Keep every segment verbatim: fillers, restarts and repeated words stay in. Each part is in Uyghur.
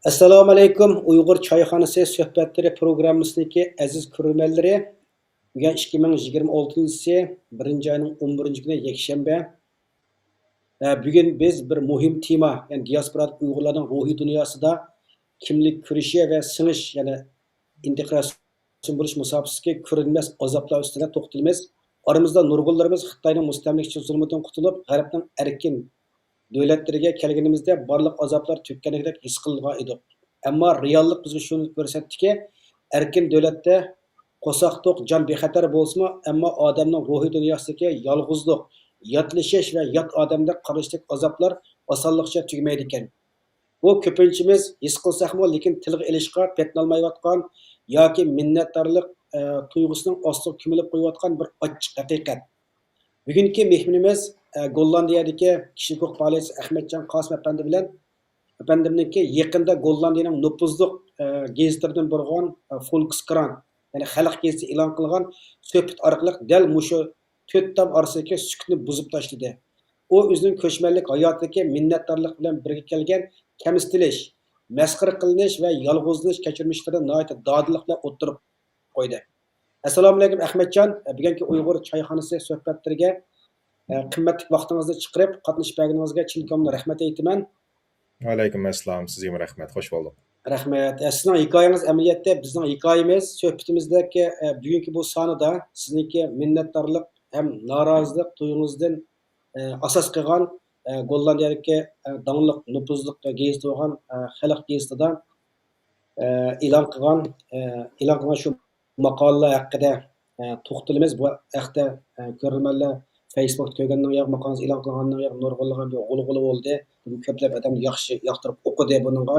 ئەسسالامۇ ئەلەيكۇم، ئۇيغۇر چايخانىسى سۆھبەتلىرى پروگراممىسىدىكى ئەزىز كۆرۈرمەنلىرى. بۈگۈن ئىككى مىڭ يىگىرمە ئالتىنچى يىلى بىرىنچى ئاينىڭ ئون بىرىنچى كۈنى يەكشەنبە. ئە، بۈگۈن بىز بىر مۇھىم تېما، يەنى دىياسپورادىكى ئۇيغۇرلارنىڭ روھىي دۇنياسىدا كىملىك كۈرىشى ۋە سىڭىش، يەنى ئىنتېگراتسىيە بولۇش مۇساپىسىدىكى كۆرۈنمەس ئازابلار ئۈستىدە توختىلىمىز. ئارىمىزدا نۇرغۇنلىرىمىز خىتاينىڭ مۇستەملىكىچىلىك زۇلمىتىدىن قۇتۇلۇپ، غەربنىڭ ئەركىن دۆلەتلىرىگە كەلگىنىمىزدە بارلىق ئازابلار تۈگىگەندەك ھېس قىلىدىغان ئىدۇق. ئەمما رېئاللىق بىزگە شۇنى كۆرسەتتىكى، ئەركىن دۆلەتتە قورساق توق، جان بىخەتەر بولسىمۇ، ئەمما ئادەمنىڭ روھىي دۇنياسىدىكى يالغۇزلۇق، ياتلىشىش ۋە يات ئادەمدەك قارىلىشتەك ئازابلار ئاسانلىقچە تۈگىمەيدىكەن. بۇ كۆپىنچىمىز ھېس قىلساقمۇ، لېكىن تىلغا ئېلىشقا پېتىنالمايۋاتقان ياكى مىننەتدارلىق، ئە، تۇيغۇسىنىڭ ئاستىغا كۆمۈلۈپ قويۇۋاتقان بىر ئاچچىق ھەقىقەت. بۈگۈنكى مېھمىنىمىز، ئە، گوللاندىيەدىكى كىشىلىك ھوقۇق پائالىيەتچىسى ئەخمەتجان قاسىم ئەپەندى بىلەن، ئەپەندىمنىڭكى يېقىندا گوللاندىيەنىڭ نوپۇزلۇق، ئە، گېزىتلىرىدىن بولغان، ئە، فولكسكران، يەنى خەلق گېزىتى ئېلان قىلغان سۆھبىتى ئارقىلىق دەل مۇشۇ تۆت تام ئارىسىدىكى سۈكۈتنى بۇزۇپ تاشلىدى. ئۇ ئۆزىنىڭ كۆچمەنلىك ھاياتىدىكى مىننەتدارلىق بىلەن بىرگە كەلگەن كەمسىتىلىش، مەسخىرە قىلىنىش ۋە يالغۇزلىنىش كەچۈرمىشلىرىنى ناھايىتى دادىللىق بىلەن ئوتتۇرىغا قويدى. ئەسسالامۇئەلەيكۇم ئەخمەتجان، بۈگۈنكى ئۇيغۇر چايخانىسى سۆھبەتلىرىگە، ئە، قىممەتلىك ۋاقتىڭىزنى چىقىرىپ قاتنىشىپ بەرگىنىڭىزگە چىن كۆڭلۈمدىن رەھمەت ئېيتىمەن. ۋەئەلەيكۇم ئەسسالام، سىزگىمۇ رەھمەت، خوش بولدۇق. رەھمەت. ئە، سىزنىڭ ھېكايىڭىز ئەمەلىيەتتە بىزنىڭ ھېكايىمىز. سۆھبىتىمىزدىكى، ئە، بۈگۈنكى بۇ سانىدا سىزنىڭكى مىننەتدارلىق ھەم نارازىلىق تۇيغۇڭىزدىن، ئە، ئاساس قىلغان، ئە، گوللاندىيەدىكى، ئە، داڭلىق نوپۇزلۇق گېزىتى بولغان، ئە، خەلق گېزىتىدا، ئە، ئېلان قىلغان، ئە، ئېلان قىلغان شۇ ماقالىلەر ھەققىدە، ئە، توختىلىمىز. بۇ ھەقتە، ئە، كۆرۈرمەنلەر فېيسبۇكتا كۆرگەندىن ياق، ماقالىڭىز ئېلان قىلغاندىن ياق نۇرغۇنلىغان بىر غۇلغۇلا بولدى. بۈگۈن كۆپلەپ ئادەم ياخشى ياقتۇرۇپ ئوقۇدى بۇنىڭغا.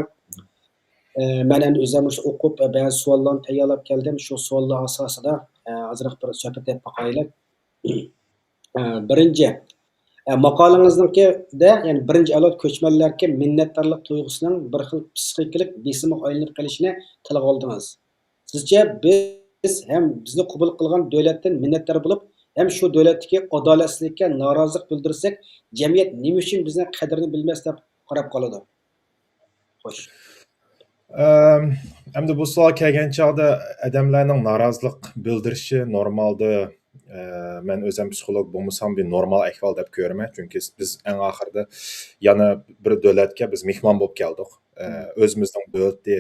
ئە، مەن ئەمدى ئۆزۈم مۇشۇ ئوقۇپ، ئە، بەزى سوئاللارنى تەييارلاپ كەلدىم. شۇ سوئاللار ئاساسىدا، ئە، ئازراق بىر سۆھبەت ئېلىپ باقايلى. ئە، بىرىنچى، ئە، ماقالىڭىزنىڭكىدە، يەنى بىرىنچى ئەۋلاد كۆچمەنلەرگە مىننەتدارلىق تۇيغۇسىنىڭ بىر خىل پسىخىكىلىق بېسىمغا ئايلىنىپ قېلىشىنى تىلغا ئالدىڭىز. سىزچە بىز ھەم بىزنى قوبۇل قىلغان دۆلەتتىن مىننەتدار بولۇپ، ھەم شۇ دۆلەتتىكى ئادالەتسىزلىككە نارازىلىق بىلدۈرسەك، جەمئىيەت نېمە ئۈچۈن بىزنىڭ قەدرىنى بىلمەس دەپ قاراپ قالىدۇ؟ خوش. ئەم، ئەمدى بۇ سوئال كەلگەن چاغدا ئادەملەرنىڭ نارازىلىق بىلدۈرۈشى نورمالدا، ئە، مەن ئۆزۈم پسىخولوگ بولمىسام، بىر نورمال ئەھۋال دەپ كۆرىمەن. چۈنكى بىز ئەڭ ئاخىرىدا يەنە بىر دۆلەتكە بىز مېھمان بولۇپ كەلدۇق. ئە، مم. ئۆزىمىزنىڭ دۆلىتى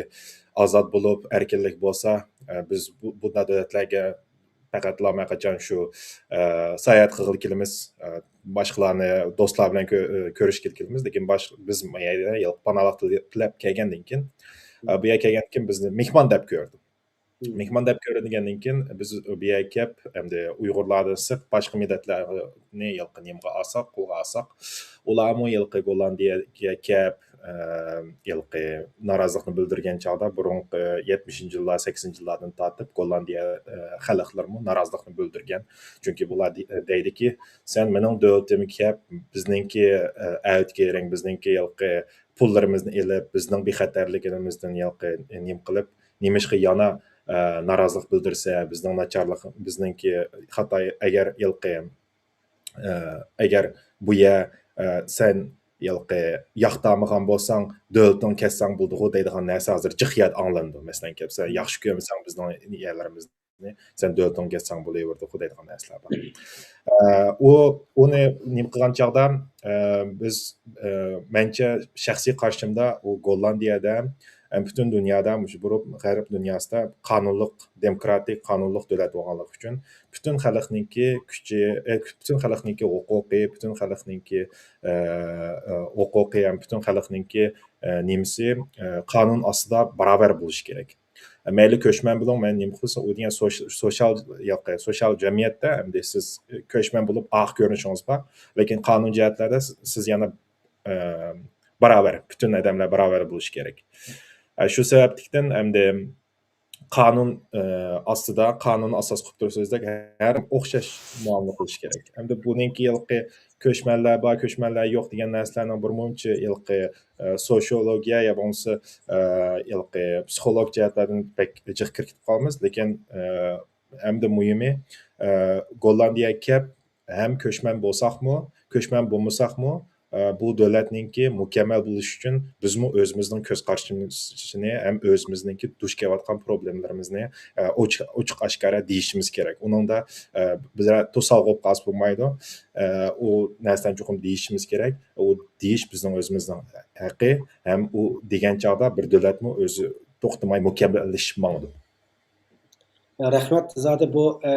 ئازاد بولۇپ، ئەركىنلىك بولسا، ئە، بىز بۇ، بۇنداق دۆلەتلەرگە پەقەتلا مەن قاچان شۇ، ئە، ساياھەت قىلغىلى كېلىمىز، ئە، باشقىلارنى، دوستلار بىلەن كۆ-، ئە، كۆرۈشكىلى كېلىمىز. لېكىن باش-، بىز يەنە پاناھلىق تىلەپ كەلگەندىن كېيىن، ئە، بۇ يەرگە كەلگەندىن كېيىن بىزنى مېھمان دەپ كۆردى. مم. مېھمان دەپ كۆرۈلگەندىن كېيىن، بىز بۇ يەرگە كەپ، ئەمدى ئۇيغۇرلاردىن سىرت باشقا مىللەتلەرنى ھېلىقى نېمىغا ئالساق، قولغا ئالساق، ئۇلارمۇ ھېلىقى گوللاندىيەگە كەپ، ئە، ھېلىقى نارازىلىقنى بىلدۈرگەن چاغدا، بۇرۇنقى يەتمىشىنچى يىللار، سەكسىنىنچى يىللاردىن تارتىپ گوللاندىيە، ئە، خەلقلىرىمۇ نارازىلىقنى بىلدۈرگەن. چۈنكى بۇلار دېي-، دەيدىكى، سەن مېنىڭ دۆلىتىمگە كەپ، بىزنىڭكى، ئە، ئەتىگەرەڭ، بىزنىڭكى ھېلىقى پۇللىرىمىزنى ئېلىپ، بىزنىڭ بىخەتەرلىكىمىزدىن ھېلىقى نېمە قىلىپ، نېمىشقا يەنە، ئە، نارازىلىق بىلدۈرسە، بىزنىڭ ناچارلىق، بىزنىڭكى خاتا، ئەگەر ھېلىقى، ئە، ئەگەر بۇ يەر، ئە، سەن ھېلىقى ياقتۇرمىغان بولساڭ، دۆلىتىڭ كەتسەڭ بولىدىغۇ دەيدىغان نەرسە ھازىر جىق يەردە ئاڭلىنىدۇ. مەسىلەن، كەپ، سەن ياخشى كۆرمىسەڭ بىزنىڭ يەرلىرىمىزنى، سەن دۆلىتىڭ كەتسەڭ بولۇۋېرىدىغۇ دەيدىغان نەرسىلەر بار. ئە، ئۇ، ئۇنى نېمە قىلغان چاغدا، ئە، بىز، ئە، مەنچە شەخسىي قارىشىمدا ئۇ گوللاندىيەدە ھەم پۈتۈن دۇنيادا، مۇشۇ بۇرۇن غەرب دۇنياسىدا قانۇنلۇق، دېموكراتىك، قانۇنلۇق دۆلەت بولغانلىقى ئۈچۈن پۈتۈن خەلقنىڭكى كۈچى، ئە، پۈتۈن خەلقنىڭكى ھوقۇقى، پۈتۈن خەلقنىڭكى، ئە، ئە، ھوقۇقى ھەم پۈتۈن خەلقنىڭكى، ئە، نېمىسى، ئە، قانۇن ئاستىدا باراۋەر بولۇشى كېرەك. مەيلى كۆچمەن بولۇڭ، مەن نېمە قىلسا، ئۇ دېگەن سوش-، سوشال، ياق، سوشال جەمئىيەتتە ئەمدى سىز كۆچمەن بولۇپ ئاق كۆرۈنۈشىڭىز بار، لېكىن قانۇن جەھەتلەردە سىز يەنە، ئە، باراۋەر، پۈتۈن ئادەملەر باراۋەر بولۇشى كېرەك. ئە، شۇ سەۋەبلىكتىن ئەمدى قانۇن، ئە، ئاستىدا، قانۇن ئاساس قىلىپ تۇرۇپ سۆزلەك ھەر ئوخشاش مۇئامىلە قىلىش كېرەك. ئەمدى بۇنىڭكى ھېلىقى كۆچمەنلەر بار، كۆچمەنلەر يوق دېگەن نەرسىلەرنىڭ بىر مۇنچە ھېلىقى، ئە، سوسىيولوگىيە يا بولمىسا، ئە، ھېلىقى پسىخولوگ جەھەتلەردىن بەك جىق كىرىپ كېتىپ قالىمىز. لېكىن، ئە، ئەمدى مۇھىمى، ئە، گوللاندىيەگە كەپ، ھەم كۆچمەن بولساقمۇ، كۆچمەن بولمىساقمۇ، ئە، بۇ دۆلەتنىڭكى مۇكەممەل بولۇشى ئۈچۈن بىزمۇ ئۆزىمىزنىڭ كۆز قارىشىمىزنى ھەم ئۆزىمىزنىڭكى دۇچ كېلىۋاتقان پروبلېمىلىرىمىزنى، ئە، ئوچۇق، ئوچۇق ئاشكارا دېيىشىمىز كېرەك. ئۇنىڭدا، ئە، بىز توسالغۇ بولۇپ قالسا بولمايدۇ. ئە، ئۇ نەرسىلەرنى چوقۇم دېيىشىمىز كېرەك. ئۇ دېيىش بىزنىڭ ئۆزىمىزنىڭ ھەققى ھەم ئۇ دېگەن چاغدا بىر دۆلەتمۇ ئۆزى توختىماي مۇكەممەللىشىپ ماڭىدۇ. رەھمەت، زادى بۇ، ئە،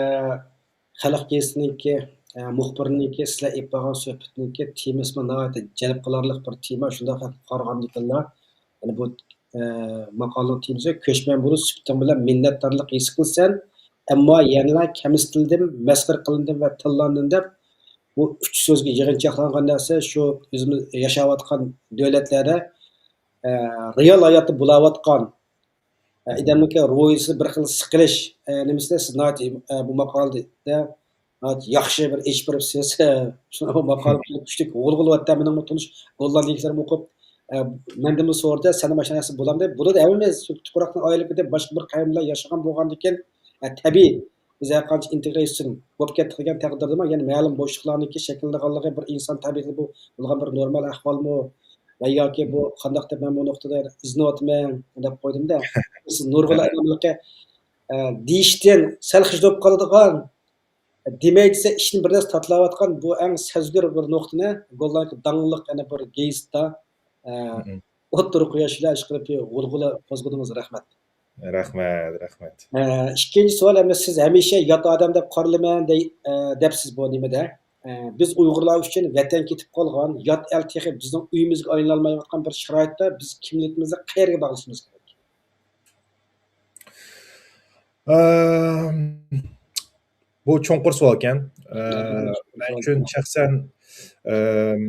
خەلق گېزىتىنىڭكى، ئە، مۇخبىرىنىڭكى سىلەر ئېلىپ بارغان سۆھبەتنىڭكى تېمىسىمۇ ناھايىتى جەلپ قىلارلىق بىر تېما. شۇنداق قارىغاندىكىنلا، يەنى بۇ، ئە، ماقالىنىڭ تېمىسى «كۆچمەن بولۇش سۈپىتىڭ بىلەن مىننەتدارلىق ھېس قىلىسەن، ئەمما يەنىلا كەمسىتىلدىم، مەسخىرە قىلىندىم ۋە تىللاندىم» دەپ، بۇ ئۈچ سۆزگە يىغىنچاقلانغان نەرسە شۇ ئۆزىمىز ياشاۋاتقان دۆلەتلەردە، ئە، رېئال ھاياتتا بولاۋاتقان، ئە، ئادەمنىڭكى روھىسىدا بىر خىل سىقىلىش، ئە، نېمىسىدە سىز ناھايىتى، ئە، بۇ ماقالىدە ناھايىتى ياخشى بىر ئېچىپ بېرىپسىز. شۇ ماقالە كۈچلۈك غۇلغۇلا ئەتتى. مېنىڭمۇ تونۇش گوللاندىيەلىكلىرىم ئوقۇپ، ئە، مەندىنمۇ سورىدى، سەندە ماشۇ نەرسە بولامدۇ؟ بولىدۇ، ھەممىمىز شۇ تۇپراقنىڭ ئايلىقىدا باشقا بىر قەۋملەر ياشىغان بولغاندىكىن، ئە، تەبىئىي، بىز ھەر قانچە ئىنتېگرېيشن بولۇپ كەتتۇق دېگەن تەقدىردىمۇ، يەنە مەلۇم بوشلۇقلارنىڭكى شەكىللىنىدىغانلىقى بىر ئىنسان تەبىئىتىدە بۇ بولغان بىر نورمال ئەھۋالمۇ؟ ۋە ياكى بۇ قانداق دەپ مەن بۇ نۇقتىدا ئىزدىنىۋاتىمەن دەپ قويدۇم-دە. سىز نۇرغۇن ئادەملەرگە، ئە، دېيىشتىن سەل خىجىل بولۇپ قالىدىغان، دېمەي دېسە ئىشتىن بىر نەرسە تاتىلاۋاتقان بۇ ئەڭ سەزگۈر بىر نۇقتىنى گوللاندىيەدىكى داڭلىق يەنە بىر گېزىتتا، ئە، ئوتتۇرىغا قويۇش بىلەن ئىشقىلىپ غۇلغۇلا قوزغىدىڭىز. رەھمەت. رەھمەت، رەھمەت. ئە، ئىككىنچى سوئال، ئەمدى سىز ھەمىشە يات ئادەم دەپ قارىلىمەن دەي-، ئە، دەپسىز بۇ نېمىدە. ئە، بىز ئۇيغۇرلار ئۈچۈن ۋەتەن كېتىپ قالغان، يات ئەل تېخى بىزنىڭ ئۆيىمىزگە ئايلىنالمايۋاتقان بىر شارائىتتا بىز كىملىكىمىزنى قەيەرگە باغلىشىمىز كېرەك؟ ئەم، بۇ چوڭقۇر سوئالكەن. ئە، مەن ئۈچۈن شەخسەن، ئەم،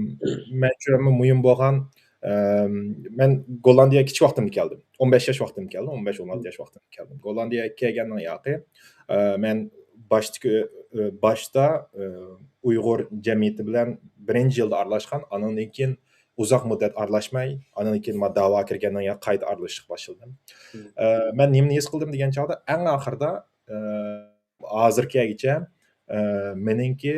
مەن ئۈچۈن مۇھىم بولغان، ئەم، مەن گوللاندىيەگە كىچىك ۋاقتىمدا كەلدىم. ئون بەش ياش ۋاقتىمدا كەلدىم، ئون بەش، ئون ئالتە ياش ۋاقتىمدا كەلدىم. گوللاندىيەگە كەلگەننىڭ ياقى، ئە، مەن باشتىكى، ئە، باشتا، ئە، ئۇيغۇر جەمئىيىتى بىلەن بىرىنچى يىلدا ئارىلاشقان، ئانىڭدىن كېيىن ئۇزاق مۇددەت ئارىلاشماي، ئانىڭدىن كېيىن ما داۋا كىرگەندىن كېيىن قايتا ئارىلىشىشقا باشلىدىم. ئە، مەن نېمىنى ھېس قىلدىم دېگەن چاغدا، ئەڭ ئاخىرىدا، ئە، ھازىرغىچە، ئە، مېنىڭكى،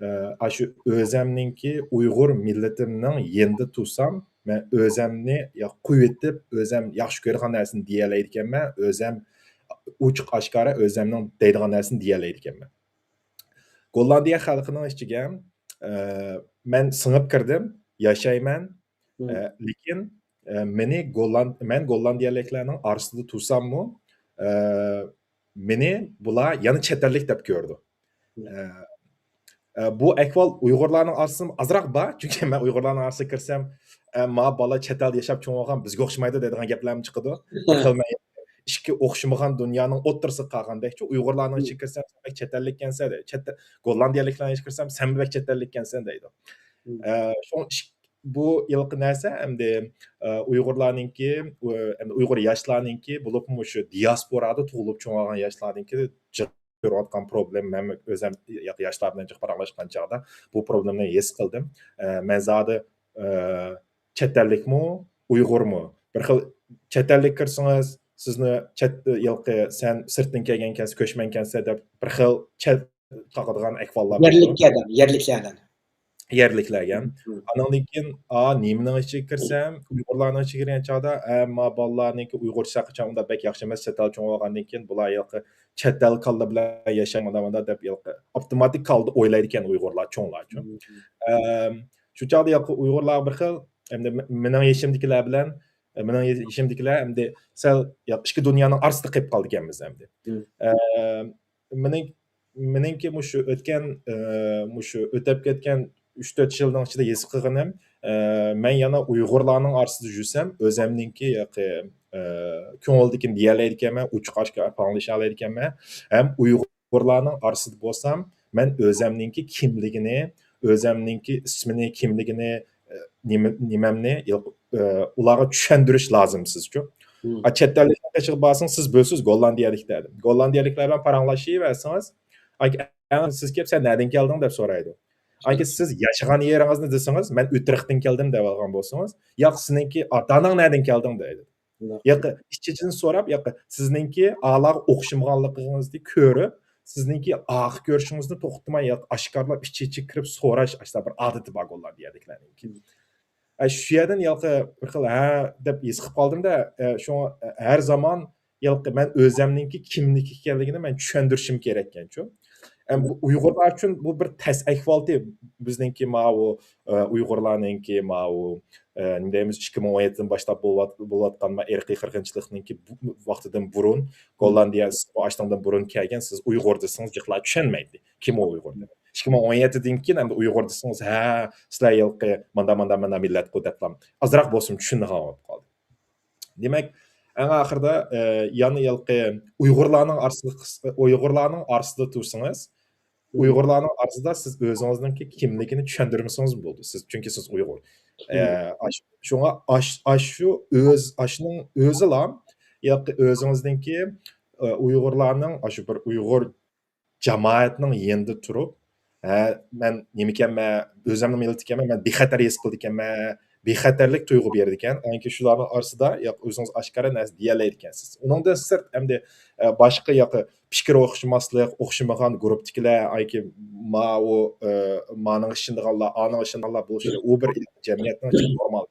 ئە، ئاشۇ ئۆزەمنىڭكى ئۇيغۇر مىللىتىمنىڭ يېنىدا تۇرسام، مەن ئۆزەمنى يا قويۇۋېتىپ، ئۆزەم ياخشى كۆرىدىغان نەرسىنى دېيەلەيدىكەنمەن، ئۆزەم ئوچۇق ئاشكارا ئۆزەمنىڭ دەيدىغان نەرسىنى دېيەلەيدىكەنمەن. گوللاندىيە خەلقىنىڭ ئىچىگە، ئە، مەن سىڭىپ كىردىم، ياشايمەن. ئە، لېكىن، ئە، مېنى گوللاند-، مەن گوللاندىيەلىكلەرنىڭ ئارىسىدا تۇرساممۇ، ئە، مېنى بۇلار يەنە چەت ئەللىك دەپ كۆرىدۇ. ئە، ئە، بۇ ئەھۋال ئۇيغۇرلارنىڭ ئارىسىدىمۇ ئازراق بار، چۈنكى مەن ئۇيغۇرلارنىڭ ئارىسىغا كىرسەم، ئە، ما بالا چەت ئەلدە ياشاپ چوڭ بولغان، بىزگە ئوخشىمايدۇ دەيدىغان گەپلەرمۇ چىقىدۇ. بىر خىل مەن ئىككى ئوخشىمىغان دۇنيانىڭ ئوتتۇرىسىغا قالغاندەكچۇ، ئۇيغۇرلارنىڭ ئىچىگە كىرسەم، سەن بەك چەت ئەللىككەنسەن دەيدۇ. چەت ئەل-، گوللاندىيەلىكلەرنىڭ ئىچىگە كىرسەم، سەن بەك چەت ئەللىككەنسەن دەيدۇ. ئە، شۇڭا ئىش-، بۇ ھېلىقى نەرسە ئەمدى، ئە، ئۇيغۇرلارنىڭكى، ئۇ، ئەمدى ئۇيغۇر ياشلارنىڭكى، بولۇپمۇ شۇ دىياسپورادا تۇغۇلۇپ چوڭ بولغان ياشلارنىڭكى جىق كۆرۈۋاتقان پروبلېما، مەن ئۆزۈم يا-، ياشلار بىلەن جىق پاراڭلاشقان چاغدا بۇ پروبلېمىنى ھېس قىلدىم. ئە، مەن زادى، ئە، چەت ئەللىكمۇ، ئۇيغۇرمۇ؟ بىر خىل چەت ئەللىك كىرسىڭىز، سىزنى چەت، ھېلىقى سەن سىرتتىن كەلگەنكەنسەن، كۆچمەنكەنسەن دەپ بىر خىل چەت قاقىدىغان ئەھۋاللار بولىدۇ. يەرلىكلەردىن، يەرلىكلەردىن. يەرلىكلەرگە. ئانىڭدىن كېيىن، ئا، نېمىنىڭ ئىچىگە كىرسەم، ئۇيغۇرلارنىڭ ئىچىگە كىرگەن چاغدا، ئە، ما بالىلارنىڭكى ئۇيغۇرچىسى قاچان ئۇنداق بەك ياخشى ئەمەس، چەت ئەل چوڭ بولغاندىن كېيىن، بۇلار ھېلىقى چەت ئەل كاللا بىلەن ياشايدۇ، مانا مۇنداق دەپ ھېلىقى ئاپتوماتىك كاللىدا ئويلايدىكەن ئۇيغۇرلار، چوڭلارچۇ. ئەم، شۇ چاغدا ھېلىقى ئۇيغۇرلار بىر خىل، ئەمدى مېنىڭ يېشىمدىكىلەر بىلەن، ئە، مېنىڭ يېشىمدىكىلەر ئەمدى سەل ھېلىقى ئىككى دۇنيانىڭ ئارىسىدا قېلىپ قالىدىكەنمىز ئەمدى. ئەم، مېنىڭ، مېنىڭكى مۇشۇ ئۆتكەن، ئە، مۇشۇ ئۆتۈپ كەتكەن ئۈچ تۆت يىلنىڭ ئىچىدە ھېس قىلغىنىم، ئە، مەن يەنە ئۇيغۇرلارنىڭ ئارىسىدا يۈرسەم، ئۆزەمنىڭكى ياقى، ئە، كۆڭۈلدىكىنى دېيەلەيدىكەنمەن، ئوچۇق ئاشكارا پاراڭلىشالايدىكەنمەن. ھەم ئۇيغۇرلارنىڭ ئارىسىدا بولسام، مەن ئۆزەمنىڭكى كىملىكىنى، ئۆزەمنىڭكى ئىسمىنى، كىملىكىنى، ئە، نېمە-، نېمەمنى، ئە، ئۇلارغا چۈشەندۈرۈش لازىمسىزچۇ. ئا، چەت ئەللىكنىڭ قېشىغا بارسىڭىز، سىز بىلىسىز گوللاندىيەلىكلەر دەپ. گوللاندىيەلىكلەر بىلەن پاراڭلىشىۋەرسىڭىز، ئەڭ سىز كېلىپ، «سەن نەدىن كەلدىڭ؟» دەپ سورايدۇ. ئەگەر سىز ياشىغان يېرىڭىزنى دېسىڭىز، «مەن ئۆترەختىن كەلدىم» دەپ ئالغان بولسىڭىز، ياق، سېنىڭكى ئاتا-ئاناڭ نەدىن كەلدىڭ دەيدۇ. ياق، ئىچ-ئىچىدىن سوراپ، ياق، سىزنىڭكى ئالارغا ئوخشىمىغانلىقىڭىزنى كۆرۈپ، سىزنىڭكى ئارقا كۆرۈشىڭىزنى توختىماي، ياق، ئاشكارىلاپ ئىچ-ئىچىگە كىرىپ سوراش، ئاشۇنداق بىر ئادىتى بار گوللاندىيەدىكىلەرنىڭكى. ئە، شۇ يەردىن ياقى بىر خىل، ھە، دەپ ھېس قىلىپ قالدىم-دە، ئە، شۇڭا، ئە، ھەر زامان ياقى مەن ئۆزەمنىڭكى كىملىك ئىكەنلىكىنى مەن چۈشەندۈرۈشۈم كېرەككەنچۇ. ئەم، بۇ ئۇيغۇرلار ئۈچۈن بۇ بىر تەس ئەھۋالتى. بىزنىڭكى ماۋۇ، ئە، ئۇيغۇرلارنىڭكى ماۋۇ، ئە، نېمە دەيمىز، ئىككى مىڭ ئون يەتتىدىن باشلاپ بولۇۋات-، بولۇۋاتقان ما ئىرقىي قىرغىنچىلىقنىڭكى بۇ ۋاقتىدىن بۇرۇن، مم. گوللاندىيە، سىز ئاشۇنىڭدىن بۇرۇن كەلگەن، سىز ئۇيغۇر دېسىڭىز، جىقلار چۈشەنمەيتتى. كىم ئۇ ئۇيغۇر دەپ. ئىككى مىڭ ئون يەتتىدىن كېيىن ئەمدى ئۇيغۇر دېسىڭىز، ھە، سىلەر ھېلىقى ماندا، ماندا، ماندا مىللەتقۇ دەپلا ئازراق بولسىمۇ چۈشىنىدىغان بولۇپ قالدى. دېمەك، ئەڭ ئاخىرىدا، ئە، يەنە ھېلىقى ئۇيغۇرلارنىڭ ئارىسىدا، ئۇيغۇرلارنىڭ ئارىسىدا تۇرسىڭىز، مم. ئۇيغۇرلارنىڭ ئارىسىدا سىز ئۆزىڭىزنىڭكى كىملىكىنى چۈشەندۈرمىسىڭىز بولدى. سىز، چۈنكى سىز ئۇيغۇر. ئە، مم. ئاش-، شۇڭا ئاش-، ئاشۇ ئۆز-، ئاشۇنىڭ ئۆزىلا ياقى ئۆزىڭىزنىڭكى، ئە، ئۇيغۇرلارنىڭ ئاشۇ بىر ئۇيغۇر جامائەتنىڭ يېنىدا تۇرۇپ، ھە، مەن نېمىكەنمەن، ئۆزۈمنىڭ مىللىتىكەنمەن، مەن بىخەتەر ھېس قىلىدىكەنمەن، بىخەتەرلىك تۇيغۇ بېرىدىكەن. ئاندىن كېيىن شۇلارنىڭ ئارىسىدا، ياق، ئۆزىڭىز ئاشكارا نەرسە دېيەلەيدىكەنسىز. ئۇنىڭدىن سىرت، ئەمدى، ئە، باشقا ياقى پىكىر ئوخشىماسلىق، ئوخشىمىغان گۇرۇپپىدىكىلەر، ئاندىن كېيىن ماۋۇ، ئە، مانىڭغا ئىشىنىدىغانلار، ئانىڭغا ئىشىنىدىغانلار بولۇشى، ئۇ بىر جەمئىيەتنىڭ ئىچىدە نورمال.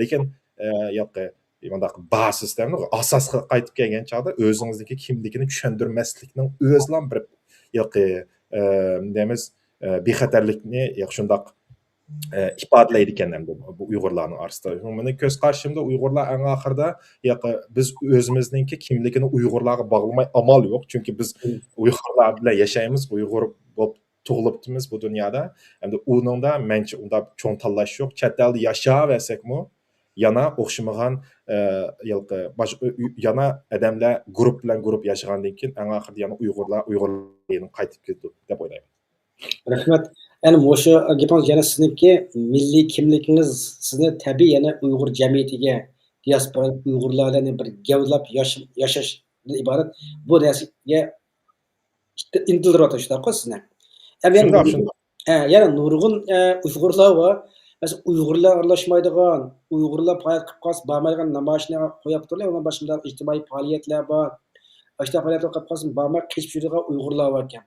لېكىن، ئە، ياقى مۇنداق بار سىستېما ئاساسقا قايتىپ كەلگەن چاغدا ئۆزىڭىزنىڭكى كىملىكىنى چۈشەندۈرمەسلىكنىڭ ئۆزىلا بىر ياقى، ئە، دەيمىز، ئە، بىخەتەرلىكنى ياق شۇنداق، ئە، ئىپادىلەيدىكەن ئەمدى بۇ ئۇيغۇرلارنىڭ ئارىسىدا. مېنىڭ كۆز قارىشىمدا ئۇيغۇرلار ئەڭ ئاخىرىدا ياقى بىز ئۆزىمىزنىڭكى كىملىكىنى ئۇيغۇرلارغا باغلىماي ئامال يوق. چۈنكى بىز مم. ئۇيغۇرلار بىلەن ياشايمىز، ئۇيغۇر بولۇپ تۇغۇلۇپتىمىز بۇ دۇنيادا. ئەمدى ئۇنىڭدا مەنچە ئۇنداق چوڭ تاللاش يوق. چەت ئەلدە ياشاۋەرسەكمۇ، يەنە ئوخشىمىغان، ئە، ياقى باش-، ئۆ-، ئۆ-، يەنە ئادەملەر گۇرۇپ بىلەن گۇرۇپ ياشىغاندىن كېيىن، ئەڭ ئاخىرىدا يەنە ئۇيغۇرلار، ئۇيغۇرلار قايتىپ كېلىدۇ دەپ ئويلايمەن. رەھمەت. يەنە مۇشۇ گېپىڭىز يەنە سىزنىڭكى مىللىي كىملىكىڭىز سىزنى تەبىئىي يەنە ئۇيغۇر جەمئىيىتىگە، دىياسپورا ئۇيغۇرلار بىلەن بىر گەۋدىلەپ ياش-، ياشاشتىن ئىبارەت بۇ نەرسىگە ئىنتىلدۈرۈۋاتىدۇ، شۇنداققۇ سىزنى؟ ھەم يەنە شۇنداق، نۇرغۇن، شۇنداق. ھە، يەنە نۇرغۇن، ئە، ئۇيغۇرلار بار. مەسىلەن، ئۇيغۇرلار ئارىلاشمايدىغان، ئۇيغۇرلار پائالىيەت قىلىپ قالسا بارمايدىغان نامايىشنى قويۇپ تۇرۇپ، ئۇنىڭ باشقا ئىجتىمائىي پائالىيەتلەر بار. ئاشۇنداق پائالىيەتلەر قىلىپ قالسا بارماي قېچىپ يۈرىدىغان ئۇيغۇرلار بار ئىكەن.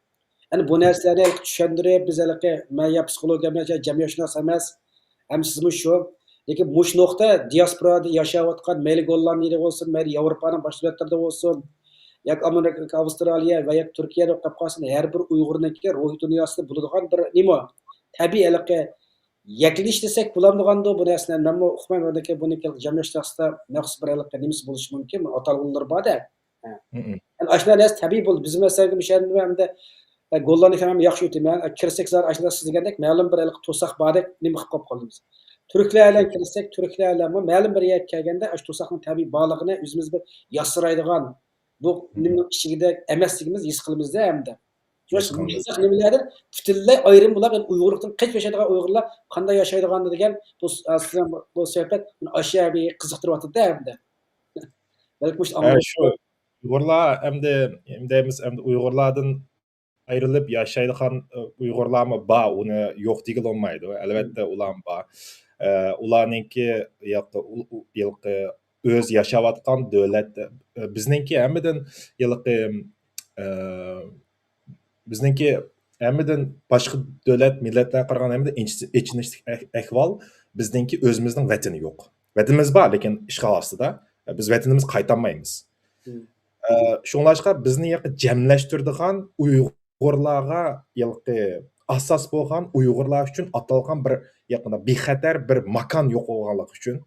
يەنى بۇ نەرسىلەرنى ھېلىقى چۈشەندۈرۈپ، بىز ھېلىقى، مەن يا پسىخولوگ، يا جەمئىيەتشۇناس ئەمەس، ھەم سىزمۇ شۇ. لېكىن مۇشۇ نۇقتا دىياسپورادا ياشاۋاتقان، مەيلى گوللاندىيەدە بولسۇن، مەيلى ياۋروپانىڭ باشقا دۆلەتلىرىدە بولسۇن، ياكى ئامېرىكا، ئاۋسترالىيە ۋە ياكى تۈركىيەدە بولۇپ قالسۇن، ھەر بىر ئۇيغۇرنىڭكى روھىي دۇنياسىدا بولىدىغان بىر نېمە؟ تەبىئىي ھېلىقى يەكلىنىش دېسەك بولامدىغاندۇ بۇ نەرسىلەرنى؟ مەنمۇ ئۇقمايمەن. ئۇنىڭكى بۇنىڭكى جەمئىيەت شەخسىدە مەخسۇس بىر ھېلىقى نېمىسى بولۇشى مۇمكىن، ئاتالغۇلىرى بار-دە. ھە. مم. يەنى ئاشۇنداق نەرسە تەبىئىي بولدى. بىزمۇ مەسىلەن مۇشۇ ئەمدى، ئە، گوللاندىيەگە ھەم ياخشى ئۆتىمەن. ئە، كىرسەك زادى ئاشۇنداق سىز دېگەندەك مەلۇم بىر ھېلىقى توساق باردەك نېمە قىلىپ قالىپ قالدىمىز. تۈركلەر بىلەن كىرسەك، تۈركلەر بىلەنمۇ مەلۇم بىر يەرگە كەلگەندە ئاشۇ توساقنىڭ تەبىئىي بارلىقىنى ئۆزىمىز بىر ياسىرايدىغان، بۇ مم. نېمىنىڭ ئىچىدەك ئەمەسلىكىمىز ھېس قىلىمىز-دە ئەمدى. شۇڭا ھېس قىلىمىز. مۇشۇنداق نېمىلەردىن پۈتۈنلەي ئايرىم بولۇپ، يەنى ئۇيغۇرلۇقتىن قېچىپ ياشايدىغان ئۇيغۇرلار قانداق ياشايدىغان دېگەن بۇ، ئە، سىزنىڭ بۇ سۆھبەت مېنى ئاشۇ يەرگە قىزىقتۇرۇۋاتىدۇ-دە ئەمدى. بەلكى مۇشۇ ھە، شۇ ئۇيغۇرلار ئەمدى، نېمە دەيمىز، ئەمدى ئۇيغۇرلاردىن ئايرىلىپ ياشايدىغان، ئۇ، ئۇيغۇرلارمۇ بار، ئۇنى يوق دېگىلى بولمايدۇ. ئەلۋەتتە، مم. ئۇلارمۇ بار. ئە، ئۇلارنىڭكى ياقى، ئۇ، ئۇ، ھېلىقى ئۆز ياشاۋاتقان دۆلەت، ئە، بىزنىڭكى ھەممىدىن ھېلىقى، ئە، بىزنىڭكى ھەممىدىن باشقا دۆلەت، مىللەتلەرگە قارىغاندا ھەممىدىن ئېچ-، ئېچىنىشلىق ئەھ-، ئەھۋال، بىزنىڭكى ئۆزىمىزنىڭ ۋەتىنى يوق. ۋەتىنىمىز بار، لېكىن ئىشغال ئاستىدا. بىز ۋەتىنىمىزگە قايتالمايمىز. مم. ئە، شۇڭلاشقا بىزنى ياقى جەملەشتۈرىدىغان ئۇيغۇرلارغا ياقى ئاساس بولغان ئۇيغۇرلار ئۈچۈن ئاتالغان بىر ياقىدا بىخەتەر بىر ماكان يوق بولغانلىقى ئۈچۈن،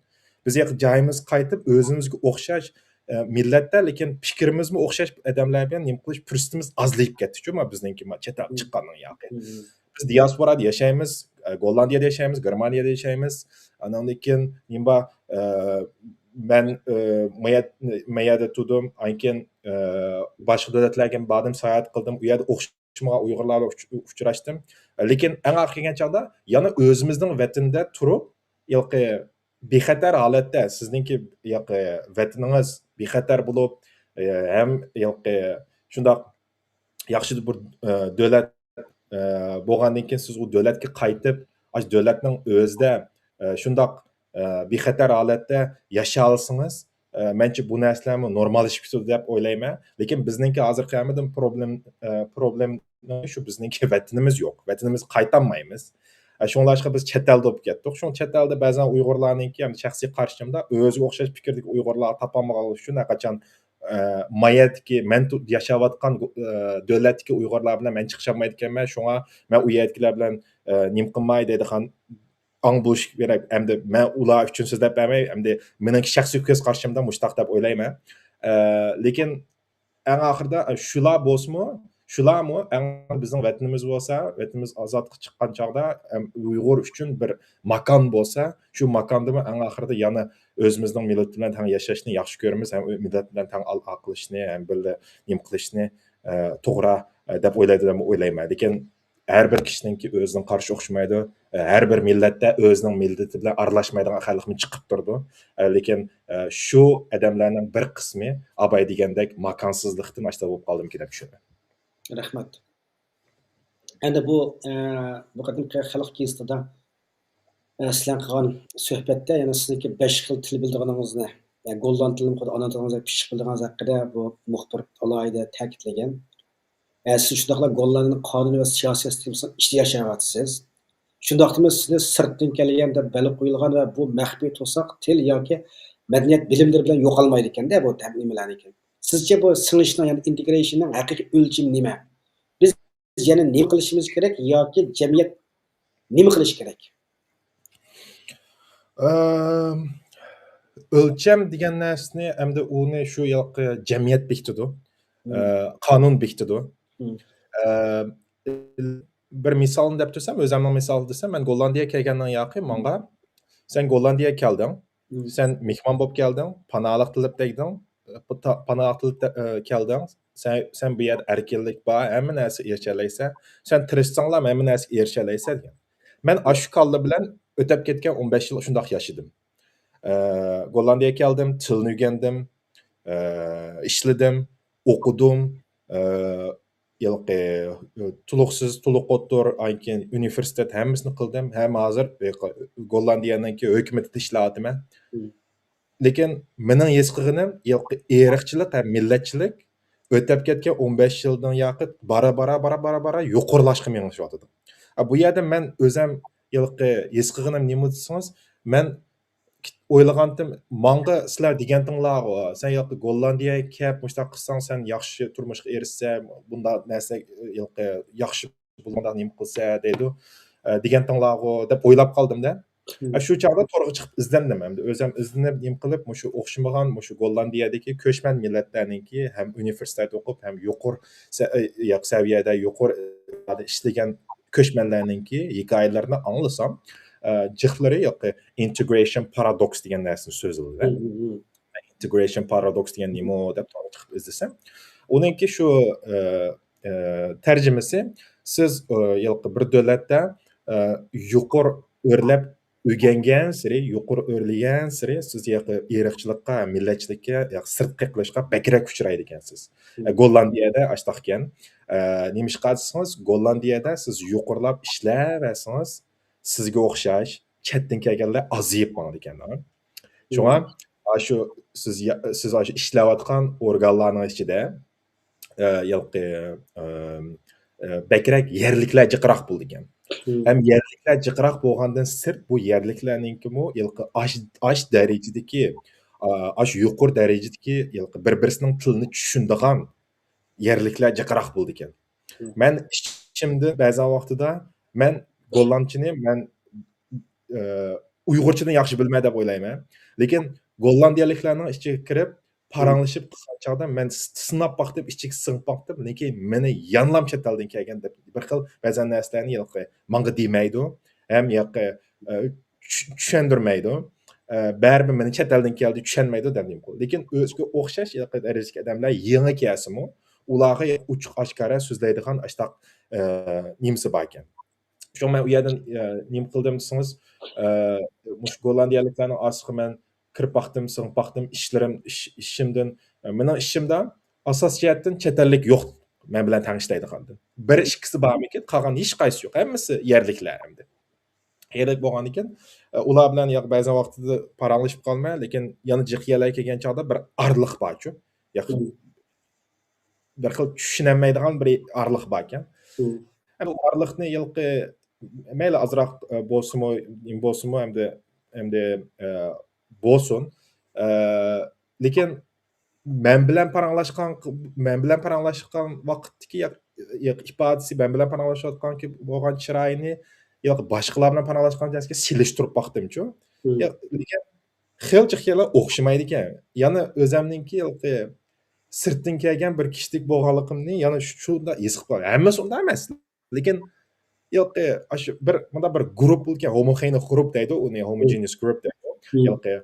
بىز ياقى جايىمىزغا قايتىپ، ئۆزىمىزگە ئوخشاش، ئە، مىللەتتە، لېكىن پىكرىمىزمۇ ئوخشاش ئادەملەر بىلەن نېمە قىلىش پۇرسىتىمىز ئازلايىپ كەتتىچۇ، ما بىزنىڭكى، ما چەت ئەلگە مم. چىققاندىن ياقى. مم. بىز دىياسپورادا ياشايمىز، ئە، گوللاندىيەدە ياشايمىز، گېرمانىيەدە ياشايمىز. ئانىڭدىن كېيىن نېمە بار، ئە، مەن، ئە، مەيەت-، مەيەدە تۇردۇم، ئاندىن كېيىن، ئە، باشقا دۆلەتلەرگە باردىم، ساياھەت قىلدىم، ئۇ يەردە ئوخشىمىغان ئۇيغۇرلار بىلەن ئۇچ-، ئۇچراشتىم. لېكىن ئەڭ ئاخىرى كەلگەن چاغدا يەنە ئۆزىمىزنىڭ ۋەتىنىدە تۇرۇپ، ھېلىقى بىخەتەر ھالەتتە سىزنىڭكى ھېلىقى ۋەتىنىڭىز بىخەتەر بولۇپ، ئە، ھەم ھېلىقى شۇنداق ياخشى بىر، ئە، دۆلەت، ئە، بولغاندىن كېيىن سىز ئۇ دۆلەتكە قايتىپ، ئاشۇ دۆلەتنىڭ ئۆزىدە، ئە، شۇنداق، ئە، بىخەتەر ھالەتتە ياشىيالىسىڭىز، ئە، مەنچە بۇ نەرسىلەرمۇ نورماللىشىپ كېتىدۇ دەپ ئويلايمەن. لېكىن بىزنىڭكى ھازىرقى ھەممىدىن پروبلېم، ئە، پروبلېم شۇ، بىزنىڭكى ۋەتىنىمىز يوق. ۋەتىنىمىزگە قايتالمايمىز. ئە، شۇڭلاشقا بىز چەت ئەلدە بولۇپ كەتتۇق. شۇڭا چەت ئەلدە بەزەن ئۇيغۇرلارنىڭكى، ھەم شەخسىي قارىشىمدا، ئۆزىگە ئوخشاش پىكىردىكى ئۇيغۇرلارنى تاپالمىغانلىقى ئۈچۈن ھەرقاچان، ئە، ما يەردىكى مەن تۇ-، ياشاۋاتقان، ئە، دۆلەتتىكى ئۇيغۇرلار بىلەن مەن چىقىشالمايدىكەنمەن. شۇڭا مەن ئۇ يەردىكىلەر بىلەن، ئە، نېمە قىلماي دەيدىغان ئاڭ بولۇش كېرەك. ئەمدى مەن ئۇلار ئۈچۈن سۆزلەپ بەرمەي، ئەمدى مېنىڭكى شەخسىي كۆز قارىشىمدا مۇشۇنداق دەپ ئويلايمەن. ئە، لېكىن ئەڭ ئاخىرىدا، ئە، شۇلار بولسىمۇ، شۇلارمۇ ئەڭ بىزنىڭ ۋەتىنىمىز بولسا، ۋەتىنىمىز ئازادلىققا چىققان چاغدا، ئەم، ئۇيغۇر ئۈچۈن بىر ماكان بولسا، شۇ ماكاندىمۇ ئەڭ ئاخىرىدا يەنە ئۆزىمىزنىڭ مىللىتى بىلەن تەڭ ياشاشنى ياخشى كۆرىمىز، ھەم مىللەت بىلەن تەڭ ئالاقىلىشىشنى، ھەم بىللە نېمە قىلىشنى، ئە، توغرا، ئە، دەپ ئويلايدۇ دەپ ئويلايمەن. لېكىن ھەر بىر كىشىنىڭكى ئۆزىنىڭ قارىشى ئوخشىمايدۇ. ئە، ھەر بىر مىللەتتە ئۆزىنىڭ مىللىتى بىلەن ئارىلاشمايدىغان خەلقمۇ چىقىپ تۇرىدۇ. ئە، لېكىن، ئە، شۇ ئادەملەرنىڭ بىر قىسمى ئاباي دېگەندەك ماكانسىزلىقتىن ئاشۇنداق بولۇپ قالدىمىكىن دەپ چۈشىنىمەن. رەھمەت. ئەمدى بۇ، ئە، بۇ قېتىمقى خەلق گېزىتىدا، ئە، سىلەر قىلغان سۆھبەتتە يەنە سىزنىڭكى بەش خىل تىل بىلىدىغىنىڭىزنى، يەنى گوللاند تىلىنى خۇددى ئانا تىلىڭىزدەك پىششىق بىلىدىغانلىقىڭىزنى ھەققىدە بۇ مۇخبىر ئالاھىدە تەكىتلىگەن. ئە، سىز شۇنداقلا گوللاندىيىنىڭ قانۇنى ۋە سىياسىي سىستېمىسىنىڭ ئىچىدە ياشاۋاتىسىز. شۇنداقتىمۇ سىزنى سىرتتىن كەلگەن دەپ بەلگە قويۇلغان ۋە بۇ مەخپىي توساق تىل ياكى مەدەنىيەت بىلىملىرى بىلەن يوقالمايدىكەن-دە بۇ نېمىلەرنىكى. سىزچە بۇ سىڭىشنىڭ، يەنى ئىنتېگرېيشننىڭ ھەقىقىي ئۆلچىمى نېمە؟ بىز يەنە نېمە قىلىشىمىز كېرەك ياكى جەمئىيەت نېمە قىلىشى كېرەك؟ ئەم، ئۆلچەم دېگەن نەرسىنى ئەمدى ئۇنى شۇ ياقى جەمئىيەت بېكىتىدۇ. مم. ئە، قانۇن بېكىتىدۇ. مم. ئە، بىر مىسالنى دەپ تۇرسام، ئۆزۈمنىڭ مىسالى دېسەم، مەن گوللاندىيەگە كەلگەندىن ياقى ماڭا، سەن گوللاندىيەگە كەلدىڭ، مم. سەن مېھمان بولۇپ كەلدىڭ، پاناھلىق تىلەپ دەگدىڭ، پاتا-، پاناھلىق تىلەپ، ئە، كەلدىڭ، سەن، سەن بۇ يەردە ئەركىنلىك بار، ھەممە نەرسىگە ئېرىشەلەيسەن، سەن تىرىشساڭلا ھەممە نەرسىگە ئېرىشەلەيسەن دېگەن. مەن ئاشۇ كاللا بىلەن ئۆتۈپ كەتكەن ئون بەش يىل شۇنداق ياشىدىم. ئە، گوللاندىيەگە كەلدىم، تىلنى ئۆگەندىم، ئە، ئىشلىدىم، ئوقۇدۇم، ئە، ھېلىقى، ئە، تولۇقسىز، تولۇق ئوتتۇر، ئاندىن كېيىن ئۇنىۋېرسىتېت ھەممىسىنى قىلدىم. ھەم ھازىر، ئە، گوللاندىيەنىڭكى ھۆكۈمىتىدە ئىشلەۋاتىمەن. مم. لېكىن مېنىڭ ھېس قىلغىنىم، ھېلىقى ئىرقچىلىق ھەم مىللەتچىلىك ئۆتۈپ كەتكەن ئون بەش يىلدىن ياقى بارا، بارا، بارا، بارا، بارا يۇقىرىلاشقا مېڭىشىۋاتىدۇ. ئا، بۇ يەردە مەن ئۆزۈم ھېلىقى ھېس قىلغىنىم نېمە دېسىڭىز، مەن ئويلىغانتىم، ماڭا سىلەر دېگەنتىڭلارغۇ، سەن ياقى گوللاندىيەگە كەپ، مۇشۇنداق قىلساڭ، سەن ياخشى تۇرمۇشقا ئېرىشىسەن، بۇنداق نەرسە، ھېلىقى ياخشى بۇلاردا نېمە قىلسا دەيدۇ، ئە، دېگەنتىڭلارغۇ دەپ ئويلاپ قالدىم-دە. مم. ئە، شۇ چاغدا تورغا چىقىپ ئىزدەندىم ئەمدى. ئۆزۈم ئىزدىنىپ نېمە قىلىپ، مۇشۇ ئوخشىمىغان، مۇشۇ گوللاندىيەدىكى كۆچمەن مىللەتلەرنىڭكى ھەم ئۇنىۋېرسىتېت ئوقۇپ، ھەم يۇقىرى سە-، ئە، ياق سەۋىيەدە يۇقىرى ئىشلىگەن كۆچمەنلەرنىڭكى ھېكايىلىرىنى ئاڭلىسام، ئە، جىقلىرى ياقى integration paradox دېگەن نەرسىنى سۆزلىدى. مم، مم، مم. Integration paradox دېگەن نېمە دەپ تورغا چىقىپ ئىزدىسەم، ئۇنىڭكى شۇ، ئە، ئە، تەرجىمىسى، سىز، ئە، ھېلىقى بىر دۆلەتتە، ئە، يۇقىرى ئۆرلەپ ئۆگەنگەنسېرى، يۇقىرى ئۆرلىگەنسېرى، سىز ھېلىقى ئىرقچىلىققا، مىللەتچىلىككە، ھېلىقى سىرتقى قىلىشقا بەكرەك ئۇچرايدىكەنسىز. مم. ئە، گوللاندىيەدە ئاشتاقكەن. ئە، نېمىشقا دېسىڭىز، گوللاندىيەدە سىز يۇقىرىلاپ ئىشلەۋەرسىڭىز، سىزگە ئوخشاش چەتتىن كەلگەنلەر ئازىيىپ ماڭىدىكەن. شۇڭا، مم. ئاشۇ سىز يا-، سىز ئاشۇ ئىشلەۋاتقان ئورگانلارنىڭ ئىچىدە، ئە، ھېلىقى، ئە، ئە، بەكرەك يەرلىكلەر جىقراق بولىدىكەن. مم. ھەم يەرلىكلەر جىقراق بولغاندىن سىرت، بۇ يەرلىكلەرنىڭكىمۇ ھېلىقى ئاش، ئاش دەرىجىدىكى، ئا، ئاش يۇقىرى دەرىجىدىكى ھېلىقى بىر-بىرسىنىڭ تىلىنى چۈشىنىدىغان يەرلىكلەر جىقراق بولىدىكەن. مم. مەن ئىچىمدە بەزى ۋاقتىدا مەن گوللاندچىنى مەن، ئە، ئۇيغۇرچىدىن ياخشى بىلىمەن دەپ ئويلايمەن. لېكىن گوللاندىيەلىكلەرنىڭ ئىچىگە كىرىپ، مم. پاراڭلىشىپ قىلغان چاغدا مەن س-، سىناپ باقتىم، ئىچىگە سىڭىپ باقتىم. لېكىن مېنى يەنىلا چەت ئەلدىن كەلگەن دەپ بىر خىل بەزەن نەرسىلەرنى ھېلىقى ماڭا دېمەيدۇ. ھەم ھېلىقى، ئە، چۈش-، چۈشەندۈرمەيدۇ. ئە، بەرىبىر مېنى چەت ئەلدىن كەلدى، چۈشەنمەيدۇ دەپ نېمە قىلىدۇ. لېكىن ئۆزىگە ئوخشاش ھېلىقى دەرىجىدىكى ئادەملەر يېڭى كەلسىمۇ، ئۇلارغا ئوچۇق ئاشكارا سۆزلەيدىغان ئاشتاق، ئە، نېمىسى باركەن. شۇڭا مەن ئۇ يەردىن، ئە، نېمە قىلدىم دېسىڭىز، ئە، مۇشۇ گوللاندىيەلىكلەرنىڭ ئارىسىغا مەن كىرىپ باقتىم، سىڭىپ باقتىم، ئىشلىرىم، ئىش، ئىشىمدىن، ئە، مېنىڭ ئىشىمدا ئاساسىي جەھەتتىن چەت ئەللىك يوق مەن بىلەن تەڭ ئىشلەيدىغاندىن. بىر ئىككىسى بارمىكىن، قالغان ھېچقايسىسى يوق. ھەممىسى يەرلىكلەر ئەمدى. قېرىپ بولغاندىكىن، ئۇلار بىلەن ياق بەزەن ۋاقتىدا پاراڭلىشىپ قالماي، لېكىن يەنە جىق يەرلەرگە كەلگەن چاغدا بىر ئارىلىق بارچۇ. ياق، بىر خىل چۈشىنەلمەيدىغان بىر ئارىلىق باركەن. ئەمدى ئۇ ئارىلىقنى ھېلىقى مەيلى ئازراق، ئە، بولسىمۇ، نېمە بولسىمۇ، ئەمدى، ئەمدى، ئە، بولسۇن. ئە، لېكىن مەن بىلەن پاراڭلاشقان، مەن بىلەن پاراڭلاشقان ۋاقىتتىكى يا-، يا-، ئىپادىسى، مەن بىلەن پاراڭلاشقان بولغان چىرايىنى يا باشقىلار بىلەن پاراڭلاشقان چىرايىغا سېلىشتۇرۇپ باقتىمچۇ. يا، لېكىن خېلى جىق يەرلەر ئوخشىمايدىكەن. يەنە ئۆزەمنىڭكى ھېلىقى سىرتتىن كەلگەن بىر كىشىلىك بولغانلىقىمنى يەنە شۇنداق ھېس قىلىپ قالدىم. ھەممىسى ئۇنداق ئەمەس. لېكىن ھېلىقى ئاشۇ بىر، مۇنداق بىر گۇرۇپ بولىدىكەن، ھوموخېنىك گۇرۇپ دەيدۇ، ئۇنى ھوموجېنىس گۇرۇپ دەيدۇ. ھېلىقى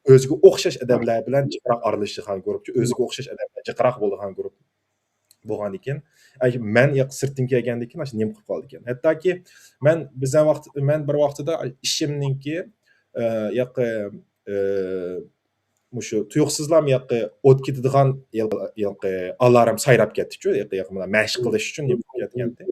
ئۆزىگە ئوخشاش ئادەملەر بىلەن جىقراق ئارىلىشىدىغان گۇرۇپ، ئۆزىگە ئوخشاش ئادەملەر جىقراق بولىدىغان گۇرۇپ بولغاندىكىن، ئەي، مەن ياق سىرتتىن كەلگەندىكىن ئاشۇ نېمە قىلىپ قالدىكەن. ھەتتاكى مەن بىزەن ۋاقىت، مەن بىر ۋاقتىدا ئىشىمنىڭكى، ئە، ياقى، ئە، مۇشۇ تۇيۇقسىزلام ياقى ئوت كېتىدىغان ياقى، ياقى ئالارم سايراپ كەتتىچۇ. ياقى، ياقى مانا مەشىق قىلىش ئۈچۈن نېمە قىلىپ كەتكەنتى.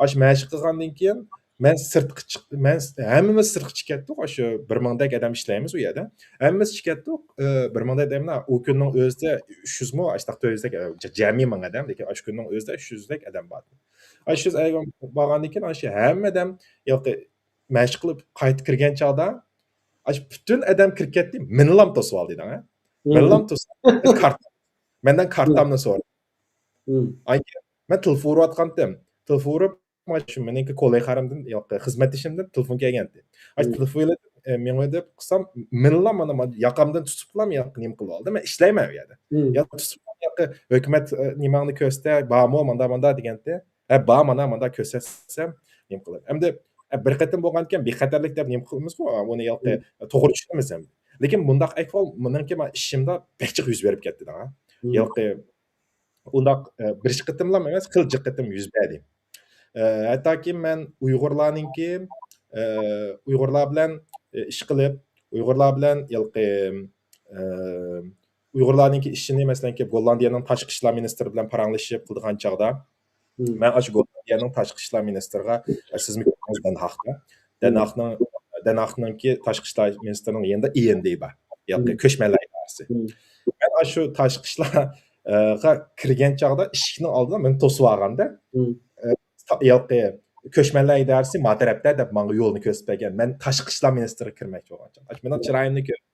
ئاشۇ مەشىق قىلغاندىن كېيىن مەن سىرتقا چىق-، مەن، ھەممىمىز سىرتقا چىقىپ كەتتۇق. ئاشۇ بىر مىڭدەك ئادەم ئىشلەيمىز ئۇ يەردە. ھەممىمىز چىقىپ كەتتۇق. ئى، بىر مىڭدەك دەيمەن، ئۇ كۈننىڭ ئۆزىدە ئۈچ يۈزمۇ، ئاشۇنداق تۆت يۈزدەك، ئى، جە-، جەمئىي مىڭ ئادەم، لېكىن ئاشۇ كۈننىڭ ئۆزىدە ئۈچ يۈزدەك ئادەم بار. ئاشۇ يۈز ئادەم بارغاندىن كېيىن، ئاشۇ ھەممە ئادەم ياقى مەشىق قىلىپ قايتا كىرگەن چاغدا، ئاشۇ پۈتۈن ئادەم كىرىپ كەتتى، مېنىلام توسۇۋالدى دەڭ، ھە؟ مېنىلام توسۇۋالدى. كارت-، مەندىن كارتامنى سورىدى. ئاندىن كېيىن مەن تېلېفون ئۇرۇۋاتقانتىم. تېلېفون ئۇرۇپ، شۇ مېنىڭكى كوللېگىلىرىمدىن، ياقى خىزمەتدىشىمدىن تېلېفون كەلگەنتى. ئاش تېلېفون ئېلىپ، ئە، مېڭىۋېلىپ قىلسام، مېنىلا مانا، مانا ياقامدىن تۇتۇپلا، ياقى نېمە قىلىۋالدى. مەن ئىشلەيمەن ئۇ يەردە. ياقى تۇتۇپلا، ياقى ھۆكۈمەت، ئە، نېمەڭنى كۆرسىتە، بارمۇ، ماندا، ماندا دېگەنتى. ھە، بار، مانا، مانا كۆرسەتسەم، نېمە قىلىپ. ئەمدى، ئە، بىر قېتىم بولغاندىكىن بىخەتەرلىك دەپ نېمە قىلىمىزغۇ، ئۇنى ياقى توغرا چۈشىنىمىز ھەم. لېكىن بۇنداق ئەھۋال مېنىڭكى مانا ئىشىمدا بەك جىق يۈز بېرىپ كەتتى دەڭ. ياقى ئۇنداق، ئە، بىر قېتىملام ئەمەس، خېلى جىق قېتىم يۈز بەردى. ئە، ھەتتاكى مەن ئۇيغۇرلارنىڭكى، ئە، ئۇيغۇرلار بىلەن، ئە، ئىش قىلىپ، ئۇيغۇرلار بىلەن ھېلىقى، ئە، ئۇيغۇرلارنىڭكى ئىشىنى، مەسىلەنكى، گوللاندىيەنىڭ تاشقى ئىشلار مىنىستىرى بىلەن پاراڭلىشىپ قىلىدىغان چاغدا، مەن ئاشۇ گوللاندىيەنىڭ تاشقى ئىشلار مىنىستىرىغا، ئە، سىزمۇ كۆردىڭىز دەنھاكتا. دەنھاكنىڭ، دەنھاكنىڭكى تاشقى ئىشلار مىنىستىرىنىڭ يېنىدا ئى ئېن دى بار. ياقى كۆچمەنلەر ئىدارىسى. مەن ئاشۇ تاشقى ئىشلارغا كىرگەن چاغدا ئىشىكنىڭ ئالدىدا مېنى توسۇۋالغاندا، ئە، ياقى كۆچمەنلەر ئىدارىسى ما تەرەپتە دەپ ماڭا يولنى كۆرسىتىپ بەرگەن. مەن تاشقى ئىشلار مىنىستىرىگە كىرمەكچى بولغان چاغدا. ئاشۇ مېنىڭ چىرايىمنى كۆرۈپ،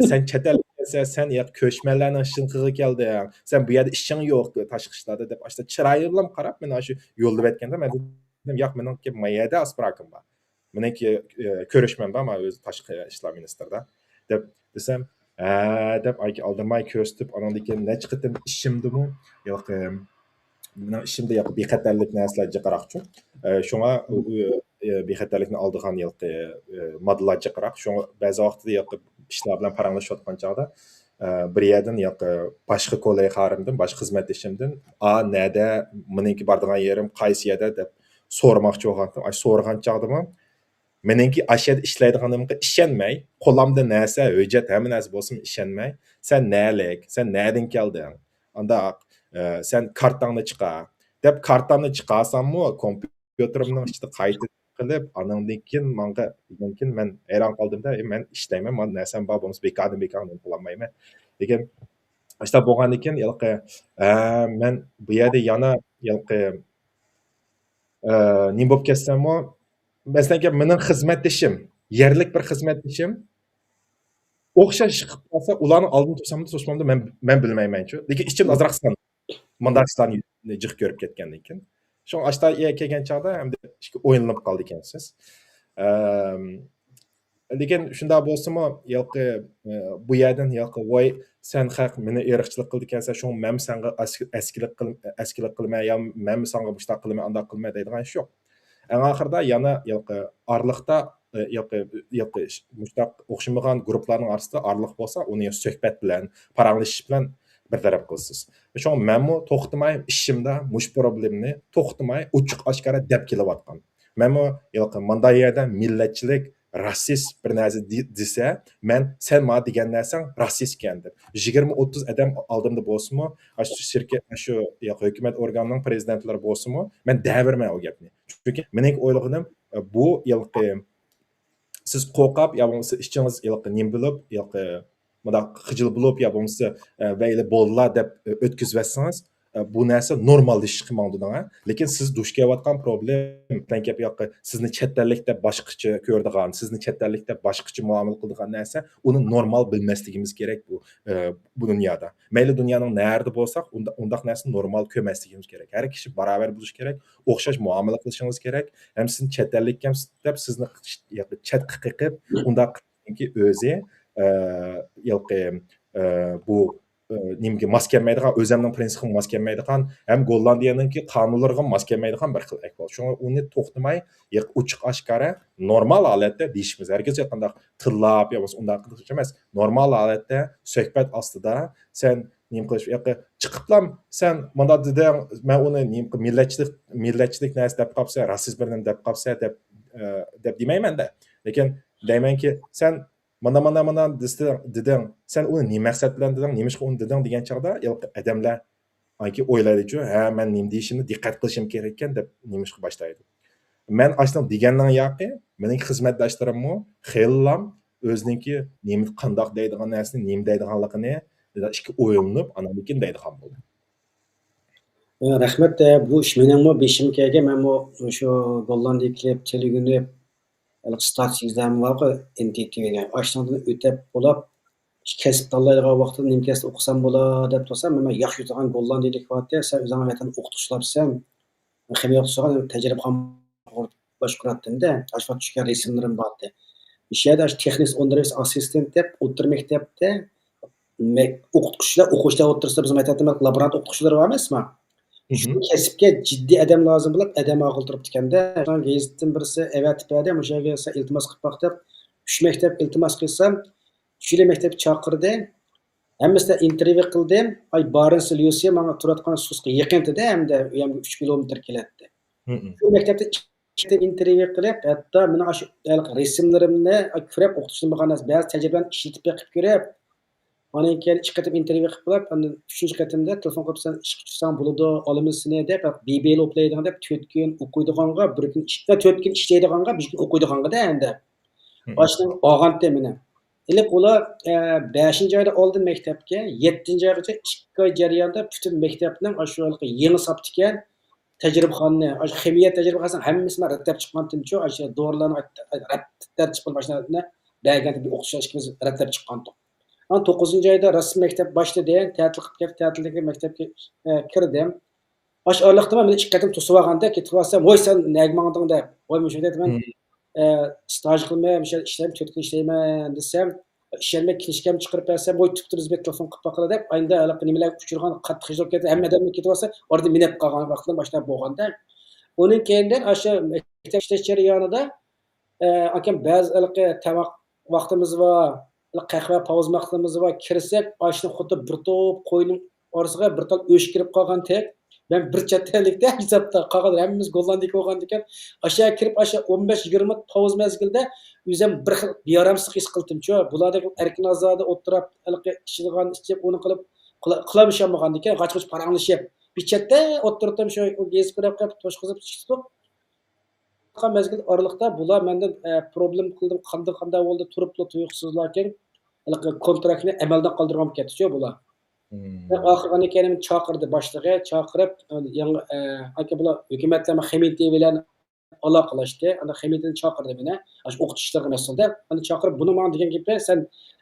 سەن چەت ئەللىك ئىكەنسەن، سەن ياقى كۆچمەنلەرنىڭ شىنخىغا كەلدىڭ، سەن بۇ يەردە ئىشىڭ يوق، تاشقى ئىشلاردا دەپ، ئاشۇنداق چىرايىملا قاراپ، مېنى ئاشۇ يوللىۋەتكەندە، مەن دېدىم، ياق، مېنىڭكى ما يەردە ئاسپراكىم بار. مېنىڭكى، ئى، كۆرۈشمەم بار، مانا ئۆزى تاشقى ئىشلار مىنىستىرىدا، دەپ دېسەم، ھە، دەپ ئايكى ئالدىرماي كۆرسىتىپ، ئانىڭدىن كېيىن نەچچە قېتىم ئىشىمدىمۇ، ياقى، مېنىڭ ئىشىمدا ياقى بىخەتەرلىك نەرسىلەر جىقراقچۇ. ئە، شۇڭا ئۇ، ئە، بىخەتەرلىكنى ئالىدىغان ياقى، ئە، ماددىلار جىقراق. شۇڭا بەزى ۋاقىتتا ياقى ئىشلار بىلەن پاراڭلىشىۋاتقان چاغدا، ئە، بىر يەردىن ياقى باشقا كوللېگىلىرىمدىن، باشقا خىزمەتدىشىمدىن، ئا، نەدە، مېنىڭكى بارىدىغان يېرىم قايسى يەردە دەپ سورىماقچى بولغانتىم. ئاشۇ سورىغان چاغدىمۇ، مېنىڭكى ئاشۇ يەردە ئىشلەيدىغانلىقىمغا ئىشەنمەي، قولامدا نەرسە، ھۆججەت، ھەممە نەرسە بولسىمۇ ئىشەنمەي، سەن نەلىك، سەن نەدىن كەلدىڭ؟ ئانداق، ئە، سەن كارتاڭنى چىقار، دەپ كارتامنى چىقارساممۇ، كومپيۇتېرىمنىڭ ئىچىدە قايتا قىلىپ، ئانىڭدىن كېيىن ماڭا دېگەندىن كېيىن مەن ھەيران قالدىم-دە، ئەي، مەن ئىشلەيمەن، مانا نەرسەم بار، بولمىسا بىكاردىن بىكارغا نېمە قىلالمايمەن. لېكىن ئاشۇنداق بولغاندىن كېيىن، ھېلىقى، ئە، مەن بۇ يەردە يەنە ھېلىقى، ئە، نېمە بولۇپ كەتسەممۇ، مەسىلەنكى، مېنىڭ خىزمەتدىشىم، يەرلىك بىر خىزمەتدىشىم ئوخشاش ئىش قىلىپ قالسا، ئۇلارنىڭ ئالدىنى توسامدۇ، توسمامدۇ، مەن، مەن بىلمەيمەنچۇ. لېكىن ئىچىمدە ئازراق سىقىلدىم. مۇنداق ئىشلارنى جىق كۆرۈپ كەتكەندىن كېيىن. شۇڭا ئاشتا كەلگەن چاغدا ئەمدى ئويلىنىپ قالىدىكەنسىز. ئەم، لېكىن شۇنداق بولسىمۇ، ھېلىقى، ئە، بۇ يەردىن ھېلىقى، ۋاي، سەن خەق مېنى ئىرقچىلىق قىلىدىكەنسەن، شۇڭا مەنمۇ ساڭا ئەسكى-، ئەسكىلىك قىل-، ئەسكىلىك قىلىمەن يا مەنمۇ ساڭا مۇشۇنداق قىلىمەن، ئانداق قىلىمەن دەيدىغان ئىش يوق. ئەڭ ئاخىرىدا يەنە ھېلىقى ئارىلىقتا، ئە، ھېلىقى، ھېلىقى مۇشۇنداق ئوخشىمىغان گۇرۇپپىلارنىڭ ئارىسىدا ئارىلىق بولسا، ئۇنى سۆھبەت بىلەن، پاراڭلىشىش بىلەن بىر تەرەپ قىلىسىز. شۇڭا مەنمۇ توختىماي ئىشىمدا مۇشۇ پروبلېمىنى توختىماي ئوچۇق ئاشكارا دەپ كېلىۋاتقان. مەنمۇ ھېلىقى مۇنداق يەردە مىللەتچىلىك، راسىست بىر نەرسە دې-، دېسە، مەن سەن ماڭا دېگەن نەرسەڭ راسىست ئىكەن دەپ. يىگىرمە ئوتتۇز ئادەم ئالدىمدا بولسىمۇ، ئاشۇ شىركەت، ئاشۇ ھېلىقى ھۆكۈمەت ئورگانىنىڭ پرېزىدېنتلىرى بولسىمۇ، مەن دەۋېرىمەن ئۇ گەپنى. چۈنكى مېنىڭ ئويلىغىنىم، بۇ ھېلىقى سىز قورقۇپ يا بولمىسا ئىچىڭىز ھېلىقى نېمە بولۇپ، ھېلىقى مۇنداق خىجىل بولۇپ يا بولمىسا، ئە، ۋەيلى بولدىلا دەپ، ئە، ئۆتكۈزۈۋەتسىڭىز، ئە، بۇ نەرسە نورماللىشىشقا ماڭىدۇ دەڭە. لېكىن سىز دۇچ كېلىۋاتقان پروبلېم، مەسىلەن، گەپ ياقى سىزنى چەت ئەللىك دەپ باشقىچە كۆرىدىغان، سىزنى چەت ئەللىك دەپ باشقىچە مۇئامىلە قىلىدىغان نەرسە، ئۇنى نورمال بىلمەسلىكىمىز كېرەك بۇ، ئە، بۇ دۇنيادا. مەيلى دۇنيانىڭ نەرىدە بولساق، ئۇندا-، ئۇنداق نەرسىنى نورمال كۆرمەسلىكىمىز كېرەك. ھەر كىشى باراۋەر بولۇشى كېرەك، ئوخشاش مۇئامىلە قىلىشىڭىز كېرەك. ھەم سىزنى چەت ئەللىك دەپ سىزنى چەتكە قېقىپ، ئۇنداق چۈنكى ئۆزى، ئە، ھېلىقى، ئە، بۇ، ئە، نېمىگە ماس كەلمەيدىغان، ئۆزەمنىڭ پرىنسىپىغا ماس كەلمەيدىغان، ھەم گوللاندىيەنىڭكى قانۇنلىرىغا ماس كەلمەيدىغان بىر خىل ئەھۋال. شۇڭا ئۇنى توختىماي، ھېلىقى ئوچۇق ئاشكارا، نورمال ھالەتتە دېيىشىمىز. ھەرگىز ھېچقانداق تىللاپ يا بولمىسا ئۇنداق قىلىش ئەمەس. نورمال ھالەتتە سۆھبەت ئاستىدا سەن نېمە قىلىش، ياقى چىقىپلام سەن مانا دېدىڭ، مەن ئۇنى نېمە قىل-، مىللەتچىلىك، مىللەتچىلىك نەرسە دەپ قاپسەن، راسىزمنى دەپ قاپسەن دەپ، ئە، دەپ دېمەيمەن-دە. لېكىن دەيمەنكى، سەن مانا، مانا، مانا دېسە-، دېدىڭ، سەن ئۇنى نېمە مەقسەت بىلەن دېدىڭ، نېمىشقا ئۇنى دېدىڭ دېگەن چاغدا، ھېلىقى ئادەملەر ئانكى ئويلايدىچۇ، ھە، مەن نېمە دېيىشىمنى دىققەت قىلىشىم كېرەككەن دەپ نېمىشقا باشلايدۇ. مەن ئاشۇنداق دېگەننىڭ ياقى، مېنىڭ خىزمەتداشلىرىممۇ خېلىلا ئۆزىنىڭكى نېمە، قانداق دەيدىغان نەرسىنى، نېمە دەيدىغانلىقىنى ئىككى ئويلىنىپ، ئاندىن كېيىن دەيدىغان بولدى. ئە، رەھمەت، ئە، بۇ ئىش مېنىڭمۇ بېشىمغا كەلگەن، مەنمۇ شۇ گوللاندىيەگە كېلىپ، تىلىگۈنۈپ، ھېلىقى ستاتۇس ئېگزامېن بارغۇ، ئېن تى تى دېگەن. ئاشۇنىڭدىن ئۆتۈپ بولاپ، شۇ كەسىپ تاللايدىغان ۋاقتىدا نېمە كەسىپ ئوقۇسام بولا دەپ تۇرسام، مەن ياخشى ئۆتىدىغان گوللاندىيىلىك بارتى، سەن ئۆزۈڭ ۋەتەندە ئوقۇتقۇچىلاپسەن، خىمىيە ئوقۇتقۇچىسىغا تەجرىبىخانا باشقۇراتتىم-دە، ئاشۇ ۋاقىت چۈشكەن رەسىملىرىم بارتى. مۇشۇ يەردە ئاشۇ تېخنىك ئوندىرىش ئاسسىستېنت دەپ ئوتتۇرا مەكتەپتە مەك-، ئوقۇتقۇچىلار، ئوقۇغۇچىلار ئوتتۇرىسىدا بىز مەكتەپتە لابورانت ئوقۇتقۇچىلىرى بار ئەمەسمۇ؟ شۇ كەسىپكە جىددىي ئادەم لازىم بولۇپ، ئادەم ئاغىل تۇرۇپتىكەن-دە. گېزىتتىن بىرسى ئەۋەتىپ بەردى، مۇشۇ يەرگە سەن ئىلتىماس قىلىپ باق دەپ، ئۈچ مەكتەپ ئىلتىماس قىلسام، ئۈچىلا مەكتەپكە چاقىردى. ھەممىسىدە ئىنتېرۋيۇ قىلدىم. ئاي، بارنس ليۇسى ماڭا تۇرۇۋاتقان سۇسقا يېقىن ئىدى، ھەمدە ئۇ يەرگە ئۈچ كىلومېتىر كېلەتتى. شۇ مەكتەپتە ئىككى قېتىم ئىنتېرۋيۇ قىلىپ، ھەتتا مېنىڭ ئاشۇ ھېلىقى رەسىملىرىمنى كۆرۈپ، ئوقۇتقۇچىدىن بولغان نەرسە، بەزى تەجرىبىلەرنى ئىشلىتىپ بېقىپ كۆرۈپ، ئاندىن كېيىن ئىككى قېتىم ئىنتېرۋيۇ قىلىپ بولۇپ، ئاندىن ئۈچىنچى قېتىمدا تېلېفون قىلىپ، سەن ئىشقا چۈشسەڭ بولىدۇ، ئالىمىز سېنى دەپ، بى بى ئېل ئوپلايدىغان دەپ، تۆت كۈن ئوقۇيدىغانغا، بىر كۈن ئىش-، تۆت كۈن ئىشلەيدىغانغا، بىر كۈن ئوقۇيدىغانغا-دە ئەمدى. ئاشۇنى ئالغانتى مېنى. ئېلىپ ئۇلار، ئە، بەشىنچى ئايدا ئالدى مەكتەپكە، يەتتىنچى ئايغىچە ئىككى ئاي جەريانىدا پۈتۈن مەكتەپنىڭ ئاشۇ ھېلىقى يېڭى ساپتىكەن، تەجرىبىخانىنى، ئاشۇ خىمىيە تەجرىبىخانىسىنىڭ ھەممىسىنى رەتلەپ چىققانتىم شۇ، ئاشۇ دورىلارنى رەتلەپ چىققان ماشىنىنى بەرگەن بىر ئوقۇتقۇچى ئىككىمىز رەتلەپ چىققانتۇق. ئانا توققۇزىنچى ئايدا رەسمىي مەكتەپ باشلىدى، تەتىل قىلىپ كەتتى، تەتىلدىكى مەكتەپكە، ئە، كىردىم. ئاشۇ ئارىلىقتا مەن ئىككى قېتىم توسۇۋالغاندا، كېتىۋالسام، ۋاي، سەن نەگە ماڭدىڭ دەپ. ۋاي، مۇشۇ دەيدىمەن، ئە، ستاژ قىلماي، مۇشۇ يەردە ئىشلەيمەن، تۆت كۈن ئىشلەيمەن دېسەم، ئىشەنمەي كىنىشكامنى چىقىرىپ بەرسەم، ۋاي، تۈپتە بىز بىر تېلېفون قىلىپ باقىلى دەپ، ئاينىدا ھېلىقى نېمىلەرگە ئۇچرىغان قاتتىق خىجىل بولۇپ كەتتى. ھەممە ئادەمنى كېتىۋالسا، ئارىدا مىنەپ قالغان ۋاقىتلار باشلاپ بولغاندا. ئۇنىڭ كەينىدىن ئاشۇ مەكتەپ ئىشلەش جەريانىدا، ئە، ئاكام بەزى ھېلىقى تاماق ۋاقتىمىز بار، قەھۋە پاۋز ۋاقتىمىز بار، كىرسەك، ئاشۇنى خۇددى بىر توپ قوينىڭ ئارىسىغا بىر تال ئۆچ كىرىپ قالغاندەك. مەن بىر چەت ئەللىكتە ھېسابتا، قالغان ھەممىمىز گوللاندىيەگە بولغاندىكىن، ئاشۇ يەرگە كىرىپ، ئاشۇ ئون بەش يىگىرمە پاۋز مەزگىلدە ئۆزۈم بىر خىل بىئارامسىزلىق ھېس قىلدىمچۇ. بۇلاردەك ئەركىن ئازادە ئولتۇرۇپ، ھېلىقى ئىچىدىغان ئىچىپ، ئۇنى قىلىپ، قىلا-، قىلالمىشالمىغاندىكىن، غاچ-غۇچ پاراڭلىشىپ، بىر چەتتە ئولتۇرۇپ شۇ گېزىت كۆرۈپ قېلىپ، توشقۇزۇپ چىقتۇق. مەزگىل ئارىلىقتا بۇلار مەندىن، ئە، پروبلېم قىلدىم، قانداق، قانداق بولدى، تۇرۇپلا تۇيۇقسىزلا كېيىن ھېلىقى كونتراكتنى ئەمەلدىن قالدۇرغان كەتتىچۇ بۇلار. مەن ئاخىرى ئاندىن كېيىن مېنى چاقىردى باشلىقى، چاقىرىپ، ئە، يېڭى، ئە، ئاكا بۇلار ھۆكۈمەتلەر خىمىنتى بىلەن ئالاقىلەشتى. ئاندىن خىمىنتىدىن چاقىردى مېنى. ئاشۇ ئوقۇتۇش ئىشلىرىغا مەسئۇل دەپ، ئاندىن چاقىرىپ، بۇنىڭ ماڭا دېگەن گېپى، سەن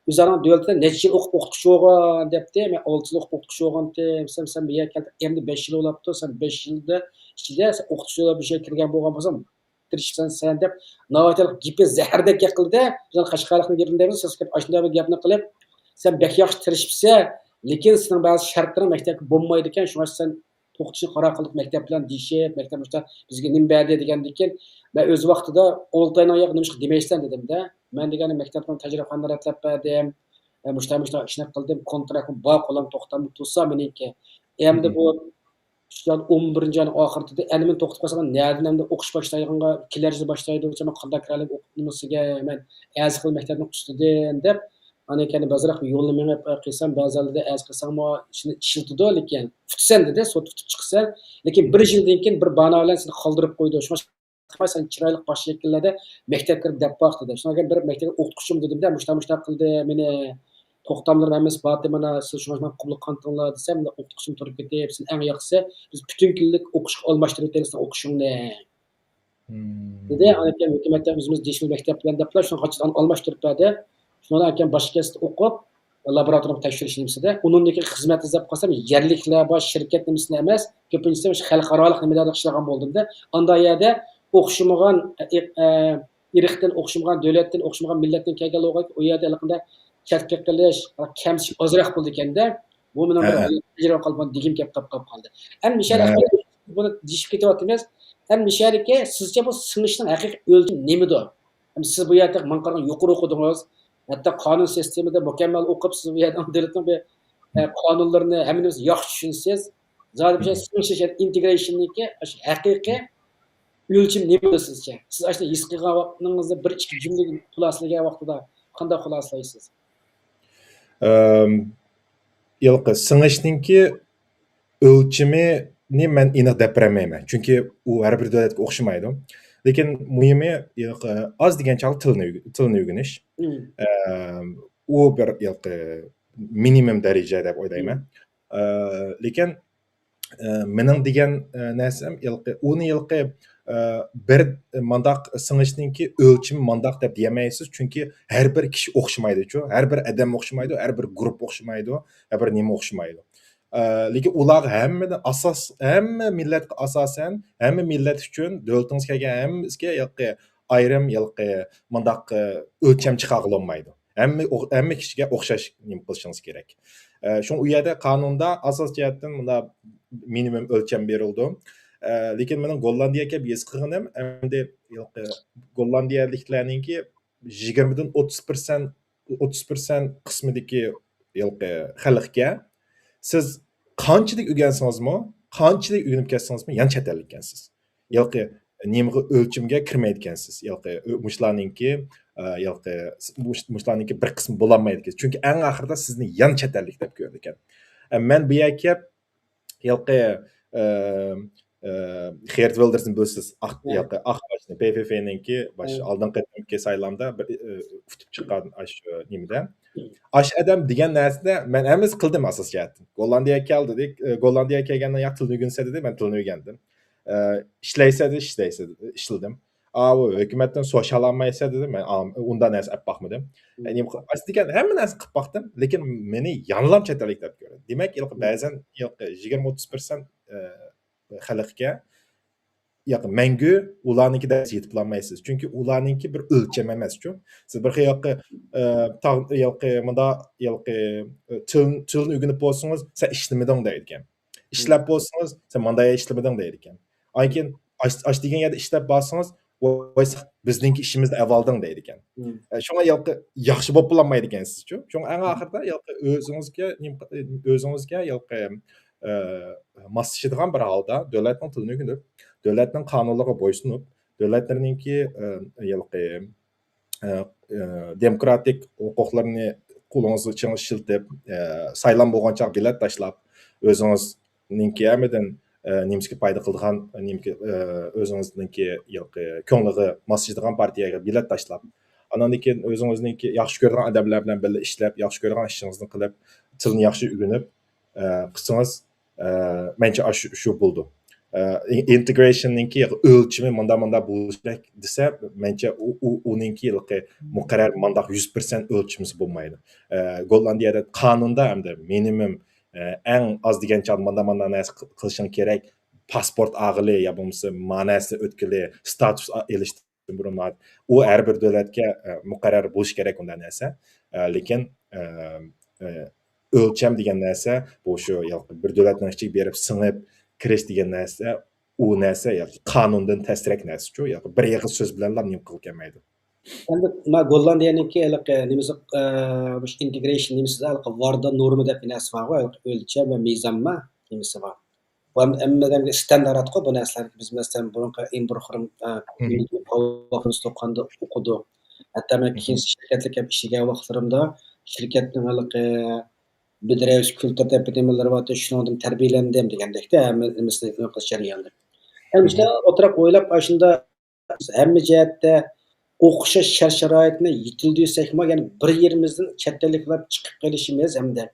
ئۆزۈڭنىڭ دۆلىتىدە نەچچە يىل ئوقۇپ، ئوقۇتقۇچى بولغان دەپتى. مەن ئالتە يىل ئوقۇپ، ئوقۇتقۇچى بولغانتىم دېسەم، سەن بۇ يەرگە كەلدىڭ، ئەمدى بەش يىل بولاپتۇ، سەن بەش يىلدا ئىچىدە سەن ئوقۇتقۇچى بولۇپ بۇ يەرگە كىرگەن بولغان بولساڭ، تىرىشىپسەن سەن دەپ، ناۋايىتى گېپى زەھەردەك گەپ قىلدى. بىز قەشقەرلىقنىڭ گېپىنى دەيمىز، سىز ئاشۇنداق بىر گەپنى قىلىپ، سەن بەك ياخشى تىرىشىپسەن، لېكىن سېنىڭ بەزى شەرتلىرىڭ مەكتەپكە بولمايدىكەن، شۇڭا سەن توختىشىنى قارار قىلدۇق، مەكتەپ بىلەن دېيىشىپ، مەكتەپ مۇشۇنداق بىزگە نېمە بەردى دېگەندىكىن، مەن ئۆز ۋاقتىدا ئالتە ئاينىڭ ياقى نېمىشقا دېمەيسەن دېدىم-دە. مەن دېگەننى مەكتەپنىڭ تەجرىبىخانىنى رەتلەپ بەردىم. ئە، مۇشۇنداق، مۇشۇنداق ئىشنى قىلدىم، كونتراكتىم بار، قولۇم توختامدا تۇرسا مېنىڭكى. ئەمدى بۇ شۇ ئون بىرىنچى ئاينىڭ ئاخىرىدا ئەنە مەن توختاپ قالسام، نەدىن ئەمدى ئوقۇش باشلايدىغانغا، كېلەر يىلى باشلايدۇ، مەن قانداق كىرەلەيمەن ئوقۇپ نېمىسىگە، مەن ئەرز قىل مەكتەپنىڭ ئۈستىدىن دەپ، ئاندىن كېيىن بەزىرەك يولنى مېڭىپ، ئە، قىلسام، بەزى يەرلەردە ئەرز قىلساڭمۇ ئىشنى ئىشلىتىدۇ، لېكىن پۈتىسەن دېدى، سوت پۈتۈپ چىقىسەن. لېكىن بىر يىلدىن كېيىن بىر بانا بىلەن سېنى قالدۇرۇپ قويىدۇ. شۇڭا قىلماي، سەن چىرايلىق باشقا شەكىللەردە مەكتەپكە كىرىپ دەپ باقتى دەپ. شۇنىڭ بىر مەكتەپكە ئوقۇتقۇچىمغا دېدىمدە، مۇشۇنداق، مۇشۇنداق قىلدى، مېنى توختاملىرىم ھەممىسى بارتى، مانا سىز شۇڭا ماڭا قوبۇل قىلىۋاتىڭلار دېسەم، ئوقۇتقۇچىم تۇرۇپ كېتىپ، سېنى ئەڭ ياخشىسى بىز پۈتۈن كۈنلۈك ئوقۇشقا ئالماشتۇرۇۋېتەيلى سېنىڭ ئوقۇشۇڭنى. دېدى. ئاندىن كېيىن ھۆكۈمەتتە ئۆزىمىز دېيىشلىك مەكتەپ بىلەن دەپلا شۇنى قاچىدان ئالماشتۇرۇپ بەردى. شۇنىڭدىن كېيىن باشقا كەسىپتە ئوقۇپ، لابوراتورنىڭ تەكشۈرۈش نېمىسىدە، ئۇنىڭدىن كېيىن خىزمەت ئىزدەپ قالسام، يەرلىكلەر بار، شىركەت نېمىسىنى ئەمەس، كۆپىنچىسى مۇشۇ خەلقئارالىق نېمىلەردە ئىشلىغان بولدۇمدە. ئاندا يەردە ئوخشىمىغان، ئە، ئە، ئىرقتىن ئوخشىمىغان، دۆلەتتىن ئوخشىمىغان، مىللەتتىن كەلگەن بولغاچقا، ئۇ يەردە ھېلىقىنداق كەتكۈزۈش، كەمسىتىش ئازراق بولىدىكەندە، بۇ مېنىڭ بىر ھە، تەجرىبە قالغان دېگۈم كەپ قاپ قالدى. ئەمدى مۇشۇ يەردە ھە. بۇنى دېيىشىپ كېتىۋاتىمىز. ئەمدى مۇشۇ يەردىكى سىزچە بۇ سىڭىشنىڭ ھەقىقىي ئۆلچىمى نېمىدۇ؟ ئەمدى سىز بۇ يەردە ماڭا قارىغان يۇقىرى ئوقۇدىڭىز، ھەتتا قانۇن سىستېمىدا مۇكەممەل ئوقۇپ، سىز بۇ يەردە دۆلەتنىڭ بىر، ئە، قانۇنلىرىنى ھەممىنى ياخشى چۈشىنىسىز. زادى بىر شەي سىڭىشىش، يەنى ئىنتېگرېيشننىڭكى ئاشۇ ھەقىقىي ئۆلچىمى نېمىدۇ سىزچە؟ سىز ئاشۇنى ھېس قىلغان ۋاقتىڭىزدا بىر ئىككى جۈملىگە خۇلاسىلىگەن ۋاقتىدا قانداق خۇلاسىلايسىز؟ ئەم، ھېلىقى سىڭىشنىڭكى ئۆلچىمىنى مەن ئېنىق دەپ بېرەلمەيمەن. چۈنكى ئۇ ھەر بىر دۆلەتكە ئوخشىمايدۇ. لېكىن مۇھىمى، ھېلىقى ئاز دېگەن چاغدا تىلنى ئۆگ-، تىلنى ئۆگىنىش. مم. ئەم، ئۇ بىر ھېلىقى مىنىمۇم دەرىجە دەپ ئويلايمەن. مم. ئە، لېكىن ئە، مېنىڭ دېگەن، ئە، نەرسەم ھېلىقى، ئۇنى ھېلىقى، ئە، بىر مانداق سىڭىشنىڭكى ئۆلچىمى مانداق دەپ دېيەلمەيسىز، چۈنكى ھەر بىر كىشى ئوخشىمايدۇچۇ، ھەر بىر ئادەم ئوخشىمايدۇ، ھەر بىر گۇرۇپپا ئوخشىمايدۇ، ھەر بىر نېمە ئوخشىمايدۇ. ئە، لېكىن ئۇلارغا ھەممىدىن ئاساس، ھەممە مىللەتكە ئاساسەن، ھەممە مىللەت ئۈچۈن، دۆلىتىڭىزگە كەلگەن ھەممىسىگە ھېلىقى ئايرىم ھېلىقى مانداق، ئە، ئۆلچەم چىقارغىلى بولمايدۇ. ھەممە ئوخ-، ھەممە كىشىگە ئوخشاش نېمە قىلىشىڭىز كېرەك. ئە، شۇڭا ئۇ يەردە قانۇندا ئاساس جەھەتتىن مۇنداق مىنىمۇم ئۆلچەم بېرىلىدۇ. ئە، لېكىن مېنىڭ گوللاندىيەگە كەپ ھېس قىلغىنىم، ئەمدى ھېلىقى گوللاندىيەلىكلەرنىڭكى يىگىرمىدىن ئوتتۇز پىرسەنت، ئوتتۇز پىرسەنت قىسمىدىكى ھېلىقى خەلقكە سىز قانچىلىك ئۆگەنسىڭىزمۇ، قانچىلىك ئۆگىنىپ كەتسىڭىزمۇ، يەنە چەت ئەللىككەنسىز. ھېلىقى نېمىغا ئۆلچىمگە كىرمەيدىكەنسىز. ھېلىقى ئۆ-، مۇشۇلارنىڭكى، ئە، ھېلىقى مۇش-، مۇشۇلارنىڭكى بىر قىسمى بولالمايدىكەن. چۈنكى ئەڭ ئاخىرىدا سىزنى يەنە چەت ئەللىك دەپ كۆرىدىكەن. ئە، مەن بۇ يەرگە كەپ، ھېلىقى، ئە، ئە، خېرت ۋىلدېرسنى بىلىسىز. ئاق، ھە. ھېلىقى ئاق باش، پې پې پېنىڭكى باش، ھە. ئالدىنقى قېتىمكى سايلامدا بىر، ئە، ئۇتۇپ چىققان ئاشۇ نېمىدە. ئاشۇ ئادەم دېگەن نەرسىدە مەن ھەممىسى قىلدىم ئاساسىي جەھەتتىن. گوللاندىيەگە كەل دېدى. ئە، گوللاندىيەگە كەلگەندىن ياق تىلنى ئۆگىنىسە دېدى. مەن تىلنى ئۆگەندىم. ئە، ئىشلەيسە دېدى، ئىشلەيسە، ئىشلىدىم. ئاۋۇ ھۆكۈمەتتىن سوشال ئالمايسە دېدى. مەن ئا-، ئۇنداق نەرسە ئەپ باقمىدىم. مم. ئە، نېمە قىل-، ئەسلى دېگەن ھەممە نەرسە قىلىپ باقتىم. لېكىن مېنى يەنىلام چەت ئەللىك دەپ كۆردى. دېمەك، ھېلىقى مم. بەزەن ھېلىقى يىگىرمە ئوتتۇز پىرسەنت، ئە، خەلقكە ياق، مەڭگۈ ئۇلارنىڭكىدەك يېتىپ بولالمايسىز. چۈنكى ئۇلارنىڭكى بىر ئۆلچەم ئەمەسچۇ. سىز بىر خىل ياقى، ئە، تاغ، ياقى مۇندا، ياقى، ئە، تىل، تىلنى ئۆگىنىپ بولسىڭىز، سەن ئىشلىمىدىڭ دەيدىكەن. مم. ئىشلەپ بولسىڭىز، سەن ماندا ئىشلىمىدىڭ دەيدىكەن. ئاندىن كېيىن ئاش، ئاش دېگەن يەردە ئىشلەپ بارسىڭىز، ۋاي، بىزنىڭكى ئىشىمىزنى ئەۋالدىڭ دەيدىكەن. مم. ئە، شۇڭا ياقى ياخشى بولۇپ بولالمايدىكەنسىزچۇ. شۇڭا ئەڭ مم. ئاخىرىدا ياقى ئۆزىڭىزگە نېمە، ئۆزىڭىزگە ياقى ئە، ماسلىشىدىغان بىر ھالدا دۆلەتنىڭ تىلىنى ئۆگىنىپ، دۆلەتنىڭ قانۇنلىرىغا بويسۇنۇپ، دۆلەتلىرىنىڭكى، ئە، ھېلىقى، ئە، ئە، دېموكراتىك ھوقۇقلىرىنى قولىڭىزغا ئىچىڭىز ئىشلىتىپ، ئە، سايلام بولغان چاغ بېلەت تاشلاپ، ئۆزىڭىزنىڭكى ھەممىدىن، ئە، نېمىسىگە پايدا قىلىدىغان، نېمىكى، ئە، ئۆزىڭىزنىڭكى ھېلىقى كۆڭلىگە ماسلىشىدىغان پارتىيەگە بېلەت تاشلاپ، ئانان كېيىن ئۆزىڭىزنىڭكى ياخشى كۆرىدىغان ئادەملەر بىلەن بىللە ئىشلەپ، ياخشى كۆرىدىغان ئىشىڭىزنى قىلىپ، تىلنى ياخشى ئۆگىنىپ، ئە، قىلسىڭىز، ئە، مەنچە ئاشۇ، شۇ بولىدۇ. ئە، ئىن-، ئىنتېگرېيشننىڭكى ئۆلچىمى مۇندا، مۇندا بولۇشى كېرەك دېسە، مەنچە ئۇ، ئۇ، ئۇنىڭكى ھېلىقى مۇقەررەر مۇنداق يۈز پىرسەنت ئۆلچىمىسى بولمايدۇ. ئە، گوللاندىيەدە قانۇندا ئەمدى مىنىمۇم، ئە، ئەڭ ئاز دېگەن چاغدا مۇندا، مۇندا نەرسە قىل-، قىلىشىڭ كېرەك، پاسپورت ئالغىلى يا بولمىسا ماناسىنى ئۆتكىلى، ستاتۇس ئا-، ئېلىش بۇرۇن بار. ئۇ ھەر بىر دۆلەتكە، ئە، مۇقەررەر بولۇشى كېرەك ئۇنداق نەرسە. ئە، لېكىن، ئە، ئە، ئۆلچەم دېگەن نەرسە، بۇ شۇ ياقى بىر دۆلەتنىڭ ئىچىگە بېرىپ سىڭىپ كىرىش دېگەن نەرسە، ئۇ نەرسە ياقى قانۇندىن تەستىرەك نەرسىچۇ، ياقى بىر ئېغىز سۆز بىلەنلا نېمە قىلىپ كەلمەيدۇ. ئەمدى ما گوللاندىيەنىڭكى ھېلىقى نېمىسى، ئە، مۇشۇ ئىنتېگرېيشن نېمىسىدە ھېلىقى ۋاردا نورما دەپ بىر نەرسە بارغۇ، ھېلىقى ئۆلچەم ۋە مىزانما نېمىسى بار. بۇ ھەم-، ھەممىدىن ئىستاندارتقۇ بۇ نەرسىلەر. بىز مەسىلەن بۇرۇنقى ئىمبۇرخورم، ئە، مم. قاۋاقىمىز توققاندا ئوقۇدۇق. ھەتتا مەن مم. كېيىن شىركەتلىك ھەم ئىشلىگەن ۋاقىتلىرىمدا شىركەتنىڭ ھېلىقى بىدرەۋس كۈلتۈر دەپ بىر نېمىلىرى بارتى، شۇنىڭدىن تەربىيەلەندىم دېگەندەكتە ھەممە نېمىسىنى ئېنىقلاش جەريانىدا. ئەمدى مم. ئوتتۇرىغا ئويلاپ ئاشۇنداق ھەممە جەھەتتە ئوخشاش شەرت-شارائىتنى يېتىلدۈرسەكمۇ، يەنى بىر يېرىمىزدىن چەت ئەللىك بولۇپ چىقىپ قېلىشىمىز ھەمدە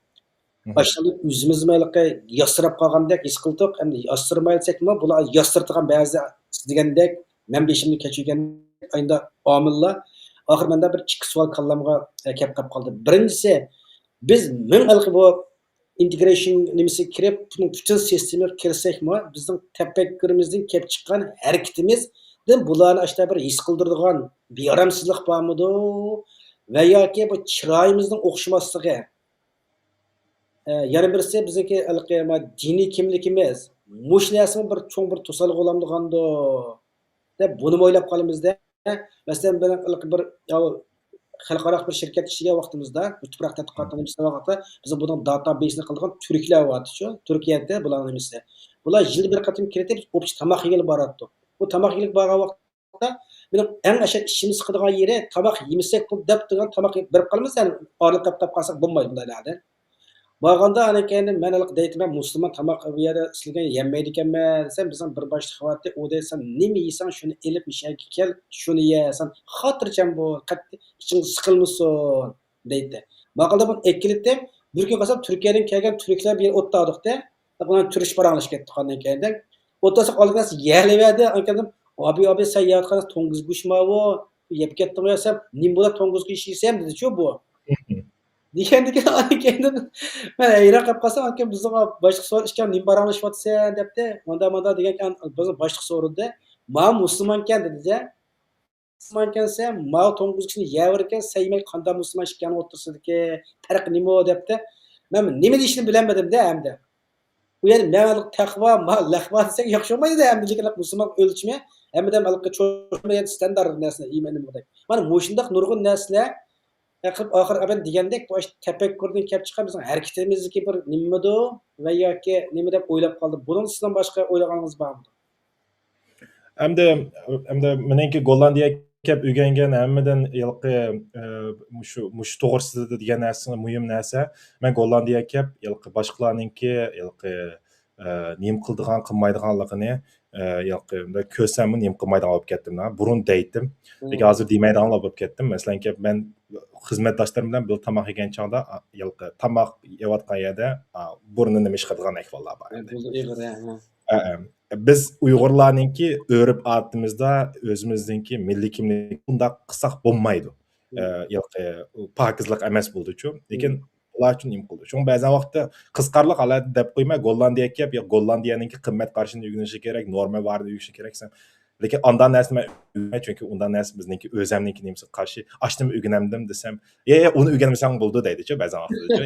ئاشۇنداق ئۆزىمىزمۇ ھېلىقى ياسىراپ قالغاندەك ھېس قىلدۇق. ئەمدى ياسىرمايسەكمۇ، بۇلار ياسىرىدىغان بەزى سىز دېگەندەك، مەن بېشىمدىن كەچۈرگەن ئاينىدا ئامىللار. ئاخىر مەندە بىر ئىككى سوئال كاللامغا، ئە، كەپ قاپ قالدى. بىرىنچىسى، بىز مىڭ ھېلىقى بۇ ئىنتېگرېيشن نېمىسىگە كىرىپ، پۈتۈن، پۈتۈن سىستېمىغا كىرسەكمۇ، بىزنىڭ تەپەككۇرىمىزدىن كەپ چىققان ھەرىكىتىمىزدىن بۇلارنى ئاشتا بىر ھېس قىلدۇرىدىغان بىئارامسىزلىق بارمىدۇ؟ ۋە ياكى بۇ چىرايىمىزنىڭ ئوخشىماسلىقى؟ ئە، يەنە بىرسى بىزنىڭكى ھېلىقى ما دىنىي كىملىكىمىز، مۇشۇ نەرسىمۇ بىر چوڭ بىر توسالغۇ بولامدىغاندۇ دەپ بۇنىمۇ ئويلاپ قالىمىزدە. مەسىلەن، بىر، ھېلىقى بىر، يا، خەلقئارالىق بىر شىركەت ئىشلىگەن ۋاقتىمىزدا، بۇ تۇپراق تەتقىقاتىنى ئىشلىگەن ۋاقىتتا، بىز بۇنىڭ داتابېيسىنى قىلىدىغان تۈركلەر بارتىچۇ، تۈركىيەدە بۇلارنىڭ نېمىسى. بۇلار يىلدا بىر قېتىم كېلىپ، ئوپچە تاماق يېگىلى باراتتۇق. بۇ تاماق يېگىلى بارغان ۋاقىتتا، مېنىڭ ئەڭ ئاشۇ ئىچىمنى سىقىدىغان يېرى، تاماق يېمىسەك بولدى دەپ تۇرغان تاماق بېرىپ قالمىسا، ئارىلىق قاپ قالساق بولمايدۇ بۇنداق ھالدا. بارغاندا ئاندىن كېيىن مەن ھېلىقى دەيتتىم، مەن مۇسۇلمان تاماق بۇ يەردە ئىشلىگەن يەمەيدىكەنمەن دېسەم، بىزنىڭ بىر باشلىق بارتتى، ئۇ دەيدۇ، سەن نېمە يېسەڭ شۇنى ئېلىپ مۇشۇ يەرگە كەل، شۇنى يە، سەن خاتىرجەم بول، قەتئىي ئىچىڭ سىقىلمىسۇن دەيتتى. ماقۇل دەپ ئۇنى ئەكېلىتتىم. بىر كۈن قارىسام تۈركىيەدىن كەلگەن تۈركلەر بىر يەردە ئولتۇردۇق دە. ئۇنىڭ تۈرۈشى پاراڭلىشىپ كەتتۇق ئاندىن كېيىن. ئولتۇرساق ئالدىغا نەرسە يەلىۋەردى. ئاندىن كېيىن، ئابى، ئابى، سەن يەۋاتقان نەرسە توڭگۇز گۆشى ماۋۇ، يەپ كەتتىڭغۇ دېسەم، نېمە بولار توڭگۇز گۆشى يېسەم دېدىچۇ بۇ. دېگەندىكىن ئاندىن كېيىن مەن ھەيران قېلىپ قالسام، ئاندىن كېيىن بىزنىڭ باشلىق سوئال ئىكەن، نېمە پاراڭلىشىۋاتىسەن دەپتۇ. مۇنداق مۇنداق دېگەنكەن بىزنىڭ باشلىق سورىدى. ما مۇسۇلمانكەن دېدى. مۇسۇلمانكەنسەن، ماۋۇ توڭگۇز گۆشىنى يەۋېرىكەن، سەن يېمەي قانداق مۇسۇلمان ئىكەننىڭ ئوتتۇرىسىدىكى پەرق نېمە دەپتۇ. مەن نېمە دېيىشنى بىلەلمىدىم دە ئەمدى. ئۇ يەردە مەن تەقۋا، ما لەقۋا دېسەك ياخشى بولمايدۇ دە ئەمدى، لېكىن مۇسۇلمان ئۆلچىمى ھەممىدىن ھېلىقى چوشما يەردە ستاندارت نەرسىنى ئىمانىمىزدەك. مانا مۇشۇنداق نۇرغۇن نەرسىلەر قىلىپ ئاخىر ئەبەد دېگەندەك بۇ تەپەككۇردىن كېلىپ چىققان بىزنىڭ ھەرىكىتىمىزدىكى بىر نېمىدۇ ۋە ياكى نېمە دەپ ئويلاپ قالدىم. بۇنىڭ سىزنىڭ باشقا ئويلىغانىڭىز بارمىدۇ؟ ئەمدى، ئەمدى مېنىڭكى گوللاندىيەگە كەپ ئۆگەنگەن ھەممىدىن ھېلىقى، ئە، مۇشۇ، مۇشۇ توغرىسىدا دېگەن نەرسە، مۇھىم نەرسە. مەن گوللاندىيەگە كەپ ھېلىقى باشقىلارنىڭكى ھېلىقى، ئە، نېمە قىلىدىغان، قىلمايدىغانلىقىنى، ئە، ھېلىقى بۇنداق كۆرسەممۇ نېمە قىلمايدىغان بولۇپ كەتتىم. بۇرۇن دەيتتىم. لېكىن ھازىر دېمەيدىغانلا بولۇپ كەتتىم. مەسىلەن، كەپ مەن خىزمەتداشلىرىم بىلەن بىر تاماق يېگەن چاغدا، ئا، ھېلىقى تاماق يەۋاتقان يەردە، ئا، بۇرنىنى مىشقىدىغان ئەھۋاللار بار ئەمدى. بۇ ئېغىر، ھە، ھە. ئە، ئە. بىز ئۇيغۇرلارنىڭكى ئۆرپ-ئادىتىمىزدە ئۆزىمىزنىڭكى مىللىي كىملىكنى بۇنداق قىلساق بولمايدۇ. ئە، ھىم. ھېلىقى پاكىزلىق ئەمەس بولدىچۇ. لېكىن ھىم. ئۇلار ئۈچۈن نېمە قىلىدۇ؟ شۇڭا بەزەن ۋاقىتتا قىزىقارلىق ھالەتتە دەپ قويماي، گوللاندىيەگە كەپ، يا گوللاندىيەنىڭكى قىممەت قارىشىنى ئۆگىنىشى كېرەك، نورما بارىنى ئۆگىنىشى كېرەك دېسەم، لېكىن ئانداق نەرسىنى مەن ئۆگەنمەي، چۈنكى ئۇنداق نەرسە بىزنىڭكى ئۆزەمنىڭكى نېمىسىگە قارشى. ئاشۇنىمۇ ئۆگىنەمدىم دېسەم، يا، يا، ئۇنى ئۆگەنمىسەڭ بولىدۇ دەيدىچۇ بەزەن ۋاقىتتا.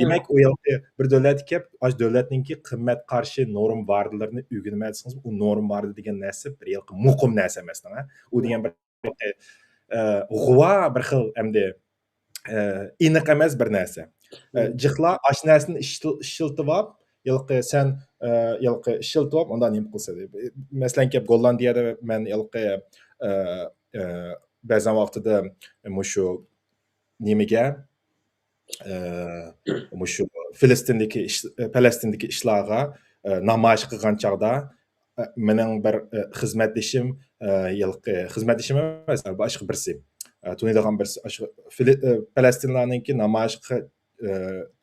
دېمەك، ئۇ ھېلىقى بىر دۆلەتكە كەپ، ئاشۇ دۆلەتنىڭكى قىممەت قارىشى نورما بارىلىرىنى ئۆگىنىمەن دېسىڭىز، ئۇ نورما بارى دېگەن نەرسە بىر ھېلىقى مۇقىم نەرسە ئەمەس، ھە. ئۇ دېگەن بىر، ئە، غۇۋا بىر خىل ئەمدى، ئە، ئېنىق ئەمەس بىر نەرسە. ئە، ھىم. جىقلا ئاشۇ نەرسىنى ئىشلىتىۋاپ، ھېلىقى سەن، ئە، ھېلىقى ئىشلىتىۋاپ، ئۇنداق نېمە قىلسا. مەسىلەن، كەپ گوللاندىيەدە مەن ھېلىقى، ئە، ئە، بەزەن ۋاقتىدا مۇشۇ نېمىگە، ئە، مۇشۇ فىلىستىندىكى ئىش، پەلەستىندىكى ئىشلارغا، ئە، نامايىش قىلغان چاغدا، ئە، مېنىڭ بىر، ئە، خىزمەتدىشىم، ئە، ھېلىقى خىزمەتدىشىم ئەمەس، باشقا بىرسى، ئە، تونۇيدىغان بىرسى، ئاشۇ فىلى-، ئە، پەلەستىنلارنىڭكى نامايىشقا، ئە،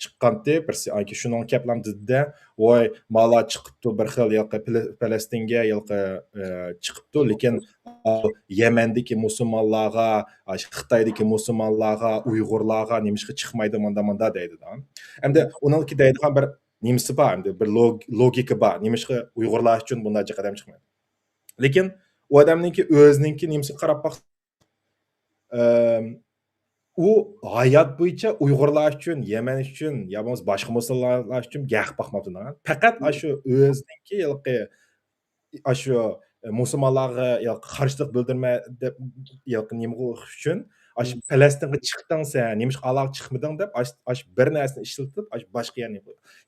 چىققانتى بىرسى، ئانكى شۇنىڭ كەپلام دېدى-دە، ۋاي، مالا چىقىپتۇ بىر خىل ھېلىقى پىلى-، پەلەستىنگە ھېلىقى، ئە، چىقىپتۇ، لېكىن يەمەندىكى مۇسۇلمانلارغا، ئاشۇ خىتايدىكى مۇسۇلمانلارغا، ئۇيغۇرلارغا نېمىشقا چىقمايدۇ، ماندا، ماندا دەيدۇ. ئەمدى ئۇنىڭكى دەيدىغان بىر نېمىسى بار، ئەمدى بىر لوگ-، لوگىكا بار. نېمىشقا ئۇيغۇرلار ئۈچۈن بۇنداق جىق ئادەم چىقمايدۇ؟ لېكىن ئۇ ئادەمنىڭكى ئۆزىنىڭكى نېمىسىگە قاراپ باقسا، ئەم، ئۇ ھايات بويىچە ئۇيغۇرلار ئۈچۈن، يەمەن ئۈچۈن يا بولمىسا باشقا مۇسۇلمانلار ئۈچۈن گەپ باقماپتۇ. پەقەت ئاشۇ ئۆزىنىڭكى ھېلىقى ئاشۇ، ئە، مۇسۇلمانلارغا ياكى قارشىلىق بىلدۈرمە دەپ، ياكى نېمە قىلىش ئۈچۈن، ئاشۇ مم. پەلەستىنگە چىقتىڭ سەن، نېمىشقا ئالاغا چىقمىدىڭ دەپ، ئاش-، ئاشۇ بىر نەرسىنى ئىشلىتىپ، ئاشۇ باشقا يەرنى،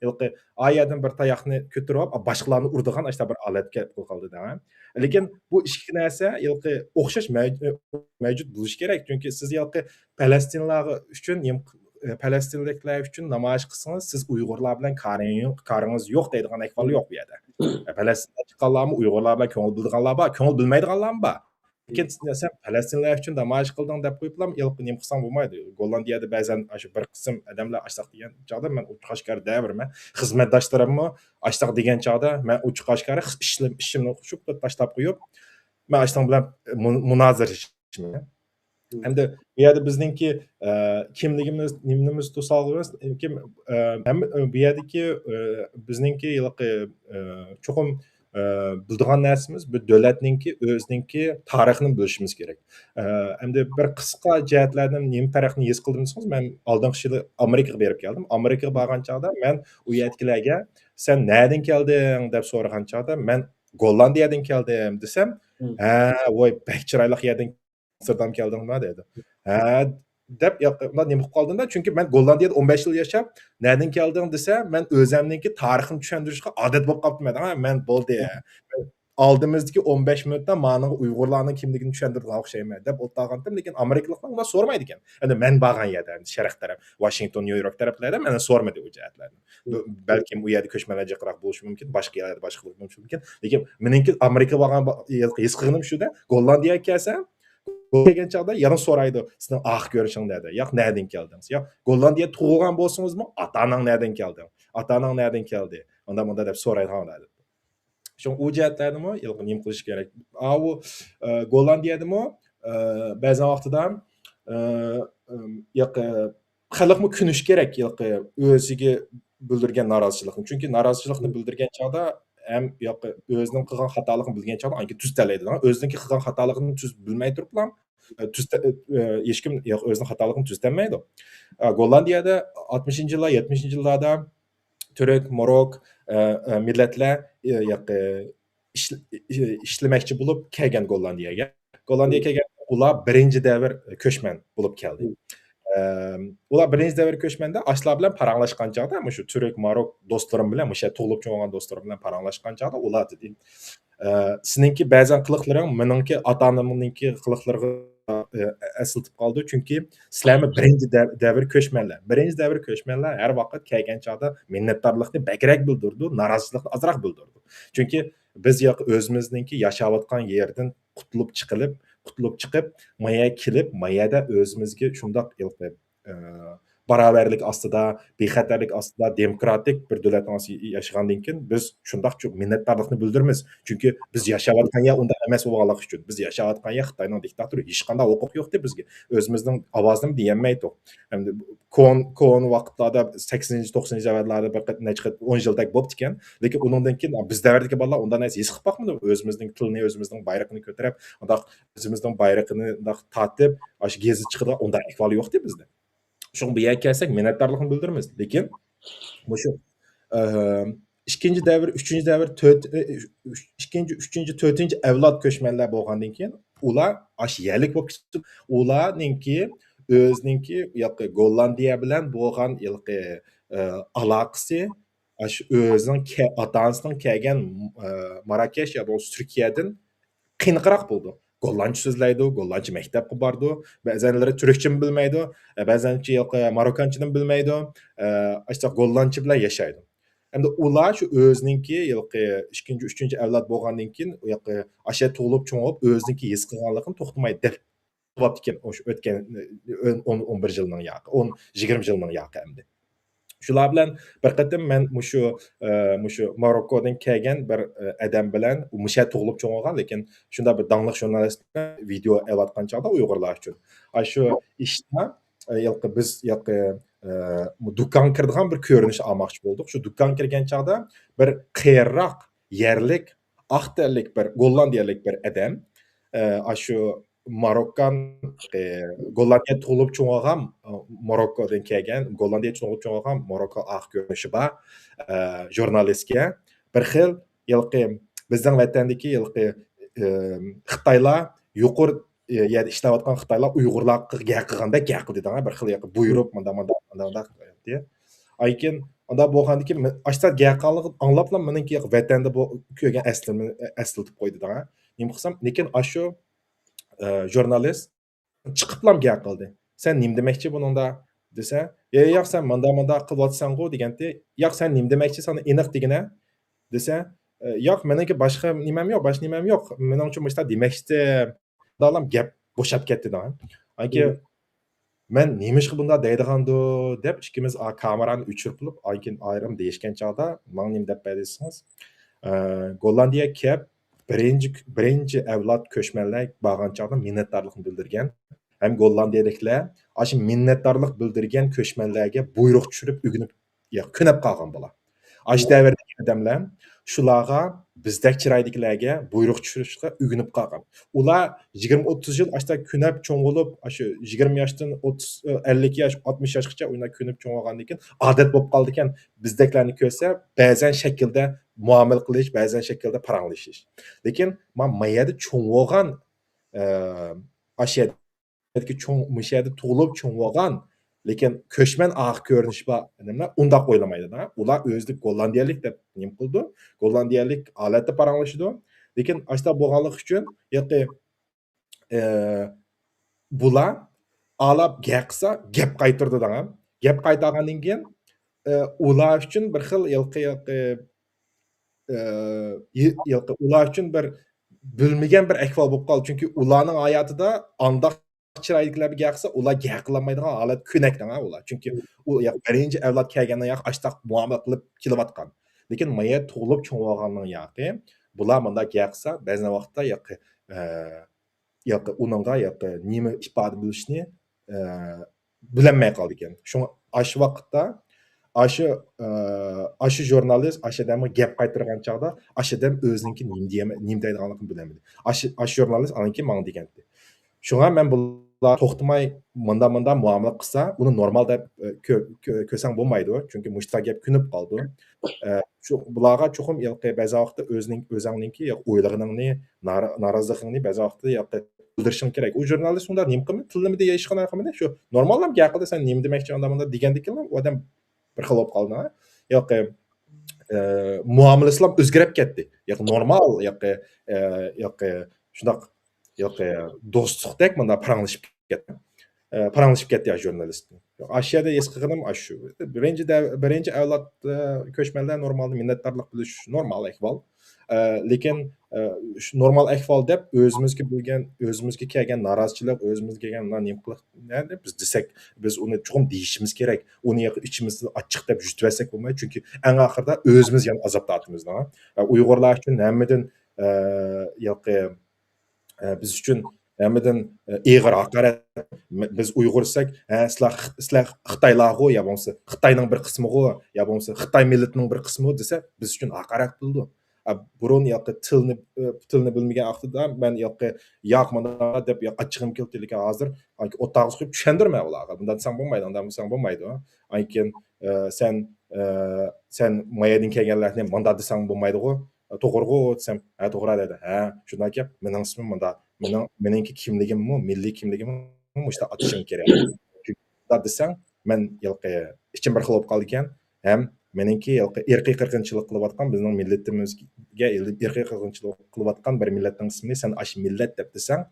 ھېلىقى ئا يەردىن بىر تاياقنى كۆتۈرۈپ ئاپ، باشقىلارنى ئۇرىدىغان ئاشۇنداق بىر ھالەتكە كېلىپ قالدى دەڭ. لېكىن بۇ ئىككى نەرسە ھېلىقى ئوخشاش مەۋ-، مەۋجۇت بولۇشى كېرەك، چۈنكى سىز ھېلىقى پەلەستىنلارغا ئۈچۈن نېمە ئە، پەلەستىنلىكلەر ئۈچۈن نامايىش قىلسىڭىز، سىز ئۇيغۇرلار بىلەن كارىڭ-، كارىڭىز يوق دەيدىغان ئەھۋال يوق بۇ يەردە. ئە، پەلەستىندە چىققانلارمۇ ئۇيغۇرلار بىلەن كۆڭۈل بۆلىدىغانلار بار، كۆڭۈل بۆلمەيدىغانلارمۇ بار. لېكىن سەن پەلەستىنلەر ئۈچۈن نامايىش قىلدىڭ دەپ قويۇپلا، ھېلىقى نېمە قىلساڭ بولمايدۇ. گوللاندىيەدە بەزەن ئاشۇ بىر قىسىم ئادەملەر ئاشتاق دېگەن چاغدا مەن ئوچۇق ئاشكارا دەۋېرىمەن. خىزمەتداشلىرىممۇ ئاشتاق دېگەن چاغدا مەن ئوچۇق ئاشكارا خىز-، ئىشلىرىم-، ئىشىمنى قوشۇپ تاشلاپ قويۇپ، مەن ئاشتاق بىلەن مۇ-، مۇنازىرىلىشىمەن. ھەمدە بۇ يەردە بىزنىڭكى، ئە، كىملىكىمىز، نېمىمىز توسالغۇ ئەمەس، لېكىن، ئە، ھەم، ئە، بۇ يەردىكى، ئە، بىزنىڭكى ھېلىقى، ئە، چوقۇم، ئە، بىلىدىغان نەرسىمىز، بۇ دۆلەتنىڭكى ئۆزىنىڭكى تارىخىنى بىلىشىمىز كېرەك. ئە، ئەمدى بىر قىسقا جەھەتلەردىن نېمە پەرقنى ھېس قىلدىم دېسىڭىز، مەن ئالدىنقى يىلى ئامېرىكىغا بېرىپ كەلدىم. ئامېرىكىغا بارغان چاغدا مەن ئۇ يەردىكىلەرگە، «سەن نەدىن كەلدىڭ؟» دەپ سورىغان چاغدا، «مەن گوللاندىيەدىن كەلدىم» دېسەم، ھە، ۋاي، بەك چىرايلىق يەردىن ئامستېردام كەلدىڭما دېدى. ھە دەپ، ياق، ئۇنداق نېمە قىلىپ قالدىم-دە، چۈنكى مەن گوللاندىيەدە ئون بەش يىل ياشاپ، نەدىن كەلدىڭ دېسە، مەن ئۆزەمنىڭكى تارىخىنى چۈشەندۈرۈشكە ئادەت بولۇپ قاپتىمەن. ھە، مەن بولدى. ئالدىمىزدىكى ئون بەش مىنۇتتا مانىڭغا ئۇيغۇرلارنىڭ كىملىكىنى چۈشەندۈرىدىغان ئوخشايمەن دەپ ئولتۇرغانتىم، لېكىن ئامېرىكىلىقلار ئۇنداق سورىمايدىكەن. ئەمدى مەن بارغان يەردە، ئەمدى شەرق تەرەپ، ۋاشىنگتون، نيۇ يورك تەرەپلەردە مەن سورىمىدى ئۇ جەھەتلەرنى. بەلكىم ئۇ يەردە كۆچمەنلەر جىقراق بولۇشى مۇمكىن، باشقا يەرلەردە باشقا بولۇشى مۇمكىن. لېكىن مېنىڭكى ئامېرىكا بارغان با-، ھېس قىلغىنىم شۇ-دە، گوللاندىيەگە كەلسەم، كەلگەن چاغدا يەنە سورايدۇ، «سېنىڭ ئاق كۆرۈنۈشۈڭ نەدە؟ ياق، نەدىن كەلدىڭىز؟ ياق، گوللاندىيەدە تۇغۇلغان بولسىڭىزمۇ، ئاتا-ئاناڭ نەدىن كەلدى؟ ئاتا-ئاناڭ نەدىن كەلدى؟» ئاندا-مۇندا دەپ سورايدىغان ئادەم. شۇڭا ئۇ جەھەتلەردىمۇ ھېلىقى نېمە قىلىش كېرەك. ئاۋۇ، ئە، گوللاندىيەدىمۇ، ئە، بەزى ۋاقتىدا، ئە، ئەم، ياق، ئە، خەلقمۇ كۈنۈش كېرەك، ھېلىقى ئۆزىگە بىلدۈرگەن نارازىچىلىقنى. چۈنكى نارازىچىلىقنى بىلدۈرگەن چاغدا ھەم ياق، ئۆزىنىڭ قىلغان خاتالىقىنى بىلگەن چاغدا ئانكى تۈزىتەلەيدۇ. ئۆزىنىڭكى قىلغان خاتالىقىنى تۈز-، بىلمەي تۇرۇپلا، ئە، تۈزىتە-، ئە، ھېچكىم ياق، ئۆزىنىڭ خاتالىقىنى تۈزىتەلمەيدۇ. ئە، گوللاندىيەدە ئاتمىشىنچى يىللار، يەتمىشىنچى يىللاردا تۈرك، موروك، ئە، ئە، مىللەتلەر، ئە، ياق، ئە، ئىشل-، ئىشلىمەكچى بولۇپ كەلگەن گوللاندىيەگە. گوللاندىيەگە كەلگەن ئۇلار بىرىنچى دەۋر كۆچمەن بولۇپ كەلدى. ئەم، ئۇلار بىرىنچى دەۋر كۆچمەندە ئاشۇلار بىلەن پاراڭلاشقان چاغدا، مۇشۇ تۈرك، ماروك دوستلىرىم بىلەن، مۇشۇ يەردە تۇغۇلۇپ چوڭ بولغان دوستلىرىم بىلەن پاراڭلاشقان چاغدا ئۇلار دېدى، ئە، «سېنىڭكى بەزەن قىلىقلىرىڭ مېنىڭكى ئاتا-ئانامنىڭكى قىلىقلىرىغا، ئە، ئەسلىتىپ قالىدۇ، چۈنكى سىلەرمۇ بىرىنچى دە-، دەۋر كۆچمەنلەر. بىرىنچى دەۋر كۆچمەنلەر ھەر ۋاقىت كەلگەن چاغدا مىننەتدارلىقنى بەكرەك بىلدۈرىدۇ، نارازىچىلىقنى ئازراق بىلدۈرىدۇ.» چۈنكى بىز ياق-، ئۆزىمىزنىڭكى ياشاۋاتقان يېرىدىن قۇتۇلۇپ چىقىلىپ، قۇتۇلۇپ چىقىپ، ما يەرگە كېلىپ، ما يەردە ئۆزىمىزگە شۇنداق ھېلىقى، ئە، باراۋەرلىك ئاستىدا، بىخەتەرلىك ئاستىدا، دېموكراتىك بىر دۆلەتنىڭ ئاستىدا ياشىغاندىن كېيىن، بىز شۇنداق چوڭ مىننەتدارلىقنى بىلدۈرىمىز. چۈنكى بىز ياشاۋاتقان يەر ئۇنداق ئەمەس بولغانلىقى ئۈچۈن. بىز ياشاۋاتقان يەر خىتاينىڭ دىكتاتورى، ھېچقانداق ھوقۇق يوقتى بىزگە. ئۆزىمىزنىڭ ئاۋازىنى دېيەلمەيتتۇق. ئەمدى كون-، كونا ۋاقىتلاردا، سەكسىنىنچى، توقسىنىنچى دەۋرلەردە بىر قېت-، نەچچە قېت، ئون يىلدەك بوپتىكەن. لېكىن ئۇنىڭدىن كېيىن بىز دەۋردىكى بالىلار ئۇنداق نەرسە ھېس قىلىپ باقمىدى. ئۆزىمىزنىڭ تىلىنى، ئۆزىمىزنىڭ بايرىقىنى كۆتۈرۈپ، ئۇنداق ئۆزىمىزنىڭ بايرىقىنى ئۇنداق تارتىپ، ئاشۇ گېزىت چىقىدىغان ئۇنداق ئەھۋال يوقتى بىزدە. شۇڭا بۇ يەرگە كەلسەك مىننەتدارلىقنى بىلدۈرىمىز. لېكىن مۇشۇ، ئە، ئىككىنچى دەۋر، ئۈچىنچى دەۋر، تۆت-، ئە، ئۈچ-، ئىككىنچى، ئۈچىنچى، تۆتىنچى ئەۋلاد كۆچمەنلەر بولغاندىن كېيىن ئۇلار ئاشۇ يەرلىك بولۇپ كېتىپ، ئۇلارنىڭكى ئۆزىنىڭكى ياقى گوللاندىيە بىلەن بولغان ھېلىقى، ئە، ئالاقىسى، ئاشۇ ئۆزىنىڭ كە-، ئاتا-ئانىسىنىڭ كەلگەن، ئە، ماراكەش يا بولمىسا تۈركىيەدىن قېنىقراق بولىدۇ. گوللاندچە سۆزلەيدۇ، گوللاندچە مەكتەپكە بارىدۇ، بەزەنلىرى تۈركچىمۇ بىلمەيدۇ، ئە، بەزەنچە ياقى ماروكانچىنىمۇ بىلمەيدۇ، ئە، ئاشۇنداق گوللاندچە بىلەن ياشايدۇ. ئەمدى ئۇلار شۇ ئۆزىنىڭكى ھېلىقى ئىككىنچى، ئۈچىنچى ئەۋلاد بولغاندىن كېيىن، ئۇ ياقى ئاشۇ يەردە تۇغۇلۇپ چوڭ بولۇپ، ئۆزىنىڭكى ھېس قىلغانلىقىنى توختىماي دەپ بوپتىكەن، ئوشۇ ئۆتكەن ئون، ئون بىر يىلنىڭ ياقى، ئون، يىگىرمە يىلنىڭ ياقى ئەمدى. شۇلار بىلەن بىر قېتىم مەن مۇشۇ، ئە، مۇشۇ ماروكودىن كەلگەن بىر، ئە، ئادەم بىلەن، مۇشۇ يەردە تۇغۇلۇپ چوڭ بولغان، لېكىن شۇنداق بىر داڭلىق ژۇرنالىست بىلەن ۋىدېئو ئېلىۋاتقان چاغدا ئۇيغۇرلار ئۈچۈن. ئاشۇ ئىشتا، ئە، ھېلىقى بىز ھېلىقى، ئە، دۇكانغا كىرىدىغان بىر كۆرۈنۈش ئالماقچى بولدۇق. شۇ دۇكانغا كىرگەن چاغدا بىر قېرىراق يەرلىك، ئاق تەنلىك بىر گوللاندىيەلىك بىر ئادەم، ئە، ئاشۇ ماروكان، ئە، گوللاندىيەدە تۇغۇلۇپ چوڭ بولغان، ئە، ماروكودىن كەلگەن، گوللاندىيەدە تۇغۇلۇپ چوڭ بولغان ماروكو ئاق كۆرۈنۈشى بار، ئە، ژۇرنالىستكە بىر خىل ھېلىقى بىزنىڭ ۋەتەندىكى ھېلىقى، ئە، خىتايلار يۇقىرى، ئە، يەردە ئىشلەۋاتقان خىتايلار ئۇيغۇرلارغا گەپ قىلغاندەك گەپ قىلدى دەڭە، بىر خىل ھېلىقى بۇيرۇق، مۇنداق، مۇنداق، مۇنداق، مۇنداق دېدى. ئاندىن كېيىن ئانداق بولغاندىن كېيىن مەن ئاشۇنداق گەپ قىلغانلىقىنى ئاڭلاپلا مېنىڭكى ۋەتەندە بۇ كۆرگەن ئەسلىمنى ئەسلىتىپ قويدى دەڭە. نېمە قىلسام، لېكىن ئاشۇ، ئە، ژۇرنالىست چىقىپلام گەپ قىلدى. «سەن نېمە دېمەكچى بۇنىڭدا؟» دېسە، «يا، ياق، سەن مانداق، مانداق قىلىۋاتىسەنغۇ» دېگەنتى. «ياق، سەن نېمە دېمەكچى، ساڭا ئېنىق دېگىنە» دېسە، ئە، «ياق، مېنىڭكى باشقا نېمەم يوق، باشقا نېمەم يوق. مېنىڭچە مۇشۇنداق دېمەكچىدىم. مۇنداقلام گەپ بوشاپ كەتتى دەڭ. ئانكى مەن نېمىشقا بۇنداق دەيدىغاندۇ دەپ ئىككىمىز ئا-، كامېرانى ئۆچۈرۈپ بولۇپ، ئانكىن ئايرىم دېيىشكەن چاغدا ماڭا نېمە دەپ بەردى دېسىڭىز، ئە، گوللاندىيەگە كەپ بىرىنچى، بىرىنچى ئەۋلاد كۆچمەنلەر بارغان چاغدا مىننەتدارلىقىنى بىلدۈرگەن ھەم گوللاندىيەلىكلەر ئاشۇ مىننەتدارلىق بىلدۈرگەن كۆچمەنلەرگە بۇيرۇق چۈشۈرۈپ ئۆگىنىپ، يا، كۆنۈپ قالغان بۇلار. ئاشۇ دەۋردىكى ئادەملەر شۇلارغا بىزدەك چىرايدىكىلەرگە بۇيرۇق چۈشۈرۈشكە ئۆگىنىپ قالغان. ئۇلار يىگىرمە ئوتتۇز يىل ئاشتا كۆنۈپ چوڭ بولۇپ، ئاشۇ يىگىرمە ياشتىن ئوتتۇز، ئەللىك ياش، ئاتمىش ياشقىچە ئۇنداق كۆنۈپ چوڭ بولغاندىن كېيىن ئادەت بولۇپ قالىدىكەن، بىزدەكلەرنى كۆرسە بەزەن شەكىلدە مۇئامىلە قىلىش، بەزەن شەكىلدە پاراڭلىشىش. لېكىن ما-، ما يەردە چوڭ بولغان، ئە، ئاشۇ يەردىكى چوڭ، مۇشۇ يەردە تۇغۇلۇپ چوڭ بولغان، لېكىن كۆچمەن ئاق كۆرۈنۈش بار، نېمە، ئۇنداق ئويلىمايدۇ. ئۇلار ئۆزلۈك گوللاندىيەلىك دەپ نېمە قىلىدۇ، گوللاندىيەلىك ھالەتتە پاراڭلىشىدۇ. لېكىن ئاشۇنداق بولغانلىقى ئۈچۈن، ياقى، ئە، بۇلار ئالاپ گەپ قىلسا، گەپ قايتۇرىدۇ دەڭ. گەپ قايتارغاندىن كېيىن، ئە، ئۇلار ئۈچۈن بىر خىل ياقى، ياقى، ئە، ياقى ئۇلار ئۈچۈن بىر بىلمىگەن بىر ئەھۋال بولۇپ قالدى. چۈنكى ئۇلارنىڭ ھاياتىدا ئانداق چىرايدىكىلەر بىر گەپ قىلسا، ئۇلار گەپ قىلالمايدىغان ھالەت كۆنەك دەڭ ئۇلار. چۈنكى ئۇ ياقى بىرىنچى ئەۋلاد كەلگەندىن ياقى ئاشتاق مۇئامىلە قىلىپ كېلىۋاتقان. لېكىن ما يەردە تۇغۇلۇپ چوڭ بولغاننىڭ ياقى، بۇلار مۇنداق گەپ قىلسا، بەزى ۋاقىتتا ياقى، ئە، ياقى ئۇنىڭغا ياقى نېمە ئىپادە بولۇشنى، ئە، بىلەلمەي قالىدىكەن. شۇڭا ئاشۇ ۋاقىتتا ئاشۇ، ئە، ئاشۇ ژۇرنالىست ئاشۇ ئادەمگە گەپ قايتۇرغان چاغدا ئاشۇ ئادەم ئۆزىنىڭكى نېمە دېيەم-، نېمە دەيدىغانلىقىنى بىلەلمىدى. ئاشۇ، ئاشۇ ژۇرنالىست ئانىڭكى ماڭا دېگەنتى. شۇڭا مەن بۇلار توختىماي مۇنداق، مۇنداق مۇئامىلە قىلسا، ئۇنى نورمال دەپ، ئە، كۆ-، كۆ-، كۆرسەڭ بولمايدۇ. چۈنكى مۇشۇنداق گەپ كۆنۈپ قالىدۇ. ئە، شۇ بۇلارغا چوقۇم ياقى بەزى ۋاقىتتا ئۆزىنىڭ، ئۆزۈڭنىڭكى ياقى ئويلىغىنىڭنى، نارا-، نارازىلىقىڭنى بەزى ۋاقىتتا ياقى بىلدۈرۈشۈڭ كېرەك. ئۇ ژۇرنالىست ئۇنداق نېمە قىلمىدى، ھېچقانداق قىلمىدى. شۇ نورماللا گەپ قىلدى، سەن نېمە دېمەكچى ئانداق مۇنداق دېگەندىكىنلا ئۇ ئادەم بىر خىل بولۇپ قالدى. ياقى، ئە، مۇئامىلىسىلا ئۆزگىرىپ كەتتى. ياقى نورمال، ياقى، ئە، ياقى شۇنداق، ياقى دوستلۇقتەك مۇنداق پاراڭلىشىپ كەتتى. ئە، پاراڭلىشىپ كەتتى يا ژۇرنالىست. ئاشۇ يەردە ھېس قىلغىنىم ئاشۇ. بىرىنچى دەۋ-، بىرىنچى ئەۋلاد، ئە، كۆچمەنلەر نورمالدا مىننەتدارلىق بىلدۈرۈش نورمال ئەھۋال. ئە، لېكىن، ئە، شۇ نورمال ئەھۋال دەپ ئۆزىمىزگە بىلگەن، ئۆزىمىزگە كەلگەن نارازىچىلىق، ئۆزىمىزگە كەلگەن مۇنداق نېمە قىلىق، نېمە بىز دېسەك، بىز ئۇنى چوقۇم دېيىشىمىز كېرەك. ئۇنى ياقى ئىچىمىزدىن ئاچچىق دەپ يۇتۇۋەتسەك بولمايدۇ. چۈنكى ئەڭ ئاخىرىدا ئۆزىمىز يەنە ئازابتا ئاتىمىز. ئە، ئۇيغۇرلار ئۈچۈن ھەممىدىن، ئە، ياقى ئە، بىز ئۈچۈن ھەممىدىن، ئە، ئېغىر ھاقارەت. بىز ئۇيغۇر دېسەك، ھە، سىلەر، سىلەر خىتايلارغۇ يا بولمىسا خىتاينىڭ بىر قىسمىغۇ يا بولمىسا خىتاي مىللىتىنىڭ بىر قىسمىغۇ دېسە، بىز ئۈچۈن ھاقارەت بولىدۇ. ئە، بۇرۇن ياقى تىلنى، ئە، تىلنى بىلمىگەن ۋاقتىدا مەن ياقى، ياق، مانا دەپ ياقى ئاچچىقىم كېلىدۇ، لېكىن ھازىر ئوتتۇرىغا قويۇپ چۈشەندۈرمەن ئۇلارغا. مۇنداق دېسەڭ بولمايدۇ، ئۇنداق دېسەڭ بولمايدۇ. ئاندىن كېيىن، ئە، سەن، ئە، سەن ما يەردىن كەلگەنلەرنى مانداق دېسەڭ بولمايدىغۇ. توغرىغۇ دېسەم، ھە، توغرا دېدى. ھە، شۇنداق گەپ، مېنىڭ ئىسمىم مۇنداق، مېنىڭ، مېنىڭكى كىملىكىممۇ، مىللىي كىملىكىممۇ مۇشۇنداق ئاتىشىم كېرەك. مۇنداق دېسەڭ، مەن ھېلىقى ئىچىم بىر خىل بولۇپ قالىدىكەن، ھەم مېنىڭكى ھېلىقى ئىرقىي قىرغىنچىلىق قىلىۋاتقان، بىزنىڭ مىللىتىمىزگە ئىرقىي قىرغىنچىلىق قىلىۋاتقان بىر مىللەتنىڭ ئىسمىنى سەن ئاشۇ مىللەت دەپ دېسەڭ،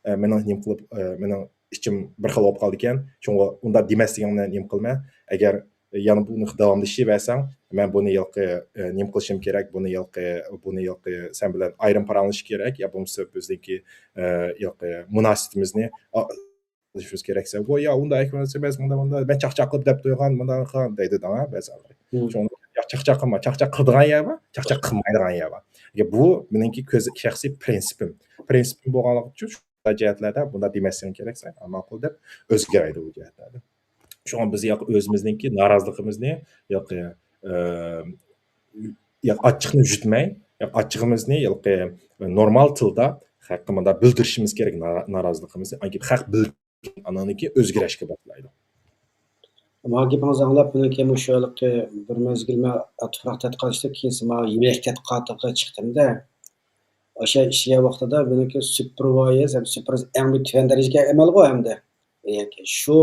ئە، مېنىڭ نېمە قىلىپ، ئە، مېنىڭ ئىچىم بىر خىل بولۇپ قالىدىكەن. شۇڭا ئۇنداق دېمەسلىكىڭنى نېمە قىلىمەن. ئەگەر يەنە بۇنى داۋاملىشىۋەرسەڭ، مەن بۇنى ھېلىقى، ئە، نېمە قىلىشىم كېرەك، بۇنى ھېلىقى، بۇنى ھېلىقى سەن بىلەن ئايرىم پاراڭلىشىش كېرەك، يا بولمىسا بىزنىڭكى، ئە، ھېلىقى مۇناسىۋىتىمىزنى، ئا، قىلىشىمىز كېرەك دېسە، ۋوي، يا ئۇنداق ئەھۋال ئەمەس، مۇنداق، مۇنداق، مەن چاقچاق قىلىپ دەپ قويغان، مۇنداق قىلغان دەيدۇ دەڭ، بەزى ئادەملەر. مم. شۇڭا يا چاقچاق قىلما، چاقچاق قىلىدىغان يەر بار، چاقچاق قىلمايدىغان يەر بار. بۇ مېنىڭكى كۆز-، شەخسىي پرىنسىپىم. پرىنسىپىم بولغانلىقى ئۈچۈن شۇنداق جەھەتلەردە بۇنداق دېمەسلىكىڭ كېرەك سەن، ماقۇل دەپ ئۆزگىرەيدۇ بۇ جەھەتلەردە. شۇڭا بىز ياقى ئۆزىمىزنىڭكى نارازىلىقىمىزنى ياقى، ئە، ياقى ئاچچىقنى يۈتمەي، ياقى ئاچچىقىمىزنى ياقى نورمال تىلدا خەققە مۇنداق بىلدۈرۈشىمىز كېرەك، نارا-، نارازىلىقىمىزنى. ئاندىن كېيىن خەق بىل-، ئانىڭدىن كېيىن ئۆزگىرىشكە باشلايدۇ. ماۋۇ گېپىڭىزنى ئاڭلاپ، مېنىڭكى مۇشۇ ھېلىقى بىر مەزگىل مەن تۇپراق تەتقىقات ئىشلەپ، كېيىن ماۋۇ يىمەك تەتقىقاتىغا چىقتىم-دە. ئاشۇ ئىشلىگەن ۋاقتىدا مېنىڭكى سۇپېرۋايزېر ھەم سۇپېرۋايزېر ئەڭ بىر تۆۋەندە دەرىجىگە ئەمەلغۇ ھەمدە. شۇ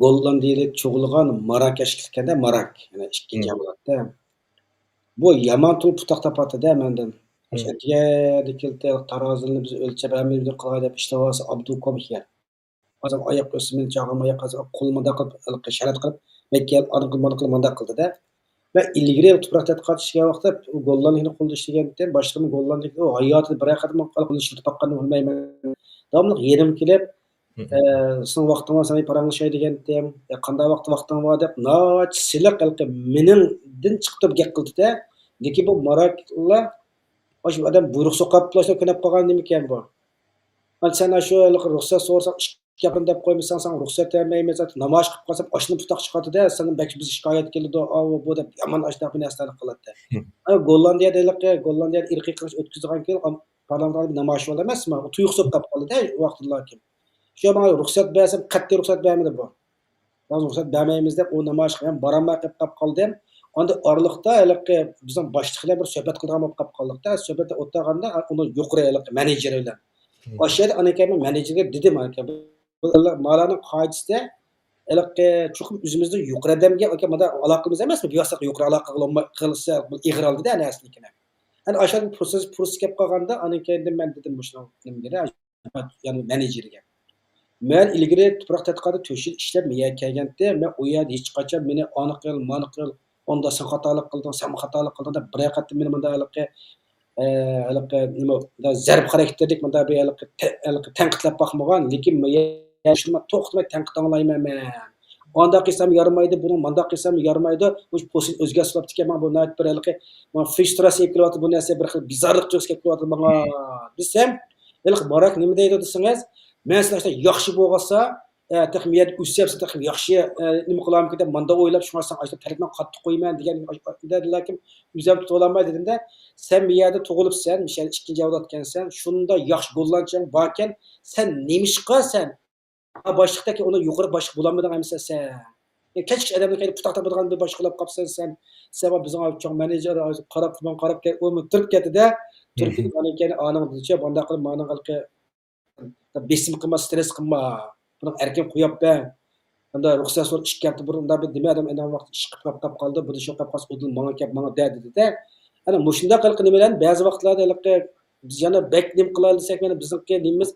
گوللاندىيەلىك تۇغۇلغان ماراكەشلىكەندە، ماراك، يەنى ئىككىنچى ئەۋلادتا. بۇ يامان تۇل پۇتاق تاپاتتى-دە مەندىن. ئەتىگەندە كېلىپ تارازىنى بىز ئۆلچەپ ھەممىمىزنى قىلاي دەپ ئىشلەۋالسا ئابدۇكوم ئىكەن. ھازىر ئاياق ئۆسمىنى چاغىرماي، ھازىر قول مۇنداق قىلىپ، شەرەت قىلىپ، مەككە ئارقا مانا قىلىپ مۇنداق قىلدى-دە. مەن ئىلگىرى تۇپراق تەتقىقات ئىشلىگەن ۋاقىتتا گوللاندىيىنى قولدا ئىشلىگەنتىم. باشلىقىم گوللاندىيە، ئۇ ھاياتىدا بىرەر قېتىم قولىنى ئىشلىتىپ باققانىنى بىلمەيمەن. داۋاملىق يېنىمغا كېلىپ، ئە، سېنىڭ ۋاقتىڭ بار، سەن پاراڭلىشاي دېگەنتىم. يا قانداق ۋاقىت، ۋاقتىڭ بار دەپ، ناھايىتى سىلىق ھېلىقى مېنىڭدىن چىقىپ تۇرۇپ گەپ قىلدى-دە. لېكىن بۇ ماراكلا، ئاشۇ ئادەم بۇيرۇق سوقۇپ، كۆنۈپ قالغان نېمىكەن بۇ؟ ئەمدى سەن ئاشۇ ھېلىقى رۇخسەت سورىساڭ، ئىككى قېتىم دەپ قويمىساڭ، ساڭا رۇخسەت بەرمەيمىز، نامايىش قىلىپ قالسام، ئاشۇندىن پۇتاق چىقاتتى-دە، سەندىن بەك بىز شىكايەت كېلىدۇ، ئاۋۇ، بۇ دەپ يامان ئاشۇنداق بىر نەرسىلەرنى قىلاتتى. ئەمما گوللاندىيەدە ھېلىقى، گوللاندىيەدە ئىرقىي قىرغىنچىلىق ئۆتكۈزىدىغان كېيىن، ئام-، پارلامېنتتا بىر نامايىش بولدى ئەمەسمۇ؟ ئۇ تۇيۇقسىز توختاپ قالدى-دە، ۋاقتىدىلا كېيىن. شۇ ماڭا رۇخسەت بەرسەم، قەتئىي رۇخسەت بەرمىدى بۇ. بىز رۇخسەت بەرمەيمىز دەپ، ئۇ نامايىشقا مەن بارالماي قېلىپ قالدىم. ئاندىن ئارىلىقتا ھېلىقى بىزنىڭ باشلىقى بىلەن بىر سۆھبەت قىلىدىغان بولۇپ قاپ قالدۇق-دە. سۆھبەتتە ئولتۇرغاندا، ئۇنىڭ يۇقىرى ھېلىقى مېنېجېرى بىلەن. ئاشۇ يەردە ئانا ئاكام مېنېجېرگە دېدىم، ئاكا، بۇ مالارنىڭ قائىدىسىدە ھېلىقى چوقۇم ئۆزىمىزدىن يۇقىرى ئادەمگە، ئاكا، مانا ئالاقىمىز ئەمەسمۇ؟ بىۋاسىتە يۇقىرى ئالاقە قىلالماي قىلسا، بۇ ئېغىر ئالدى-دە ھەر نەرسىنى. ئەنە ئاشۇ پۇرسەت، پۇرسەت كەپ قالغاندا، ئانا ئاكام دېدىم، مەن دېدىم مۇشۇنىڭ نېمىگە، يەنى مېنېجېرگە. مەن ئىلگىرى تۇپراق تەتقىقاتىدا تۆت يىل ئىشلەپ، مېيەگە كەلگەنتىم. مەن ئۇ يەردە ھېچقاچان مېنى ئانا قىل، مانا قىل، ئۇندا سەن خاتالىق قىلدىڭ، سەن خاتالىق قىلدىڭ دەپ بىرەر قېتىم مېنى مۇنداق ھېلىقى، ئە، ھېلىقى نېمە، مۇنداق زەرب خاراكتېرلىك مۇنداق بىر ھېلىقى تە-، ھېلىقى تەنقىدلەپ باقمىغان، لېكىن مېيەگە توختىماي تەنقىد ئاڭلايمەن مەن. ئانداق قىلسام يارىمايدۇ، بۇنىڭ مانداق قىلسام يارىمايدۇ، مۇشۇ پوستىنى ئۆزگەرتىپ سولاپتىكەن، مانا بۇ ناھايىتى بىر ھېلىقى، مانا، فىرۇستراتسىيە كېلىۋاتىدۇ، بۇ نەرسە بىر خىل بىزارلىق تۇيغۇسى كېلىپ كېلىۋاتىدۇ ماڭا، دېسەم، ھېلىقى ماراك نېمە دەيدۇ دېسىڭىز، مەن سىلەر ياخشى بولغاچسا، ئە، تېخى مۇ يەردە ئۆسسەم، تېخى ياخشى، ئە، نېمە قىلارمىكىن دەپ ماندا ئويلاپ، شۇڭا ساڭا ئاشۇنداق تەلىپىنى قاتتىق قويىمەن دېگەن، دېدىلەركىن، ئۆزۈم تۇتۇۋالالماي دېدىم-دە، سەن مۇ يەردە تۇغۇلۇپسەن، مۇشۇ يەردە ئىككىنچى ئەۋلادكەنسەن، شۇنداق ياخشى گوللاندچىڭ باركەن، سەن نېمىشقا سەن باشلىقتەك ئۇنىڭ يۇقىرى باشلىق بولالمىدىڭ ئەمىسە سەن. يا كەچكىچە ئادەمنى قايتا پۇتاق تاپىدىغان بىر باشلىق بولاپ قاپسەن سەن. سەن بىزنىڭ چوڭ مېنېجېر قاراپ، ماڭا قاراپ كەت، ئۇمۇ تۇرۇپ كەتتى-دە. تۇرۇپ كېتىپ ئاندىن كېيىن ئانىڭ دېدىچە، بۇنداق قىلىپ مانىڭ ھېلىقى بېسىم قىلما، سترېس قىلما. بۇنىڭ ئەركىن قويۇپ بەر. ئەمدى رۇخسەت سورىدى، ئىككى ھەپتە بۇرۇن ئۇنداق بىر نېمە ئادەم ئاندىن ۋاقىت ئىش قىلىپ قاپ قالدى. بۇ ئىش قىلىپ قالسا ئۇدۇل ماڭا كەپ، ماڭا دە دېدى-دە. ئەنە مۇشۇنداق ھېلىقى نېمىلەرنى بەزى ۋاقىتلاردا ھېلىقى بىز يەنە بەك نېمە قىلاي دېسەك، يەنە بىزنىڭكى نېمىمىز،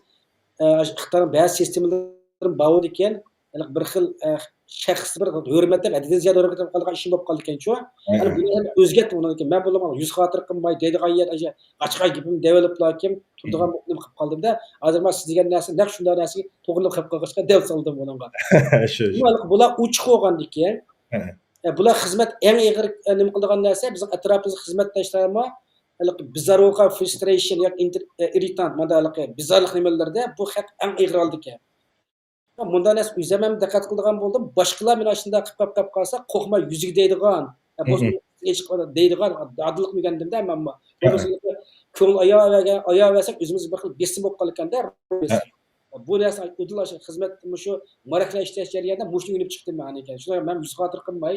ئە، ئاشۇ خىتاينىڭ بەزى سىستېمىلىرى بار ئىكەن، ھېلىقى بىر خىل، ئە، شەخس بىر ھۆرمەت دەپ، ھەددىدىن زىيادە ھۆرمەت قىلىپ قالغان ئىشىم بولۇپ قالىدىكەنچۇ. ھە، يەنە ھە. بۇنى ھەم ئۆزگەرتتىم ئۇنىڭدىن كېيىن. مەن بۇنىڭغا يۈز خاتىرە قىلماي، دەيدىغان يەر، ئاشۇ ئاچقان گېپىمنى دەۋېلىپلا كىم تۇرىدىغان نېمە قىلىپ قالدىم-دە. ھازىر مانا سىز دېگەن نەرسە، نەق شۇنداق نەرسىگە توغرىلىق قىلىپ قالغاچقا دەپ سالدىم بۇنىڭغا. شۇ، شۇ. بۇلار ئوچۇق بولغاندىكىن، ھە. ئە، بۇلار خىزمەت ئەڭ ئېغىر، ئە، نېمە قىلىدىغان نەرسە، بىزنىڭ ئەتراپىمىزدا خىزمەتداشلارمۇ ھېلىقى بىزار بولغان فرۇسترېيشن ياكى ئىنتېر-، ئە، ئىررىتانت، مانا ھېلىقى بىزارلىق نېمىلىرىدە بۇ خەق ئەڭ ئېغىر ئالىدىكەن. مۇنداق نەرسە ئۆزۈم ھەم دىققەت قىلىدىغان بولدۇم. باشقىلار مېنى ئاشۇنداق قىلىپ قاپ، قاپ قالسا، قورقماي يۈزىگە دەيدىغان، ئە، بولسا دەيدىغان دادىللىق ئۆگەندىم-دە مەنمۇ. بولمىسا كۆڭۈل ئاياۋەرگەن، ئاياۋەرسەك ئۆزىمىزگە بىر خىل بېسىم بولۇپ قالىدىكەن-دە. بۇ نەرسە ئۇدۇل ئاشۇ خىزمەت، مۇشۇ ماراكىلار ئىشلەش جەريانىدا مۇشۇنى ئۆگىنىپ چىقتىم مەن ئانا ئاكا. شۇنى مەن يۈز خاتىرە قىلماي،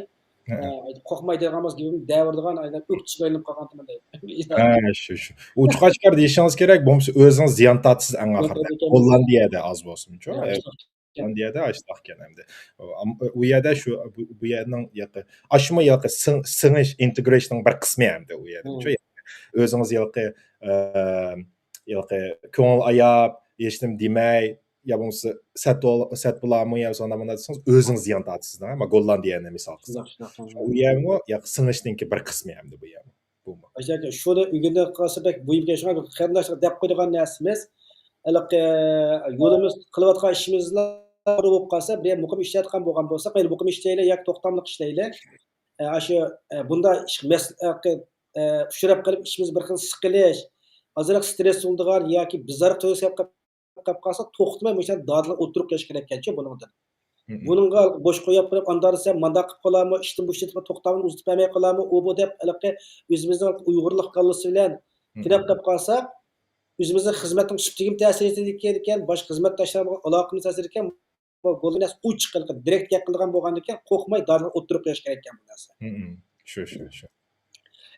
ئە، قورقماي دەيدىغان بولسا گېپىمنى دەۋېرىدىغان، ئايلاپ ئۆكتە چىقىپ ئايلىنىپ قالغانتىمەن دەيدۇ. ھە، شۇ، شۇ. ئوچۇق ئاشكارا دېيىشىڭىز كېرەك، بولمىسا ئۆزىڭىز زىيان تارتىسىز ئەڭ ئاخىرىدا. گوللاندىيەدە ئاز بولسىمۇچۇ. گوللاندىيەدە ئاشۇنداقكەن ئەمدى. ئۇ يەردە شۇ، بۇ، بۇ يەرنىڭ ياقى، ئاشۇمۇ ياقى سىڭ-، سىڭىش، ئىنتېگرېيشننىڭ بىر قىسمى ئەمدى ئۇ يەردە. شۇ ئۆزىڭىز ياقى، ئە، ياقى كۆڭۈل ئاياپ، ھېچنېمە دېمەي، يا بولمىسا سەت بول-، سەت بولامۇ يا سانا مانا دېسىڭىز، ئۆزىڭىز زىيان تارتىسىز دەڭ. ما گوللاندىيەنى مىسال قىلساق. شۇنداق، شۇنداق. ئۇ يەرمۇ ياقى سىڭىشنىڭكى بىر قىسمى ئەمدى بۇ يەرمۇ. بۇمۇ. ئاشۇ شۇنى ئۆگىنىپ قالسا بەك مۇھىم ئىكەن. شۇڭا قېرىنداشلارغا دەپ قويىدىغان نەرسىمىز، ھېلىقى يولىمىز قىلىۋاتقان ئىشىمىزلا توغرا بولۇپ قالسا، بىر مۇقىم ئىشلەۋاتقان بولغان بولساق، مەيلى مۇقىم ئىشلەيلى ياكى توختاملىق ئىشلەيلى. ئاشۇ، بۇنداق ئىش مەس-، ئۇچراپ قېلىپ ئىشىمىز بىر خىل سىقىلىش، ئازراق سترېس بولىدىغان ياكى بىزارلىق تۇيغۇسى قېلىپ قالسا، توختىماي مۇشۇ دادىلار ئوتتۇرىغا قويۇش كېرەككەنچۇ بۇنىڭدىن. بۇنىڭغا بوش قويۇپ قويۇپ، ئانداق دېسە، مانداق قىلىپ قالارمۇ، ئىشتىن بوشىتىپ، توختامنى ئۇزىتىپ بەرمەي قالارمۇ، ئۇ بۇ دەپ، ھېلىقى ئۆزىمىزنىڭ ئۇيغۇرلۇق كاللىسى بىلەن كېلىپ قېلىپ قالساق، ئۆزىمىزنىڭ خىزمەتنىڭ سۈپىتىگىمۇ تەسىر يېتىدىكەن، باشقا خىزمەتداشلار بىلەن ئالاقىمىز تەسىر يېتىدىكەن، بۇ گولنى ئوچۇق قىلىپ، دىرېكت گەپ قىلىدىغان بولغاندىكىن، قورقماي دادىلار ئوتتۇرىغا قويۇش كېرەككەن بۇ نەرسە. شۇ، شۇ، شۇ.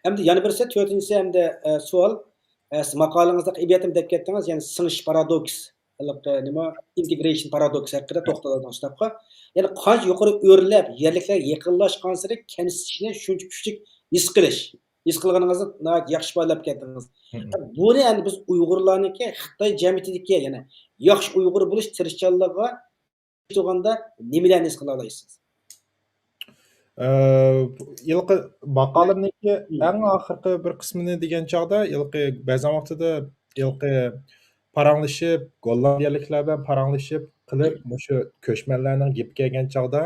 ئەمدى يەنە بىرسى، تۆتىنچىسى ئەمدى، ئە، سوئال. ئە، سىز ماقالىڭىزدا ئەدەبىياتنى دەپ كەتتىڭىز، يەنى سىڭىش پارادوكس، ھېلىقى نېمە، ئىنتېگرېيشن پارادوكس ھەققىدە توختىلىدىغان شۇنداققۇ. يەنى قانچە يۇقىرى ئۆرلەپ، يەرلىكلەرگە يېقىنلاشقانسېرى كەمسىتىشنى شۇنچە كۈچلۈك ھېس قىلىش. ھېس قىلغىنىڭىزنى ناھايىتى ياخشى ئىپادىلەپ كەتتىڭىز. بۇنى ئەمدى بىز ئۇيغۇرلارنىڭكى خىتاي جەمئىيىتىدىكى، يەنى ياخشى ئۇيغۇر بولۇش تىرىشچانلىقىغا تۇرغاندا نېمىلەرنى ھېس قىلالايسىز؟ ئە، ھېلىقى ماقالەمنىڭكى ئەڭ ئاخىرقى بىر قىسمىنى دېگەن چاغدا، ھېلىقى بەزەن ۋاقتىدا ھېلىقى پاراڭلىشىپ، گوللاندىيەلىكلەر بىلەن پاراڭلىشىپ قىلىپ، مۇشۇ كۆچمەنلەرنىڭ گېپى كەلگەن چاغدا،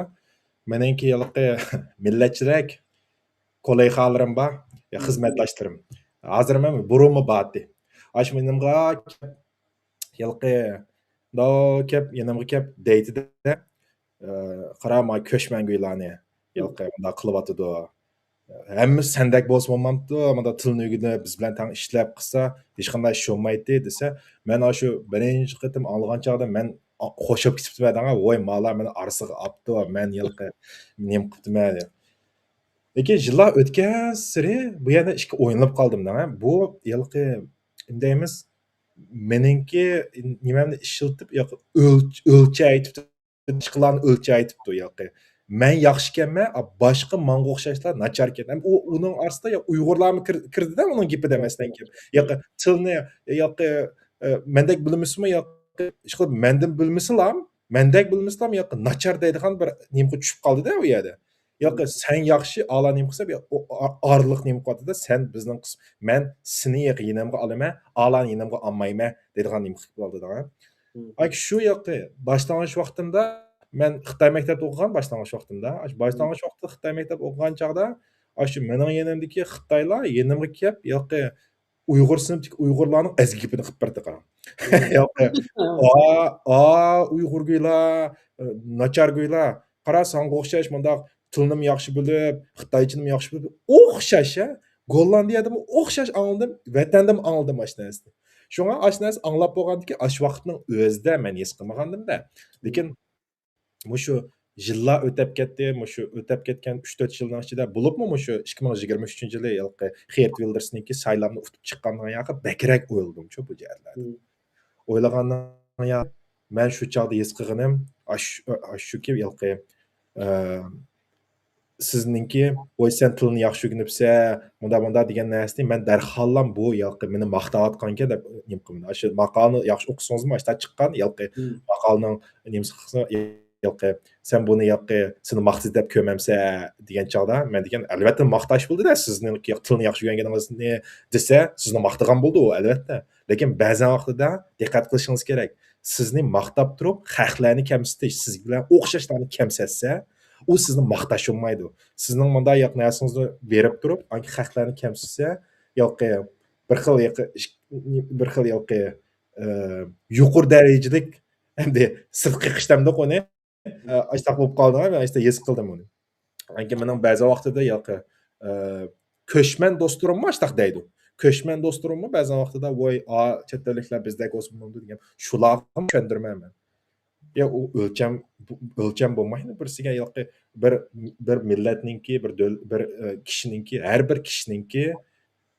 مېنىڭكى ھېلىقى مىللەتچىرەك كوللېگالىرىم بار، يا خىزمەتداشلىرىم. ھازىر ئەمەس، بۇرۇنمۇ بارتى. ئاشۇ يېنىمغا كەپ، ھېلىقى، مۇنداق كەپ، يېنىمغا كەپ دەيتتى-دە، ئە، قارا، ما كۆچمەنگۇيلارنى، ھېلىقى، مۇنداق قىلىۋاتىدۇ. ھەممىسى سەندەك بولسا بولمامتۇ، مۇنداق تىلنى ئۆگىنىپ، بىز بىلەن تەڭ ئىشلەپ قىلسا، ھېچقانداق ئىش بولمايتتى، دېسە، مەن ئاشۇ بىرىنچى قېتىم ئاڭلىغان چاغدا مەن ئا-، خوش بولۇپ كېتىپتىمەن دەڭە، ۋاي، مالا مېنى ئارىسىغا ئاپتۇ، مەن ھېلىقى نېمە قىپتىمەن. لېكىن يىللار ئۆتكەنسېرى بۇ يەردە ئىككى ئويلىنىپ قالدىم دەڭە. بۇ ھېلىقى، نېمە دەيمىز، مېنىڭكى نېمەمنى ئىشلىتىپ، ياقى ئۆلچ-، ئۆلچەيتىپ، باشقىلارنى ئۆلچەيتىپتۇ ياقى. مەن ياخشى ئىكەنمەن، ئا، باشقا ماڭغا ئوخشاشلار ناچار ئىكەن. ھەم ئۇ، ئۇنىڭ ئارىسىدا يا ئۇيغۇرلارمۇ كىر-، كىردى-دە ئۇنىڭ گېپىدە، مەسىلەن، كىم ياقى تىلنى، ياقى، ئە، مەندەك بىلمىسىمۇ، ياقى ئىشقىلىپ مەندىن بىلمىسىلام، مەندەك بىلمىسىلام ياقى ناچار دەيدىغان بىر نېمىغا چۈشۈپ قالدى-دە ئۇ يەردە. ياقى سەن ياخشى، ئالا نېمە قىلسا، يا-، ئۇ ئا-، ئارىلىق نېمە قىلىۋاتىدۇ، سەن بىزنىڭ قىس-، مەن سېنى ياقى يېنىمغا ئالىمەن، ئالانى يېنىمغا ئالمايمەن دەيدىغان نېمە قىلىپ قالدى دەڭە. ھىم. ئاكى شۇ ياقى باشلانغۇچ ۋاقتىمدا، مەن خىتاي مەكتەپتە ئوقۇغان باشلانغۇچ ۋاقتىمدا. ئاشۇ باشلانغۇچ ۋاقىتتا خىتاي مەكتەپتە ئوقۇغان چاغدا، ئاشۇ مېنىڭ يېنىمدىكى خىتايلار يېنىمغا كېلىپ، ياقى ئۇيغۇر سىنىپتىكى ئۇيغۇرلارنىڭ ئەزگى گېپىنى قىلىپ بەردى، قاراڭ. ياقى، ئا، ئا، ئۇيغۇرگۇيلار، ناچارگۇيلار. قارا، ساڭا ئوخشاش مۇنداق تىلنىمۇ ياخشى بىلىپ، خىتايچىنىمۇ ياخشى بىلىپ، ئوخشاش، ھە؟ گوللاندىيەدىمۇ ئوخشاش ئاڭلىدىم، ۋەتەندىمۇ ئاڭلىدىم ئاشۇ نەرسىنى. شۇڭا ئاشۇ نەرسە ئاڭلاپ بولغاندىكىن، ئاشۇ ۋاقىتنىڭ ئۆزىدە مەن ھېس قىلمىغانىدىم-دە. لېكىن مۇشۇ يىللار ئۆتەپ كەتتى، مۇشۇ ئۆتەپ كەتكەن ئۈچ تۆت يىلنىڭ ئىچىدە، بولۇپمۇ مۇشۇ ئىككى مىڭ يىگىرمە ئۈچىنچى يىلى ھېلىقى خېرت ۋىلدېرسنىڭكى سايلامنى ئۇتۇپ چىققاننىڭ ياقى بەكرەك ئويلىدىمچۇ بۇ جەھەتلەردە. ھىم. ئويلىغاننىڭ يا، مەن شۇ چاغدا ھېس قىلغىنىم، ئاش-، ئاشۇكى ھېلىقى، ئە، سىزنىڭكى، ۋاي، سەن تىلنى ياخشى ئۆگىنىپسەن، مۇنداق، مۇنداق دېگەن نەرسىنى مەن دەرھاللا بۇ ھېلىقى مېنى ماختاۋاتقانكەن دەپ نېمە قىلىمەن. ئاشۇ ماقالىنى ياخشى ئوقۇسىڭىزمۇ، ئاشۇنداق چىققان ھېلىقى ھىم. ماقالىنىڭ نېمىسى قىلسا، ھېلىقى، سەن بۇنى ھېلىقى سېنى ماختىدى دەپ كۆرمەمسەن دېگەن چاغدا، مەن دېگەن، ئەلۋەتتە ماختاش بولىدۇ-دە، سىزنىڭ تىلنى ياخشى ئۆگەنگىنىڭىزنى دېسە، سىزنى ماختىغان بولىدۇ ئۇ، ئەلۋەتتە. لېكىن بەزەن ۋاقتىدا دىققەت قىلىشىڭىز كېرەك. سىزنى ماختاپ تۇرۇپ، خەقلەرنى كەمسىتىش، سىز بىلەن ئوخشاشلارنى كەمسەتسە، ئۇ سىزنى ماختاش بولمايدۇ. سىزنىڭ مۇنداق ياق نەرسىڭىزنى بېرىپ تۇرۇپ، ئانكى خەقلەرنى كەمسىتسە، ياقى بىر خىل ياقى، بىر خىل ياقى، ئە، يۇقىرى دەرىجىلىك، ئەمدى سىرتقا قېقىش دەمدۇق ئۇنى. ئە، ئاشتاق بولۇپ قالدىڭ، مەن ئاشتاق ھېس قىلدىم ئۇنى. ئانكى مېنىڭ بەزى ۋاقتىدا ياقى، ئە، كۆچمەن دوستلىرىممۇ ئاشتاق دەيدۇ. كۆچمەن دوستلىرىممۇ بەزى ۋاقتىدا، ۋاي، ئا، چەت ئەللىكلەر بىزدەك بولسا بولامدۇ دېگەن، شۇلارغا چۈشەندۈرىمەن مەن. يا، ئۇ ئۆلچەم، بۇ ئۆلچەم بولمايدۇ بىرسىگە، ياقى بىر، بىر مىللەتنىڭكى، بىر دۆل-، بىر، ئە، كىشىنىڭكى، ھەر بىر كىشىنىڭكى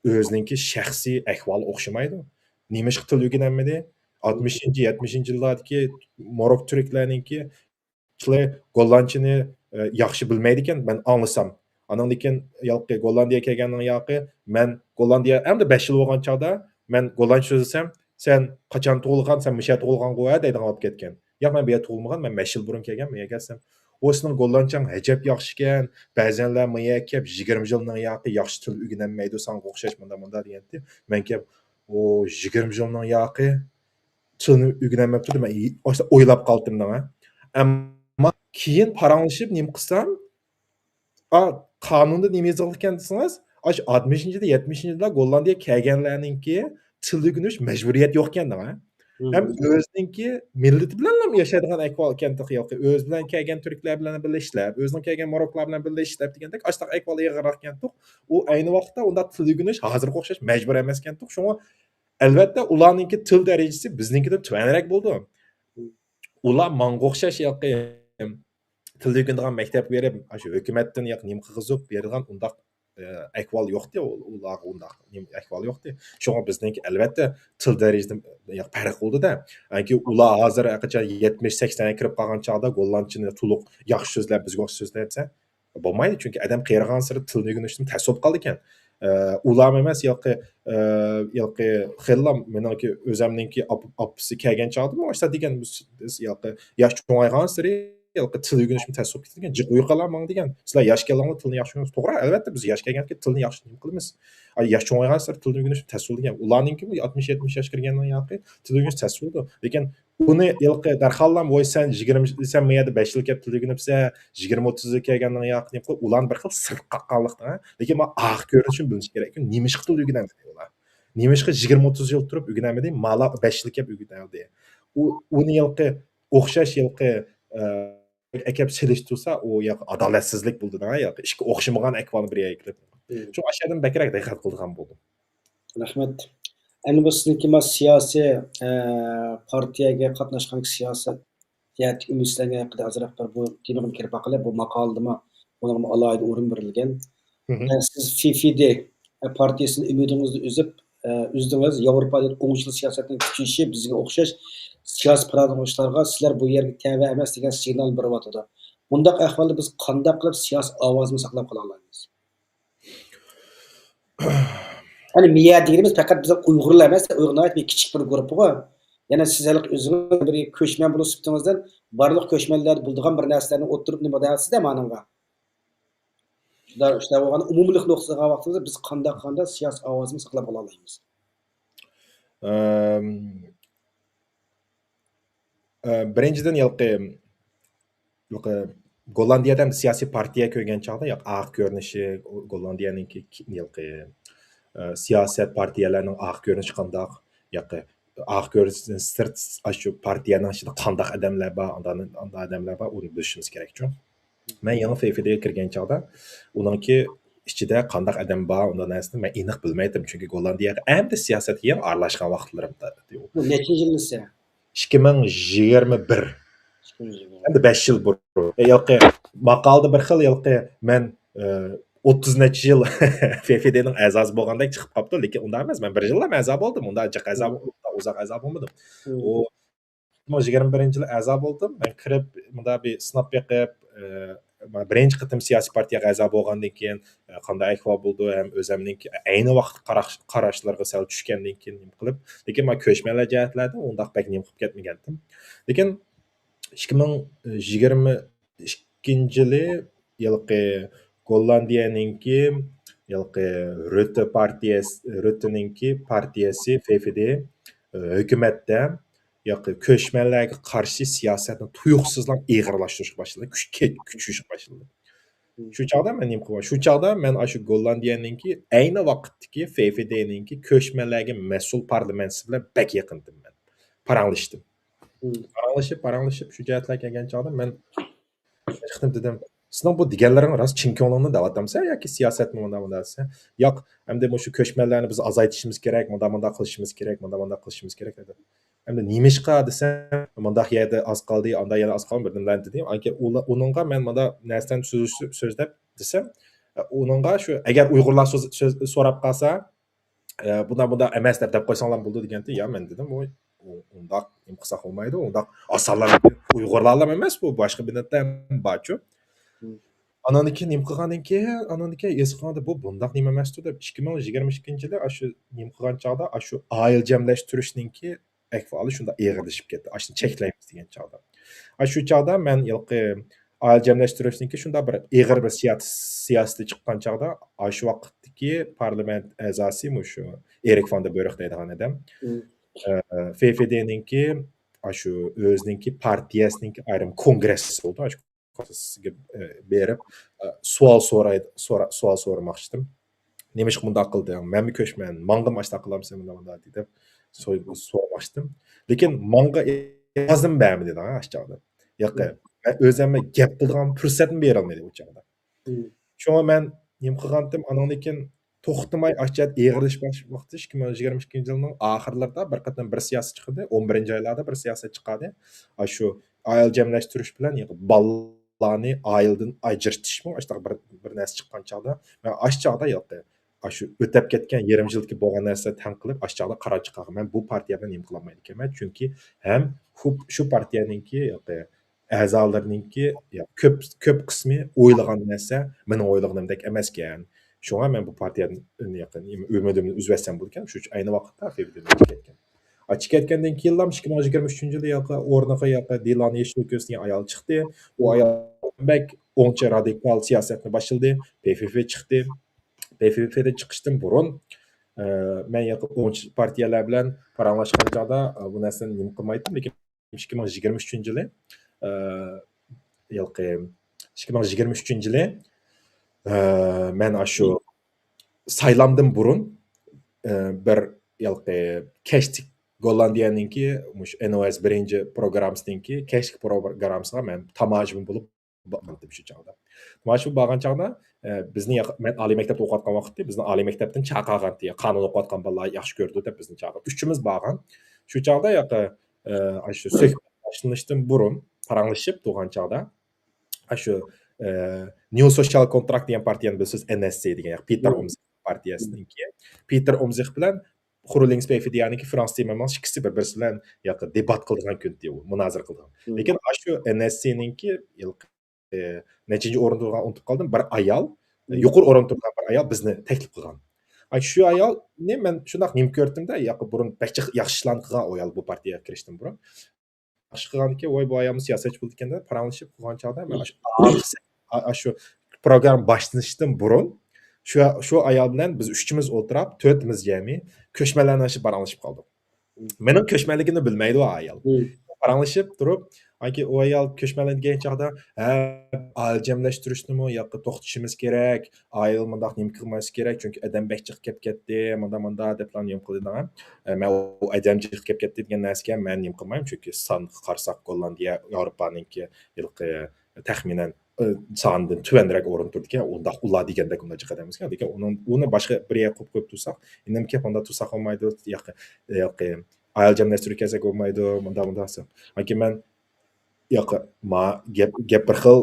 ئۆزىنىڭكى شەخسىي ئەھۋالى ئوخشىمايدۇ. نېمىشقا تىل ئۆگىنەلمىدى؟ ئاتمىشىنچى، يەتمىشىنچى يىللاردىكى موروك تۈركلەرنىڭكى تىلى گوللاندچىنى، ئە، ياخشى بىلمەيدىكەن، مەن ئاڭلىسام. ئانىڭدىن كېيىن ياقى گوللاندىيە كەلگەننىڭ ياقى، مەن گوللاندىيە ئەمدى بەش يىل بولغان چاغدا، مەن گوللاندچە سۆزلىسەم، «سەن قاچان تۇغۇلغان؟ سەن مۇشۇ يەردە تۇغۇلغانغۇ ھە؟» دەيدىغان بولۇپ كەتكەن. «ياق، مەن بۇ يەردە تۇغۇلمىغان، مەن بەش يىل بۇرۇن كەلگەن، بۇ يەرگە كەلسەم.» «ئۇ سېنىڭ گوللاندچاڭ ئەجەب ياخشىكەن، بەزەنلەر ما يەرگە كەپ يىگىرمە يىلنىڭ ياقى ياخشى تىل ئۆگىنەلمەيدۇ، ساڭا ئوخشاش مۇنداق، مۇنداق» دېگەنتى. مەن كەپ، «ئۇ يىگىرمە يىلنىڭ ياقى تىلنى ئۆگىنەلمەپتۇ» دېمەن، ئاشۇنداق ئويلاپ قالدىم دەڭە. ئەمما كېيىن پاراڭلىشىپ نېمە قىلسام، ئا، قانۇندا نېمە يېزىلغانىكەن دېسىڭىز، ئاشۇ ئاتمىشىنچى يىلدا، يەتمىشىنچى يىلدا گوللاندىيەگە كەلگەنلەرنىڭكى تىل ئۆگىنىش مەجبۇرىيەت يوقكەن دەڭە. ھىم. ھەم ئۆزىنىڭكى مىللىتى بىلەنلا ياشايدىغان ئەھۋال ئىكەنتۇق ياقى. ئۆزى بىلەن كەلگەن تۈركلەر بىلەن بىللە ئىشلەپ، ئۆزىنىڭ كەلگەن موروكلار بىلەن بىللە ئىشلەپ دېگەندەك، ئاشۇنداق ئەھۋال ئېغىرراق ئىكەنتۇق. ئۇ ئەينى ۋاقىتتا ئۇنداق تىل ئۆگىنىش ھازىرغا ئوخشاش مەجبۇرىي ئەمەسكەنتۇق. شۇڭا ئەلۋەتتە، ئۇلارنىڭكى تىل دەرىجىسى بىزنىڭكىدىن تۆۋەنرەك بولىدۇ. ئۇلار ماڭغا ئوخشاش ياقى تىل ئۆگىنىدىغان مەكتەپكە بېرىپ، ئاشۇ ھۆكۈمەتتىن ياقى نېمە قىلغۇزۇپ بېرىدىغان ئۇنداق، ئە، ئەھۋال يوقتى، ئۇ-، ئۇلارغا ئۇنداق نېمە ئەھۋال يوقتى. شۇڭا بىزنىڭكى ئەلۋەتتە تىل دەرىجىسىدە ياقى پەرق بولىدۇ-دە. چۈنكى ئۇلار ھازىر ھەرقاچان يەتمىش، سەكسەنگە كىرىپ قالغان چاغدا گوللاندچىنى تولۇق ياخشى سۆزلەپ، بىزگە ئوخشاش سۆزلەپ دېسە، بولمايدۇ، چۈنكى ئادەم قېرىغانسېرى تىلنى ئۆگىنىشتىن تەس بولۇپ قالىدىكەن. ئە، ئۇلارمۇ ئەمەس، ھېلىقى، ئە، ھېلىقى خېلىلا مېنىڭكى ئۆزەمنىڭكى ئاپ-، ئاپىسى كەلگەن چاغدىمۇ ئاشۇنداق دېگەن، بىز، بىز ھېلىقى ياش چوڭايغانسېرى ھېلىقى تىل ئۆگىنىشمۇ تەس بولۇپ كېتىدىكەن. جىق ئۇيقۇلار ماڭا دېگەن. سىلەر ياش كېلىڭلار تىلنى ياخشى ئۆگىنىسىز. توغرا، ئەلۋەتتە، بىز ياش كەلگەنكى تىلنى ياخشى نېمە قىلىمىز. ئاي، ياش چوڭايغانسېرى تىلنى ئۆگىنىش تەس بولىدىكەن. ئۇلارنىڭكى بۇ ئاتمىش يەتمىش ياش كىرگەننىڭ ياقى تىل ئۆگىنىش تەس بولىدۇ. لېكىن ئۇنى ھېلىقى دەرھاللا، ۋوي، سەن يىگىرمە، سەن ما يەردە بەش يىل كەپ تىل ئۆگىنىپسەن، يىگىرمە ئوتتۇزغا كەلگەننىڭ ياقى نېمە قىلىپ، ئۇلارنى بىر خىل سىرت قاققانلىقتا، ھە؟ لېكىن مانا ئارقا كۆرۈنۈشىنى بىلىشى كېرەك. نېمىشقا تىل ئۆگىنەلمىدى ئۇلار؟ نېمىشقا يىگىرمە ئوتتۇز يىل تۇرۇپ ئۆگىنەلمىدى؟ مالا بەش يىل كەپ ئۆگىنەلدى. ئۇ، ئۇنى ھېلىقى ئوخشاش ھېلىقى، ئە، ئەكەپ سېلىشتۇرسا، ئۇ ياق ئادالەتسىزلىك بولىدۇ، ھە، ياق ئىككى ئوخشىمىغان ئەھۋالنى بىر يەرگە كېلىپ. مم. شۇڭا ئاشۇ يەردىن بەكرەك دىققەت قىلىدىغان بولدۇم. رەھمەت. ئەمدى بۇ سىزنىڭكى ما سىياسىي، ئە، پارتىيەگە قاتناشقان سىياسەت جەھەتتىكى ئۈمىدسىزلەنگەن ھەققىدە ئازراق بىر بۇ تېمىغا كىرىپ باقىلى. بۇ ماقالىدىمۇ بۇنىڭغا ئالاھىدە ئورۇن بېرىلگەن. مم. ئە، سىز فىفىدې پارتىيەسىنى ئۈمىدىڭىزنى ئۈزۈپ، ئە، ئۈزدىڭىز. ياۋروپادا ئوڭچىل سىياسەتنىڭ كۈچىيىشى بىزگە ئوخشاش سىياسىي پاراڭلىغۇچىلارغا سىلەر بۇ يەرگە تەۋە ئەمەس دېگەن سىگنال بېرىۋاتىدۇ. بۇنداق ئەھۋالدا بىز قانداق قىلىپ سىياسىي ئاۋازىمىزنى ساقلاپ قالالايمىز؟ يەنى مىيە دېگىنىمىز پەقەت بىزنىڭ ئۇيغۇرلار ئەمەس، ئۇيغۇر ناھايىتى بىر كىچىك بىر گۇرۇپپىغۇ. يەنە سىز ھېلىقى ئۆزىڭىز بىر كۆچمەن بولۇش سۈپىتىڭىزدىن بارلىق كۆچمەنلەردە بولىدىغان بىر نەرسىلەرنى ئوتتۇرىغا نېمە دەۋاتىسىز-دە مانىڭغا. شۇنداق، شۇنداق بولغاندا ئومۇمىيلىق نۇقتىسىغا قارىغان ۋاقتىمىزدا بىز قانداق، قانداق سىياسىي ئاۋازىمىزنى ساقلاپ قالالايمىز؟ ئەم، ئە، بىرىنچىدىن، ھېلىقى، ھېلىقى گوللاندىيەدە ھەم سىياسىي پارتىيە كۆرگەن چاغدا، ياق، ئارقا كۆرۈنۈشى، گوللاندىيەنىڭكى ھېلىقى، ئە، سىياسەت پارتىيەلەرنىڭ ئارقا كۆرۈنۈشى قانداق، ياق، ئارقا كۆرۈنۈشتىن سىرت، ئاشۇ پارتىيەنىڭ ئىچىدە قانداق ئادەملەر بار، ئانداق، ئانداق ئادەملەر بار، ئۇنى بىلىشىمىز كېرەكچۇ. مەن يېڭى فىفىدېگە كىرگەن چاغدا، ئۇنىڭكى ئىچىدە قانداق ئادەم بار، ئۇنداق نەرسىنى مەن ئېنىق بىلمەيتتىم، چۈنكى گوللاندىيەگە ئەمدى سىياسەتكە يېڭى ئارىلاشقان ۋاقىتلىرىمدا. بۇ نەچچىنچى يىل دېسە؟ ئىككى مىڭ يىگىرمە بىر. ئىككى مىڭ يىگىرمە بىر. ئەمدى بەش يىل بۇرۇن. ھېلىقى ماقالىدە بىر خىل، ھېلىقى مەن، ئە، ئوتتۇز نەچچە يىل فىفىدېنىڭ ئەزاسى بولغاندەك چىقىپ قاپتۇ، لېكىن ئۇنداق ئەمەس، مەن بىر يىللا ئەزا بولدۇم، ئۇنداق جىق ئەزا، مم، ئۇنداق ئۇزاق ئەزا بولمىدىم. مم. ئۇ ئىككى مىڭ يىگىرمە بىرىنچى يىلى ئەزا بولدۇم. مەن كىرىپ، مۇنداق بىر سىناپ بېقىپ، ئە، مانا بىرىنچى قېتىم سىياسىي پارتىيەگە ئەزا بولغاندىن كېيىن، ئە، قانداق ئەھۋال بولدى ھەم ئۆزەمنىڭكى ئەينى ۋاقىت قاراش-، قاراشلىرىغا سەل چۈشكەندىن كېيىن نېمە قىلىپ، لېكىن مانا كۆچمەنلەر جەھەتلەردە ئۇنداق بەك نېمە قىلىپ كەتمىگەنتىم. لېكىن ئىككى مىڭ يىگىرمە ئىككىنچى يىلى ھېلىقى گوللاندىيەنىڭكى، ھېلىقى رۆتتە پارتىيەسى، رۆتتىنىڭكى پارتىيەسى فىفىدې، ئە، ھۆكۈمەتتە ياقى كۆچمەنلەرگە قارشى سىياسەتنى تۇيۇقسىزلا ئېغىرلاشتۇرۇشقا باشلىدى، كۈچ-، كۈچىيىشكە باشلىدى. مم. شۇ چاغدا مەن نېمە قىلغان؟ شۇ چاغدا مەن ئاشۇ گوللاندىيەنىڭكى ئەينى ۋاقىتتىكى فىفىدېنىڭكى كۆچمەنلەرگە مەسئۇل پارلامېنتچىسى بىلەن بەك يېقىندىم مەن. پاراڭلىشتىم. مم. پاراڭلىشىپ، پاراڭلىشىپ، شۇ جەھەتلەرگە كەلگەن چاغدا مەن بىر قېتىم دېدىم، سېنىڭ بۇ دېگەنلىرىڭ راست، چىن كۆڭلۈڭدىن دەۋاتامسەن ياكى سىياسەتمۇ مۇنداق، مۇنداق دېسە، ياق، ئەمدى مۇشۇ كۆچمەنلەرنى بىز ئازايتىشىمىز كېرەك، مۇنداق، مۇنداق قىلىشىمىز كېرەك، مۇنداق، مۇنداق قىلىشىمىز كېرەك دېدى. ئەمدى نېمىشقا دېسەم، مۇنداق يەردە ئاز قالدى، ئاندا يەنە ئاز قالدى، بىردىنلەرنى دېدى. ئانكى ئۇلا-، ئۇنىڭغا مەن مۇنداق نەرسىلەرنى سۆز-، سۆزلەپ دېسەم، ئۇنىڭغا شۇ، ئەگەر ئۇيغۇرلار سۆز-، سۆز-، سوراپ قالسا، ئە، بۇنداق، بۇنداق ئەمەس دەپ، دەپ قويساڭلار بولىدۇ دېگەنتى. يا، مەن دېدىم، ئۇ، ئۇ، ئۇنداق نېمە قىلساق بولمايدۇ، ئۇنداق ئاسانلا ئۇيغۇرلارلا ئەمەس، بۇ باشقا مىللەتلەر ھەم بارچۇ. مم. ئاناندىن كېيىن نېمە قىلغاندىن كېيىن، ئاناندىن كېيىن ھېس قىلغاندا، بۇ بۇنداق نېمە ئەمەستۇ دەپ، ئىككى مىڭ يىگىرمە ئىككىنچى يىلى ئاشۇ نېمە قىلغان چاغدا، ئاشۇ ئائىلە جەملەشتۈرۈشنىڭكى ئەھۋالى شۇنداق ئېغىرلىشىپ كەتتى. ئاشۇنى چەكلەيمىز دېگەن چاغدا. ئاشۇ چاغدا مەن ھېلىقى ئائىلە جەملەشتۈرۈشنىڭكى شۇنداق بىر ئېغىر بىر سىياسىي، سىياسىتى چىققان چاغدا، ئاشۇ ۋاقىتتىكى پارلامېنت ئەزاسى مۇشۇ ئېرىك ۋان دېر بۆرخ دەيدىغان ئادەم، مم، ئە، فىفىدېنىڭكى ئاشۇ ئۆزىنىڭكى پارتىيەسىنىڭكى ئايرىم كونگرېسسى بولدى. ئاشۇ كونگرېسسىگە، ئە، بېرىپ، ئە، سوئال سوراي-، سورا-، سوئال سورىماقچىدىم. نېمىشقا مۇنداق قىلدىڭ؟ مەنمۇ كۆچمەن، ماڭىمۇ ئاشۇنداق قىلامسەن، مۇنداق، مۇنداق دەپ سو-، سورىماقچىدىم. لېكىن ماڭا ئىجازىمۇ بەرمىدى، ھە، ئاشۇ چاغدا. ياقى، مم، مەن ئۆزۈممۇ گەپ قىلىدىغان پۇرسەتمۇ بېرەلمىدى ئۇ چاغدا. مم. شۇڭا مەن نېمە قىلغانتىم، ئانىڭدىن كېيىن توختىماي ئاشۇ جەھەت ئېغىرلىشىپ باش-، ۋاقتى ئىككى مىڭ يىگىرمە ئىككىنچى يىلنىڭ ئاخىرلىرىدا بىر قېتىم بىر سىياسەت چىقىدۇ، ئون بىرىنچى ئايلاردا بىر سىياسەت چىقاردى. ئاشۇ ئائىلە جەملەشتۈرۈش بىلەن بالىلارنى ئائىلىدىن ئاجرىتىشمۇ ئاشۇنداق بىر، بىر نەرسە چىققان چاغدا، مەن ئاشۇ چاغدا ياقى، ئاشۇ ئۆتەپ كەتكەن يېرىم يىلدىكى بولغان نەرسىلەر تەڭ قىلىپ، ئاشۇ چاغدا قارار چىقارغان. مەن بۇ پارتىيە بىلەن نېمە قىلالمايدىكەنمەن، چۈنكى ھەم خۇ-، شۇ پارتىيەنىڭكى ياقى ئەزالىرىنىڭكى، يا، كۆپ، كۆپ قىسمى ئويلىغان نەرسە مېنىڭ ئويلىغىنىمدەك ئەمەسكەن. شۇڭا مەن بۇ پارتىيەدىن يېقىن ئۈمىدىمنى ئۈزۈۋەتسەم بولىدىكەن، شۇ ئەينى ۋاقىتتا فىفىدېدىن كەتكەن. ئاچچىق كەتكەندىن كېيىنلا ئىككى مىڭ يىگىرمە ئۈچىنچى يىلى ياقى ئورنىغا ياقى دىلانە يېشىل كۆز دېگەن ئايال چىقتى. ئۇ ئايال بەك ئوڭچە رادىكال سىياسەتنى باشلىدى. پى فى فى چىقتى. پى فى فىدىن چىقىشتىن بۇرۇن، ئە، مەن ياقى ئوڭچە پارتىيەلەر بىلەن پاراڭلاشقان چاغدا، ئە، بۇ نەرسىنى نېمە قىلمايتتىم، لېكىن ئىككى مىڭ يىگىرمە ئۈچىنچى يىلى، ئە، ياقى ئىككى مىڭ يىگىرمە ئۈچىنچى يىلى، ئە، مەن ئاشۇ سايلامدىن بۇرۇن، ئە، بىر ياقى كەچلىك گوللاندىيەنىڭكى مۇشۇ ئېن ئو ئېس بىرىنچى پروگراممىسىنىڭكى كەچلىك پروگراممىسىغا مەن تاماشىبىن بولۇپ بارغانتىم شۇ چاغدا. تاماشىبىن بارغان چاغدا، ئە، بىزنى ياق-، مەن ئالىي مەكتەپتە ئوقۇۋاتقان ۋاقىتتا بىزنى ئالىي مەكتەپتىن چاقىرغانتى، قانۇن ئوقۇۋاتقان بالىلار ياخشى كۆرىدۇ دەپ بىزنى چاقىرغان. ئۈچىمىز بارغان. شۇ چاغدا ياقى، ئە، شۇ سۆھبەت باشلىنىشتىن بۇرۇن پاراڭلىشىپ تۇرغان چاغدا، ئاشۇ، ئە، نيۇ سوشال كونتراكت دېگەن پارتىيەنى بىلىسىز، ئېن ئېس سى دېگەن، ياق، پېتېر ئومزىخ پارتىيەسىنىڭكى. پېتېر ئومزىخ بىلەن خۇرۇلىڭ سپەيفىدىيانىڭكى فرانس تىممېرمانس ئىككىسى بىر-بىرسى بىلەن ياقى دېبات قىلىدىغان كۈنتى ئۇ، مۇنازىرە قىلىدىغان. لېكىن ئاشۇ ئېن ئېس سىنىڭكى، ئە، نەچچىنچى ئورۇندا تۇرغان ئۇنتۇپ قالدىم، بىر ئايال، يۇقىرى ئورۇندا تۇرغان بىر ئايال بىزنى تەكلىپ قىلغان. ئاي، شۇ ئايالنى مەن شۇنداق نېمە كۆردۈمدە، ياقى بۇرۇن بەك جىق-، ياخشى ئىشلارنى قىلغان ئۇ ئايال بۇ پارتىيەگە كىرىشتىن بۇرۇن. ياخشى قىلغاندىكىن، ۋاي، بۇ ئايالمۇ سىياسەتچى بولىدىكەن دەپ پاراڭلىشىپ قىلغان چاغدا مەن ئاشۇ ئاخىرسى، ئا-، ئاشۇ پروگرامما باشلىنىشتىن بۇرۇن شۇ، شۇ ئايال بىلەن بىز ئۈچىمىز ئولتۇراپ، تۆتىمىز جەمئىي كۆچمەنلەرنى ئاشۇ پاراڭلىشىپ قالدۇق. مېنىڭ كۆچمەنلىكىمنى بىلمەيدۇ ئايال. پاراڭلىشىپ تۇرۇپ، ئاكى ئۇ ئايال كۆچمەنلەر دېگەن چاغدا، ھە، ئائىلە جەملەشتۈرۈشنىمۇ ياقى توختىتىشىمىز كېرەك، ئائىلە مۇنداق نېمە قىلماسلىقى كېرەك، چۈنكى ئادەم بەك جىق كېلىپ كەتتى، مۇنداق، مۇنداق دەپلا نېمە قىلدى دەڭ. ئە، مەن ئۇ ئادەم جىق كېلىپ كەتتى دېگەن نەرسىگە مەن نېمە قىلمايمەن، چۈنكى سانغا قارىساق، گوللاندىيە ياۋروپانىڭكى ھېلىقى تەخمىنەن، ئە، ساندىن تۆۋەنرەك ئورۇن تۇرىدىكەن، ئۇنداق ئۇلار دېگەندەك ئۇنداق جىق ئادەم ئەمەسكەن. لېكىن ئۇنىڭ، ئۇنى باشقا بىر يەرگە قويۇپ، قويۇپ تۇرساق، ئىنىم كەپ ئۇنداق تۇرساق بولمايدۇ، ياقى، ياقى ئائىلە جەملەشتۈرۈپ كەلسەك بولمايدۇ، مۇنداق، مۇنداق دېسەم. ئاكى مەن ياقى ما گەپ، گەپ بىر خىل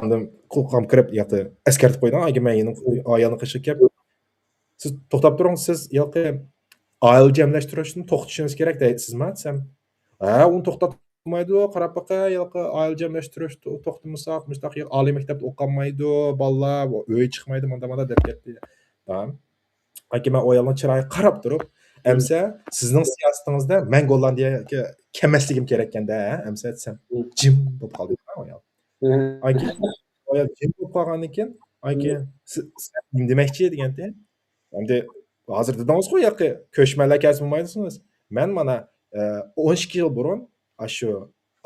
ئاندىن قۇلىقىم كىرىپ، ياقى ئەسكەرتىپ قويدۇڭ، ئاكى مەن يەنە ئايالنىڭ قېشىغا كەپ، سىز توختاپ تۇرۇڭ، سىز ياقى ئائىلە جەملەشتۈرۈشنى توختىتىشىڭىز كېرەك دەيسىزما دېسەم، ھە، ئۇنى توختاتمايدۇ، قاراپ باقە، ياقى ئائىلە جەملەشتۈرۈش تو-، توختىمىساق، مۇشۇنداق ياقى ئالىي مەكتەپتە ئوقۇمايدۇ، بالىلار ئۆي چىقمايدۇ، مۇنداق، مۇنداق دەپ كەتتى. تامام. ئاكى مەن ئۇ ئايالنىڭ چىرايىغا قاراپ تۇرۇپ، ئەمسە سىزنىڭ سىياسىتىڭىزدە مەن گوللاندىيەگە كەلمەسلىكىم كېرەككەندە، ھە، ئەمسە دېسەم، جىم بولۇپ قالدى ئۇ ئايال. ئاكى، ئۇ ئايال جىم بولۇپ قالغاندىن كېيىن، ئاكى، سىز، سىز نېمە دېمەكچى دېگەنتى. ئەمدى ھازىر دېدىڭىزغۇ، ياقى كۆچمەنلەر كەلسە بولمايدۇ دېدىڭىز. مەن مانا، ئە، ئون ئىككى يىل بۇرۇن ئاشۇ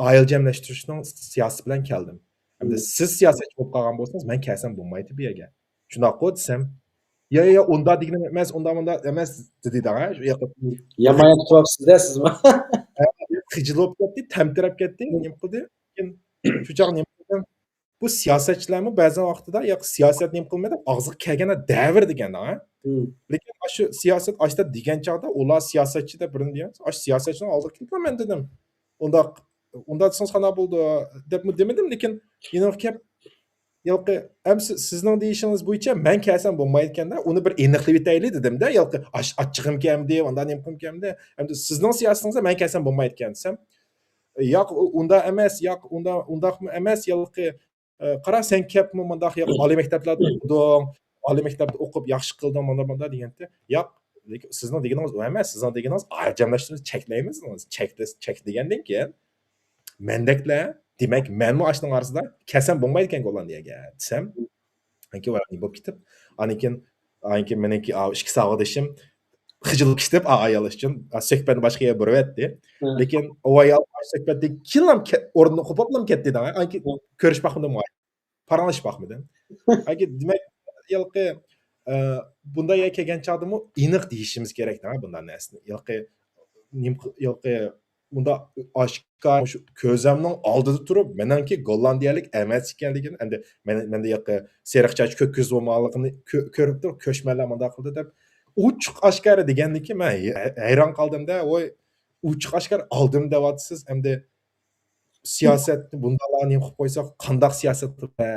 ئائىلە جەملەشتۈرۈشنىڭ سىياسىتى بىلەن كەلدىم. ئەمدى سىز سىياسەتچى بولۇپ قالغان بولسىڭىز، مەن كەلسەم بولمايتتى بۇ يەرگە. شۇنداققۇ دېسەم، يا، يا، يا، ئۇنداق دېگىنىم ئەمەس، ئۇنداق، مۇنداق ئەمەس دېدى دەڭ، ھە، شۇ ياقى. يامان قىلىۋاپسىز-دە سىزمۇ. خىجىل بولۇپ كەتتى، تەمتىرەپ كەتتى، نېمە قىلدى؟ كېيىن شۇ چاغ نېمە قىلدىم؟ بۇ سىياسەتچىلەرمۇ بەزەن ۋاقتىدا، ياقى سىياسەت نېمە قىلمايدۇ، ئاغزىغا كەلگەننى دەۋېرىدىكەن، ھە؟ لېكىن ئاشۇ سىياسەت ئاشتا دېگەن چاغدا ئۇلار سىياسەتچى دەپ بىرنى دېگەن، ئاشۇ سىياسەتچىنىڭ ئالدىغا كېلىپلا مەن دېدىم، ئۇنداق، ئۇنداق دېسىڭىز قانداق بولىدۇ دەپمۇ دېمىدىم، لېكىن يېنىغا كەپ، ياقى، ئەمسە سىزنىڭ دېيىشىڭىز بويىچە مەن كەلسەم بولمايدىكەن-دە، ئۇنى بىر ئېنىقلىۋېتەيلى دېدىم-دە، ياقى ئاچ-، ئاچچىقىم كەمدى، ئاندا نېمە قىلىم كەمدى، ئەمدى سىزنىڭ سىياسىتىڭىزدا مەن كەلسەم بولمايدىكەن دېسەم، ياق، ئۇ-، ئۇنداق ئەمەس، ياق، ئۇنداق، ئۇنداقمۇ ئەمەس، ياقى، ئە، قارا، سەن كەپمۇ مۇنداق ياقى ئالىي مەكتەپلەردە ئوقۇدۇڭ، ئالىي مەكتەپتە ئوقۇپ ياخشى قىلدىڭ، مۇنداق، مۇنداق دېگەنتى، ياق، لېكىن سىزنىڭ دېگىنىڭىز ئۇ ئەمەس، سىزنىڭ دېگىنىڭىز ئائىلە جەملەشتۈرۈشنى چەكلەيمىز، چەكلە-، چەكلىگەندىن كېيىن، مەندەكلەر، دېمەك، مەنمۇ ئاشۇنىڭ ئارىسىدا كەلسەم بولمايدىكەن گوللاندىيەگە دېسەم، ئانكى ۋەقە بولۇپ كېتىپ، ئانىكىن، ئانكى مېنىڭكى ئا، ئىككى ساۋاقدىشىم خىجىل بولۇپ كېتىپ، ئا، ئايال ئۈچۈن، ئا، سۆھبەتنى باشقا يەرگە بۇرۇۋەتتى. لېكىن ئۇ ئايال سۆھبەتتىن كېيىنلا كە-، ئورنىدىن قوپۇپلا كەتتى دەڭ. ئانكى كۆرۈشۈپ باقمىدىم. پاراڭلىشىپ باقمىدىم. ئاكى، دېمەك، ھېلىقى، ئە، بۇنداق يەرگە كەلگەن چاغدىمۇ ئېنىق دېيىشىمىز كېرەك، ھە، بۇنداق نەرسىنى. ھېلىقى، نېمە قىل-، ھېلىقى، ئۇنداق ئاشكارا مۇشۇ كۆزەمنىڭ ئالدىدا تۇرۇپ، مېنىڭكى گوللاندىيەلىك ئەمەس ئىكەنلىكىنى، ئەمدى مەن، مەندە ھېلىقى سېرىق چاچ، كۆك كۆز بولمىغانلىقىنى كۆ-، كۆرۈپ تۇرۇپ، كۆچمەنلەر مۇنداق قىلدى دەپ، ئوچۇق ئاشكارا دېگەندىن كېيىن مەن ھەي-، ھەيران قالدىم-دە، ۋوي، ئوچۇق ئاشكارا ئالدىم دەۋاتىسىز، ئەمدى سىياسەتنى بۇنداقلا نېمە قىلىپ قويساق، قانداق سىياسەت قىلىپ، ھە،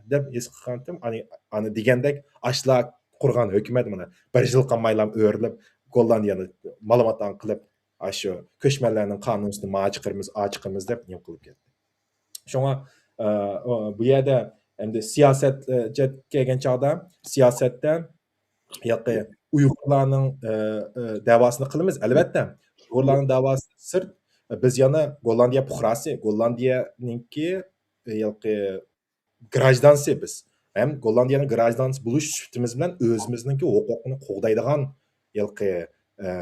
دەپ ھېس قىلغانتىم. ئانى، ئانى دېگەندەك، ئاشۇلار قۇرغان ھۆكۈمەت مانا بىر يىل قالمايلا ئۆرۈلۈپ، گوللاندىيەنى مالىماتان قىلىپ، ئاشۇ كۆچمەنلەرنىڭ قانۇنىنى ما چىقىرىمىز، ئا چىقىرىمىز دەپ نېمە قىلىپ كەتتى. شۇڭا، ئە، بۇ يەردە ئەمدى سىياسەت، ئە، جەھەتكە كەلگەن چاغدا، سىياسەتتە ياقى ئۇيغۇرلارنىڭ، ئە، ئە، دەۋاسىنى قىلىمىز، ئەلۋەتتە. ئۇيغۇرلارنىڭ داۋاسى سىرت، بىز يەنە گوللاندىيە پۇقراسى، گوللاندىيەنىڭكى، ھېلىقى گراژدانسى بىز. ھەم گوللاندىيەنىڭ گراژدانسى بولۇش سۈپىتىمىز بىلەن ئۆزىمىزنىڭكى ھوقۇقىنى قوغدايدىغان ھېلىقى، ئە،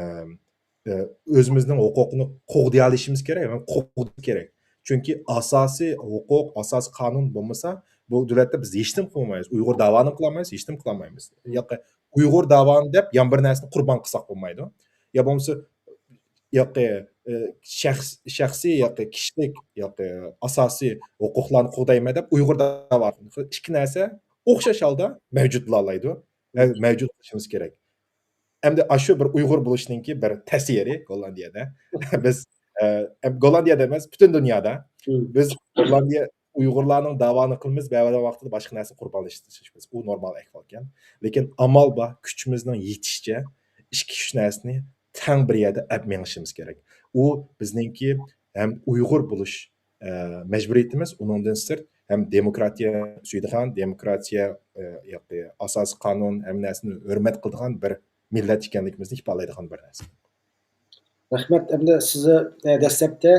ئە، ئۆزىمىزنىڭ ھوقۇقىنى قوغدىيالىشىمىز كېرەك، ھەم قوغدىشىمىز كېرەك. چۈنكى ئاساسىي ھوقۇق، ئاساسىي قانۇن بولمىسا، بۇ دۆلەتتە بىز ھېچنېمە قىلالمايمىز. ئۇيغۇر داۋانى قىلالمايمىز، ھېچنېمە قىلالمايمىز. ياقى ئۇيغۇر داۋانى دەپ يەنە بىر نەرسىنى قۇربان قىلساق بولمايدۇ. يا بولمىسا، ياقى، ئە، شەخس-، شەخسىي ياقى كىشىلىك ياقى ئاساسىي ھوقۇقلارنى قوغدايمەن دەپ ئۇيغۇر داۋا-، ئىككى نەرسە ئوخشاش ھالدا مەۋجۇت بولالايدۇ. ۋە مەۋجۇت قىلىشىمىز كېرەك. ئەمدى ئاشۇ بىر ئۇيغۇر بولۇشنىڭكى بىر تەسىرى گوللاندىيەدە. بىز، ئە، گوللاندىيەدە ئەمەس، پۈتۈن دۇنيادا بىز گوللاندىيە ئۇيغۇرلارنىڭ داۋانى قىلىمىز، بەزى ۋاقىتتا باشقا نەرسىنى قۇربانلىشىمىز. ئۇ نورمال ئەھۋالكەن. لېكىن ئامال بار، كۈچىمىزنىڭ يېتىشىچە ئىككى ئۈچ نەرسىنى تەڭ بىر يەردە ئەپ مېڭىشىمىز كېرەك. ئۇ بىزنىڭكى ھەم ئۇيغۇر بولۇش، ئە، مەجبۇرىيىتىمىز، ئۇنىڭدىن سىرت ھەم دېموكراتىيە سۆيىدىغان، دېموكراتىيە، ئە، ياقى ئاساسىي قانۇن، ھەممە نەرسىنى ھۆرمەت قىلىدىغان بىر مىللەت ئىكەنلىكىمىزنى ئىپادىلەيدىغان بىر نەرسە. رەھمەت. ئەمدى سىزنى، ئە، دەسلەپتە،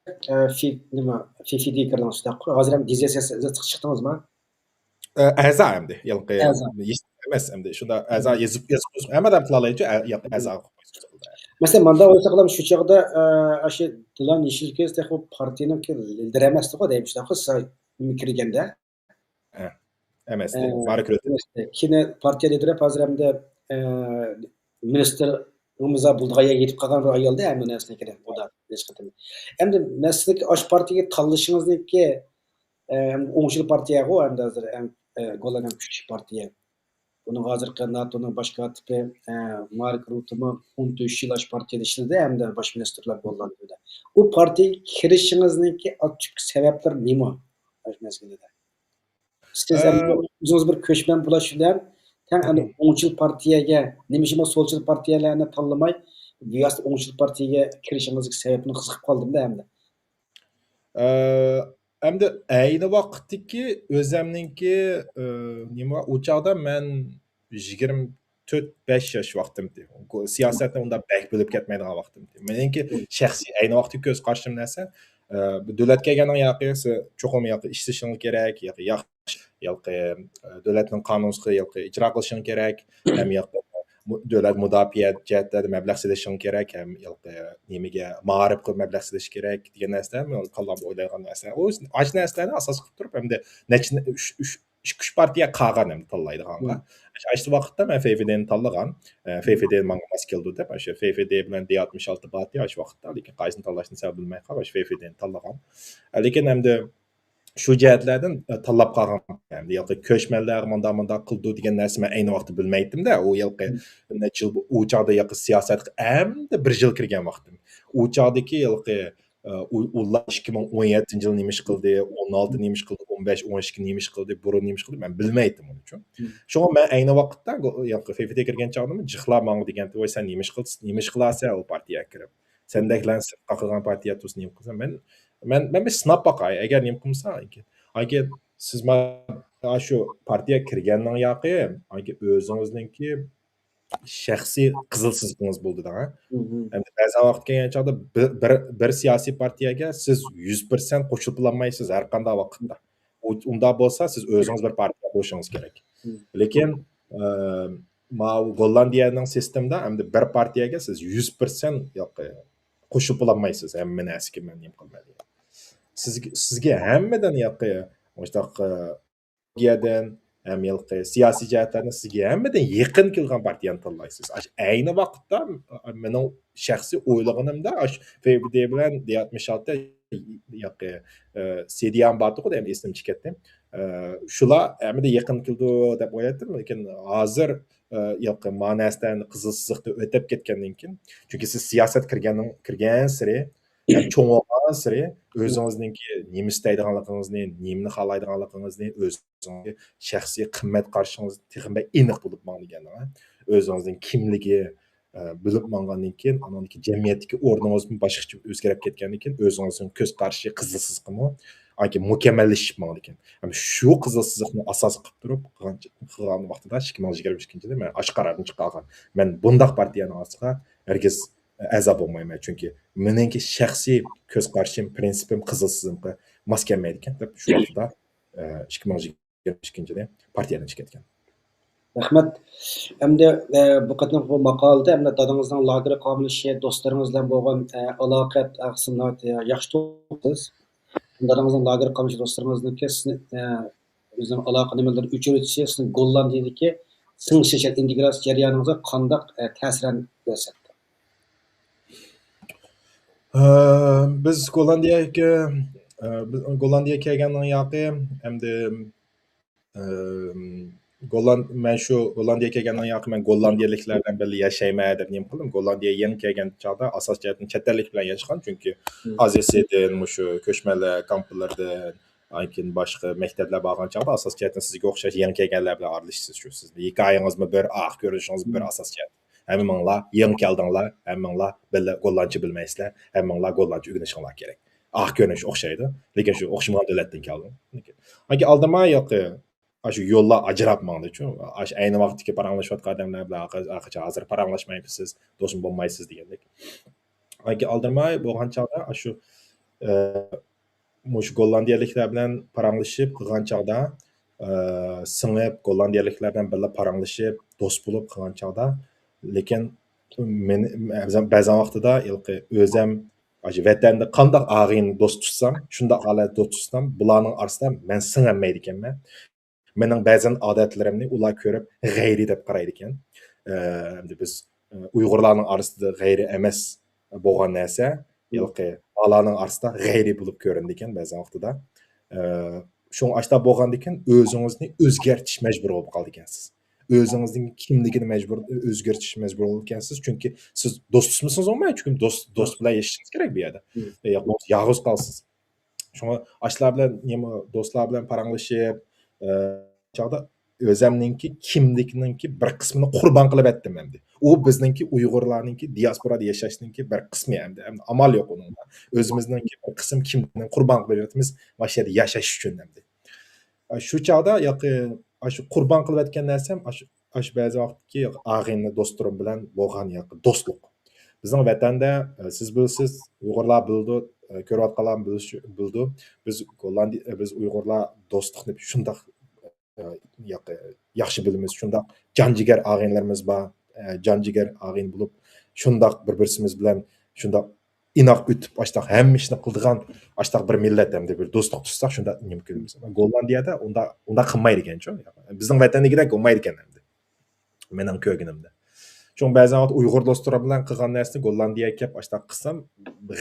ئە، في-، نېمە، في في دى كىردىڭىز شۇنداققۇ؟ ھازىر ھەم دى زى سى ئەس چىقتىڭىزمۇ؟ ئە، ئەزا ئەمدى، ھېلىقى ئەزا. ھېچ ئەمەس ئەمدى. شۇندا ئەزا يېزىپ، يېزىپ قويسا، ھەممە ئادەم قىلالايدۇ، ئە، ياق، ئەزا قويسا. مەسىلەن، ماندا ئويلىساقلام شۇ چاغدا، ئە، ئاشۇ دىلان يېشىلكۆز تېخى پارتىيەنىڭكى لىدىرى ئەمەستىغۇ دەيمىز، شۇنداققۇ، سىز كىرگەندە. ئە، ئەمەستى، ئە، بارا كۆرۈۋەتتى. ئەمەستى. كېيىن پارتىيە لىدىرى ھازىر ئەمدى، ئە، مىنىستىر ئۆمىزا بولىدىغان يەرگە يېتىپ قالغان بىر ئايالدى، ھەممە نەرسىنى كېرەك ئۇدا ھېچ قېتىم. ئەمدى مەسىلىكى ئاشۇ پارتىيەگە تاللىشىڭىزنىڭكى، ئە، ئوڭچىل پارتىيەغۇ ئەمدى ھازىر ئەڭ، ئە، گوللاندىيەنىڭ كۈچلۈك پارتىيە. بۇنىڭ ھازىرقى ناتونىڭ باش كاتىپى، ئە، مارك رۇتىمۇ ئون تۆت يىل ئاشۇ پارتىيەدە ئىشلىدى ھەمدە باش مىنىستىرلار گوللاندىيەدە. ئۇ پارتىيەگە كىرىشىڭىزنىڭكى ئاچچىق سەۋەبلىرى نېمە؟ ئاشۇ مەزگىلدە. سىز ئە، ئەمدى ئۆزىڭىز بىر كۆچمەن بولاش بىلەن تەڭ ئەمدى ئوڭچىل پارتىيەگە، نېمىشقا سولچىل پارتىيەلەرنى تاللىماي، بىۋاسىتە ئوڭچىل پارتىيەگە كىرىشىڭىزگە سەۋەبنى قىزىقىپ قالدىم-دە ئەمدى. ئە، ئەمدى ئەينى ۋاقىتتىكى ئۆزەمنىڭكى، ئە، نېمە، ئۇ چاغدا مەن يىگىرمە تۆت، بەش ياش ۋاقتىمتى. سىياسەتنى ئۇنداق بەك بىلىپ كەتمەيدىغان ۋاقتىمتى. مېنىڭكى شەخسىي ئەينى ۋاقىتتىكى كۆز قارىشىم نەرسە، ئە، بىر دۆلەتكە كەلگەننىڭ ياقى، چوقۇم ياقى ئىشلىشىڭ كېرەك، ياقى ياخشى، ياقى، ئە، دۆلەتنىڭ قانۇنىغا ياقى ئىجرا قىلىشىڭ كېرەك، ھەم ياقى مۇ-، دۆلەت مۇداپىئە جەھەتلەردە مەبلەغ سېلىشىڭ كېرەك، ھەم ياقى نېمىگە، مائارىپقا مەبلەغ سېلىش كېرەك دېگەن نەرسىلەر مېنىڭ كاللامدا ئويلايدىغان نەرسىلەر. ئۇ، ئاشۇ نەرسىلەرنى ئاساس قىلىپ تۇرۇپ، ئەمدى نەچچە، ئۈچ، ئۈچ، ئىككى، ئۈچ پارتىيە قالغان ئەمدى تاللايدىغانغا. مم. ئاشۇ ۋاقىتتا مەن في في دىنى تاللىغان. ئە، في في دى ماڭا ماس كېلىدۇ دەپ، ئاشۇ في في دى بىلەن دى ئاتمىش ئالتە بارتى ئاشۇ ۋاقىتتا. لېكىن قايسىنى تاللاشنى سەل بىلمەي قالغان، ئاشۇ في في دىنى تاللىغان. ئە، لېكىن ئەمدى شۇ جەھەتلەردىن، ئە، تاللاپ قالغان. ئەمدى ياقى كۆچمەنلەر مۇنداق، مۇنداق قىلىدۇ دېگەن نەرسە مەن ئەينى ۋاقىتتا بىلمەيتتىم-دە. ئۇ ياقى مم. نەچچە يىل بۇ، ئۇ چاغدا ياقى سىياسەتكە ئەمدى بىر يىل كىرگەن ۋاقتىم. ئۇ چاغدىكى ياقى ئۇ، ئۇلار ئىككى مىڭ ئون يەتتىنچى يىلى نېمە ئىش قىلدى، ئون ئالتە نېمە ئىش قىلدى، ئون بەش، ئون ئىككى نېمە ئىش قىلدى، بۇرۇن نېمە ئىش قىلدى، مەن بىلمەيتتىم ئۇنى. شۇڭا مەن ئەينى ۋاقىتتا، ياقى في في دى كىرگەن چاغدىمۇ جىقلار ماڭا دېگەنتى، ۋاي، سەن نېمە ئىش قىل-، نېمە ئىش قىلارسەن ئۇ پارتىيەگە كىرىپ؟ سەندەكلەرنى سىرتقا قىلغان پارتىيە تۇرسا نېمە قىلىسەن؟ مەن، مەن، مەن بىر سىناپ باقاي، ئەگەر نېمە قىلمىسا، ئاندىن كېيىن، ئاندىن كېيىن سىز مانا شۇ پارتىيەگە كىرگەننىڭ ياقى، ئاندىن كېيىن ئۆزىڭىزنىڭكى شەخسىي قىزىل سىزىقىڭىز بولىدۇ دەڭ. ئەمدى بەزى ۋاقىت كەلگەن چاغدا بىر، بىر، بىر سىياسىي پارتىيەگە سىز يۈز پىرسەنت قوشۇلۇپ بولالمايسىز ھەر قانداق ۋاقىتتا. ئۇ، ئۇنداق بولسا سىز ئۆزىڭىز بىر پارتىيە بولۇشىڭىز كېرەك. لېكىن، ئە، ماۋۇ گوللاندىيەنىڭ سىستېمىدا ئەمدى بىر پارتىيەگە سىز يۈز پىرسەنت ياقى قوشۇپ بولالمايسىز. ھەممە نەرسىگە مەن نېمە قىلىمەن دېگەن. سىزگە، سىزگە ھەممىدىن ياقى مۇشۇنداق، ئە، ئىدېئىيەدىن، ھەم ھېلىقى سىياسىي جەھەتلەردىن سىزگە ھەممىدىن يېقىن كېلىدىغان پارتىيەنى تاللايسىز. ئاش-، ئەينى ۋاقىتتا مېنىڭ شەخسىي ئويلىغىنىمدا، ئاش-، في في دى بىلەن دى ئاتمىش ئالتە ياقى، ئە، سى دى ئەم بارتىغۇ دەيمەن، ئېسىمدىن چىقىپ كەتتى. ئە، شۇلار ھەممىدىن يېقىن كېلىدۇ دەپ ئويلايتتىم، لېكىن ھازىر، ئە، ياقى ما نەرسىلەرنى قىزىل سىزىقتىن ئۆتۈپ كەتكەندىن كېيىن، چۈنكى سىز سىياسەتكە كىرگەننىڭ، كىرگەنسېرى، ھەم چوڭ بولغانسېرى ئۆزىڭىزنىڭكى نېمە ئىستەيدىغانلىقىڭىزنى، نېمىنى خالايدىغانلىقىڭىزنى، ئۆزىڭىزنىڭكى شەخسىي قىممەت قارىشىڭىز تېخىمۇ بەك ئېنىق بولۇپ ماڭىدىكەن. ئۆزىڭىزنىڭ كىملىكى، ئە، بىلىپ ماڭغاندىن كېيىن، ئانىڭدىن كېيىن جەمئىيەتتىكى ئورنىڭىزمۇ باشقىچە ئۆزگىرىپ كەتكەندىن كېيىن، ئۆزىڭىزنىڭ كۆز قارىشى، قىزىل سىزىقىمۇ ئانكى مۇكەممەللىشىپ ماڭىدىكەن. ھەم شۇ قىزىل سىزىقنى ئاساس قىلىپ تۇرۇپ قىلغان، قىلغان ۋاقتىدا ئىككى مىڭ يىگىرمە ئىككىنچى يىلى مەن ئاشۇ قارارنى چىقارغان. مەن بۇنداق پارتىيەنىڭ ئارىسىغا ھەرگىز ئەزا بولمايمەن، چۈنكى مېنىڭكى شەخسىي كۆز قارىشىم، پىرىنسىپىم قىزىل سىزىققا ماس كەلمەيدىكەن دەپ، شۇ ۋاقتىدا، ئىككى مىڭ يىگىرمە ئىككىنچى يىلى پارتىيەدىن چىقىپ كەتكەن. رەھمەت. ئەمدى، ئە، بۇ قېتىمقى بۇ ماقالىدە ئەمدى دادىڭىزنىڭ لاگېرغا قامىلىشى، دوستلىرىڭىز بىلەن بولغان، ئە، ئالاقە ھەققىدە ياخشى توختالدىڭىز. دادىڭىزنىڭ لاگېرغا قامىلىشى، دوستلىرىڭىزنىڭكى سىزنى، ئە، ئۆزىنىڭ ئالاقە نېمىلىرىنى ئۆچۈرۈۋېتىشى سىزنىڭ گوللاندىيەدىكى سىڭىشىش، ئىنتېگراتسىيە جەريانىڭىزغا قانداق، ئە، تەسىرلەرنى كۆرسەتتى؟ ئە، بىز گوللاندىيەگە، ئە، بىز گوللاندىيەگە كەلگەننىڭ ياقى، ئەمدى، ئە، گوللاند-، مەن شۇ گوللاندىيەگە كەلگەننىڭ ياقى مەن گوللاندىيەلىكلەر بىلەن بىللە ياشايمەن دەپ نېمە قىلدىم. گوللاندىيەگە يېڭى كەلگەن چاغدا ئاساسىي جەھەتتىن چەت ئەللىك بىلەن ياشىغان، چۈنكى ئازىيەسىدىن، مۇشۇ كۆچمەنلەر كامپلىرىدىن، ئاندىن كېيىن باشقا مەكتەپلەر بارغان چاغدا ئاساسىي جەھەتتىن سىزگە ئوخشاش يېڭى كەلگەنلەر بىلەن ئارىلىشىسىز. شۇ سىزنىڭ ھېكايىڭىزمۇ بىر، ئاق كۆرۈنۈشىڭىز بىر ئاساسىي جەھەت. ھەممىڭلار يېڭى كەلدىڭلار، ھەممىڭلار بىللە گوللاندچە بىلمەيسىلەر، ھەممىڭلار گوللاندچە ئۆگىنىشىڭلار كېرەك. ئاق كۆرۈنۈش ئوخشايدۇ، لېكىن شۇ ئوخشىمىغان دۆلەتتىن كەلدىڭ. ئاندىن كېيىن ئالدىرىماي ياقى، ئاشۇ يوللار ئاجراپ ماڭدىچۇ. ئاشۇ ئەينى ۋاقىتتىكى پاراڭلىشىۋاتقان ئادەملەر بىلەن ھازىر پاراڭلاشمايمسىز، دوستمۇ بولمايسىز دېگەندەك. ئاندىن كېيىن ئالدىرىماي بولغان چاغدا ئاشۇ، ئە، مۇشۇ گوللاندىيەلىكلەر بىلەن پاراڭلىشىپ قىلغان چاغدا، ئە، سىڭىپ، گوللاندىيەلىكلەر بىلەن بىللە پاراڭلىشىپ، دوست بولۇپ قىلغان چاغدا، لېكىن مېنى، بەزەن، بەزەن ۋاقتىدا ھېلىقى ئۆزەم ئاشۇ ۋەتەندە قانداق ئاغىنە دوست تۇتسام، شۇنداق ھالەتتە دوست تۇتسام، بۇلارنىڭ ئارىسىدا مەن سىڭەلمەيدىكەنمەن. مېنىڭ بەزەن ئادەتلىرىمنى ئۇلار كۆرۈپ غەيرىي دەپ قارايدىكەن. ئە، ئەمدى بىز، ئە، ئۇيغۇرلارنىڭ ئارىسىدا غەيرىي ئەمەس بولغان نەرسە، ھېلىقى ئالارنىڭ ئارىسىدا غەيرىي بولۇپ كۆرۈنىدىكەن بەزەن ۋاقتىدا. ئە، شۇڭا ئاشۇنداق بولغاندىكىن ئۆزىڭىزنى ئۆزگەرتىش مەجبۇرى بولۇپ قالىدىكەنسىز. ئۆزىڭىزنىڭ كىملىكىنى مەجبۇر، ئۆزگەرتىش مەجبۇرى بولىدىكەنسىز. چۈنكى سىز دوست تۇتمىسىڭىز بولمايدۇ، چۈنكى دوست، دوست بىلەن ياشىشىڭىز كېرەك بۇ يەردە. يا بولمىسا يالغۇز قالىسىز. شۇڭا ئاشۇلار بىلەن نېمە، دوستلار بىلەن پاراڭلىشىپ، ئە، چاغدا ئۆزەمنىڭكى كىملىكنىڭكى بىر قىسمىنى قۇربان قىلىۋەتتىم ئەمدى. ئۇ بىزنىڭكى ئۇيغۇرلارنىڭكى دىياسپورادا ياشاشنىڭكى بىر قىسمى ئەمدى. ئەمدى ئامال يوق ئۇنىڭدا. ئۆزىمىزنىڭكى بىر قىسىم كىملىكنى قۇربان قىلىۋېتىمىز مۇشۇ يەردە ياشاش ئۈچۈن ئەمدى. ئە، شۇ چاغدا ياقى، ئاشۇ قۇربان قىلىۋەتكەن نەرسەم ئاشۇ، ئاشۇ بەزى ۋاقىتتىكى ياقى ئاغىنە دوستلىرىم بىلەن بولغان ياقى دوستلۇق. بىزنىڭ ۋەتەندە، ئە، سىز بىلىسىز، ئۇيغۇرلار بىلىدۇ، ئە، كۆرۈۋاتقانلار بىلىش-، بىلىدۇ. بىز گوللاندىيە، بىز ئۇيغۇرلار دوستلۇقنى شۇنداق، ئە، ياقى، ياخشى بىلىمىز، شۇنداق جان جىگەر ئاغىنىلىرىمىز بار، ئە، جان جىگەر ئاغىنە بولۇپ، شۇنداق بىر-بىرسىمىز بىلەن شۇنداق ئىناق ئۆتۈپ، ئاشتاق ھەممە ئىشنى قىلىدىغان ئاشتاق بىر مىللەت ئەمدى بىر دوستلۇق تۇتساق شۇنداق نېمە كۆرىمىز. گوللاندىيەدە ئۇنداق، ئۇنداق قىلمايدىكەنچۇ. بىزنىڭ ۋەتەندىكىدەك بولمايدىكەن ئەمدى. مېنىڭ كۆرگىنىمدە. شۇڭا بەزەن ۋاقىت ئۇيغۇر دوستلىرىم بىلەن قىلغان نەرسىنى گوللاندىيەگە كەپ ئاشتاق قىلسام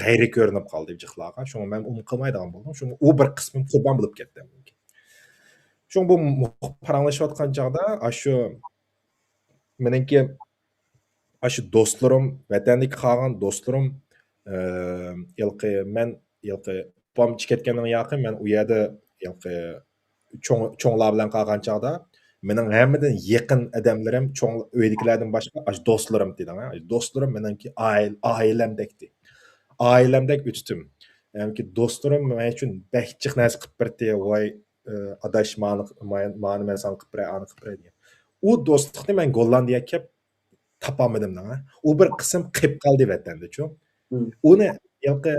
غەيرىي كۆرۈنۈپ قالدى جىقلارغا. شۇڭا مەن ئۇنى قىلمايدىغان بولدۇم. شۇڭا ئۇ بىر قىسمىم قۇربان بولۇپ كەتتى. شۇڭا بۇ مۇ-، پاراڭلىشىۋاتقان چاغدا ئاشۇ مېنىڭكى ئاشۇ دوستلىرىم، ۋەتەندىكى قالغان دوستلىرىم، ئە، ھېلىقى مەن، ھېلىقى ئاپام كەتكەندىن ياقى مەن ئۇ يەردە ھېلىقى چوڭ-، چوڭلار بىلەن قالغان چاغدا مېنىڭ ھەممىدىن يېقىن ئادەملىرىم، چوڭ ئۆيدىكىلەردىن باشقا، ئاشۇ دوستلىرىم دېدىڭ، ھە؟ ئاشۇ دوستلىرىم مېنىڭكى ئائىل-، ئائىلەمدەكتى. ئائىلەمدەك ئۆتتۈم. يەنى دوستلىرىم مەن ئۈچۈن بەك جىق نەرسە قىلىپ بەردى، ۋاي، ئە، ئاداش، مانى، مانى، مانى مەن ساڭا قىلىپ بېرەي، ئانى قىلىپ بېرەي دېگەن. ئۇ دوستلۇقنى مەن گوللاندىيەگە كەپ تاپالمىدىم دەڭ، ھە. ئۇ بىر قىسىم قېلىپ قالدى ۋەتەندىچۇ. مم. ئۇنى ھېلىقى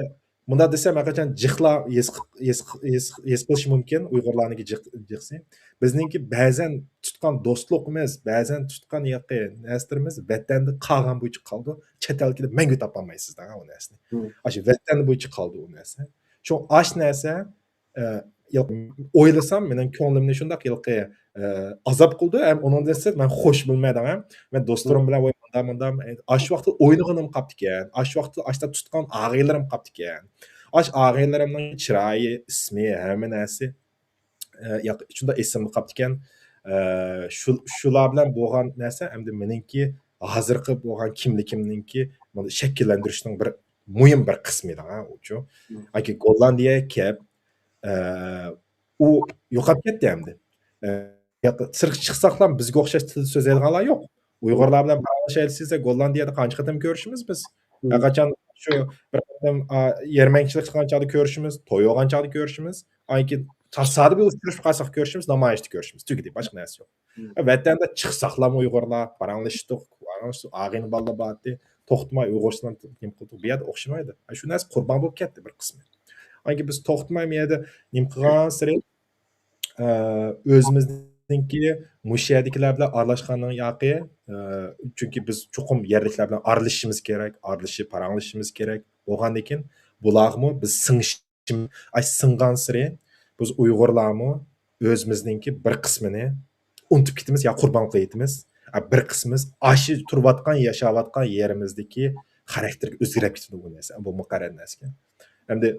مۇنداق دېسەم، ھەرقاچان جىقلا ھېس، ھېس، ھېس، ھېس قىلىشى مۇمكىن، ئۇيغۇرلارنىڭكى جىق، جىقسى. بىزنىڭكى بەزەن تۇتقان دوستلۇقىمىز، بەزەن تۇتقان ھېلىقى نەرسىلىرىمىز ۋەتەندە قالغان بويىچە قالىدۇ، چەت ئەلگە مەڭگۈ تاپالمايسىز دەڭ ئۇ نەرسىنى. مم. ئاشۇ ۋەتەن بويىچە قالىدۇ ئۇ نەرسە. شۇ ئاش نەرسە ئە، ياق، ئويلىسام، مېنىڭ كۆڭلۈمنى شۇنداق ھېلىقى، ئە، ئازاب قىلىدۇ. ھەم ئۇنىڭدىن سىرت مەن خوش بولمايدىغان. مەن دوستلىرىم بىلەن، ۋاي، مۇنداق، مۇنداق، ئاش ۋاقتىدا ئوينىغىنىم قاپتىكەن. ئاش ۋاقتىدا ئاشتا تۇتقان ئاغىنىلىرىم قاپتىكەن. ئاش ئاغىنىلىرىمنىڭ چىرايى، ئىسمى، ھەممە نەرسە، ئە، ياق، شۇنداق ئېسىمدە قاپتىكەن. ئە، شۇ، شۇلار بىلەن بولغان نەرسە ئەمدى مېنىڭكى ھازىرقى بولغان كىملىكىمنىڭكى بۇنى شەكىللەندۈرۈشنىڭ بىر مۇھىم بىر قىسمى دەڭ، ھە، ئۇچۇ. مم. ئاكى گوللاندىيەگە كەپ، ئە، ئۇ يوقاپ كەتتى ئەمدى. ئە، ياق، سىرتقا چىقساقلا بىزگە ئوخشاش تىلدا سۆزلەيدىغانلار يوق. ئۇيغۇرلار بىلەن پاراڭلىشايلى دېسە، گوللاندىيەدە قانچە قېتىم كۆرۈشىمىز بىز؟ مم. ھەرقاچان شۇ بىر قېتىم، ئا، يەرمەنكىچىلىك قىلغان چاغدا كۆرۈشىمىز، توي بولغان چاغدا كۆرۈشىمىز. ئاندىن كېيىن تاسادىپىي ئۇچرىشىپ قالساق كۆرۈشىمىز، نامايىشتا كۆرۈشىمىز. تۈگىدى، باشقا نەرسە يوق. مم. ۋەتەندە چىقساقلام ئۇيغۇرلار، پاراڭلىشتۇق، ئاغىنە بالىلار بارتى. توختىماي ئۇيغۇرچىلارنى نېمە قىلدۇق، بۇ يەردە ئوخشىمايدۇ. شۇ نەرسە قۇربان بولۇپ كەتتى بىر قىسمى. ئانكى بىز توختىماي بۇ يەردە نېمە قىلغانسېرى، ئە، ئۆزىمىزنىڭكى مۇشۇ يەردىكىلەر بىلەن ئارىلاشقاننىڭ ياقى، ئە، چۈنكى بىز چوقۇم يەرلىكلەر بىلەن ئارىلىشىشىمىز كېرەك، ئارىلىشىپ، پاراڭلىشىشىمىز كېرەك. بولغاندىن كېيىن بۇلارغىمۇ بىز سىڭىش-، ئاش سىڭغانسېرى بىز ئۇيغۇرلارمۇ ئۆزىمىزنىڭكى بىر قىسمىنى ئۇنتۇپ كېتىمىز يا قۇربان قىلىۋېتىمىز. ئە، بىر قىسمىمىز ئاشۇ تۇرۇۋاتقان، ياشاۋاتقان يېرىمىزدىكى خاراكتېرگە ئۆزگىرىپ كېتىدۇ بۇ نەرسە. بۇ مۇقەررەر نەرسىكەن. ئەمدى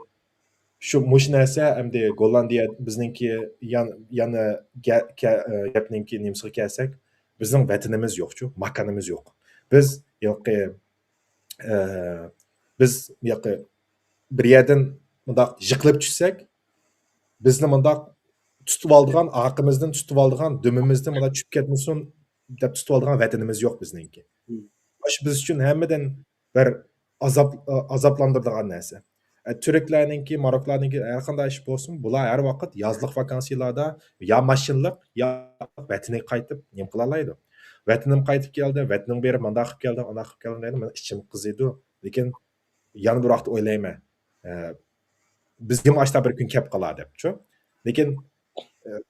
شۇ، مۇشۇ نەرسە ئەمدى گوللاندىيە بىزنىڭكى يان-، يەنە گە-، گە-، ئە، گەپنىڭكى نېمىسىگە كەلسەك، بىزنىڭ ۋەتىنىمىز يوقچۇ، ماكانىمىز يوق. بىز ھېلىقى، ئە، بىز ھېلىقى بىر يەردىن مۇنداق يىقىلىپ چۈشسەك، بىزنى مۇنداق تۇتۇۋالىدىغان، ئارقىمىزدىن تۇتۇۋالىدىغان، دۈمىمىزدىن مۇنداق چۈشۈپ كەتمىسۇن دەپ تۇتۇۋالىدىغان ۋەتىنىمىز يوق بىزنىڭكى. مم. شۇ بىز ئۈچۈن ھەممىدىن بىر ئازاب، ئازابلاندۇرىدىغان نەرسە. ئە، تۈركلەرنىڭكى، ماروكلارنىڭكى ھەر قانداق ئىش بولسۇن، بۇلار ھەر ۋاقىت يازلىق ۋاكانسىيىلاردا يا ماشىنىلىق، يا ۋەتىنىگە قايتىپ نېمە قىلالايدۇ؟ ۋەتىنىم قايتىپ كەلدى، ۋەتىنىڭ بېرىپ مۇنداق قىلىپ كەلدى، ئانداق قىلىپ كەلدى دەيدۇ، مېنىڭ ئىچىم قىزىيدۇ. لېكىن يەنە بىر ۋاقىتتا ئويلايمەن، ئە، بىزگىمۇ ئاشۇنداق بىر كۈن كەپ قالار دەپچۇ. لېكىن، ئە،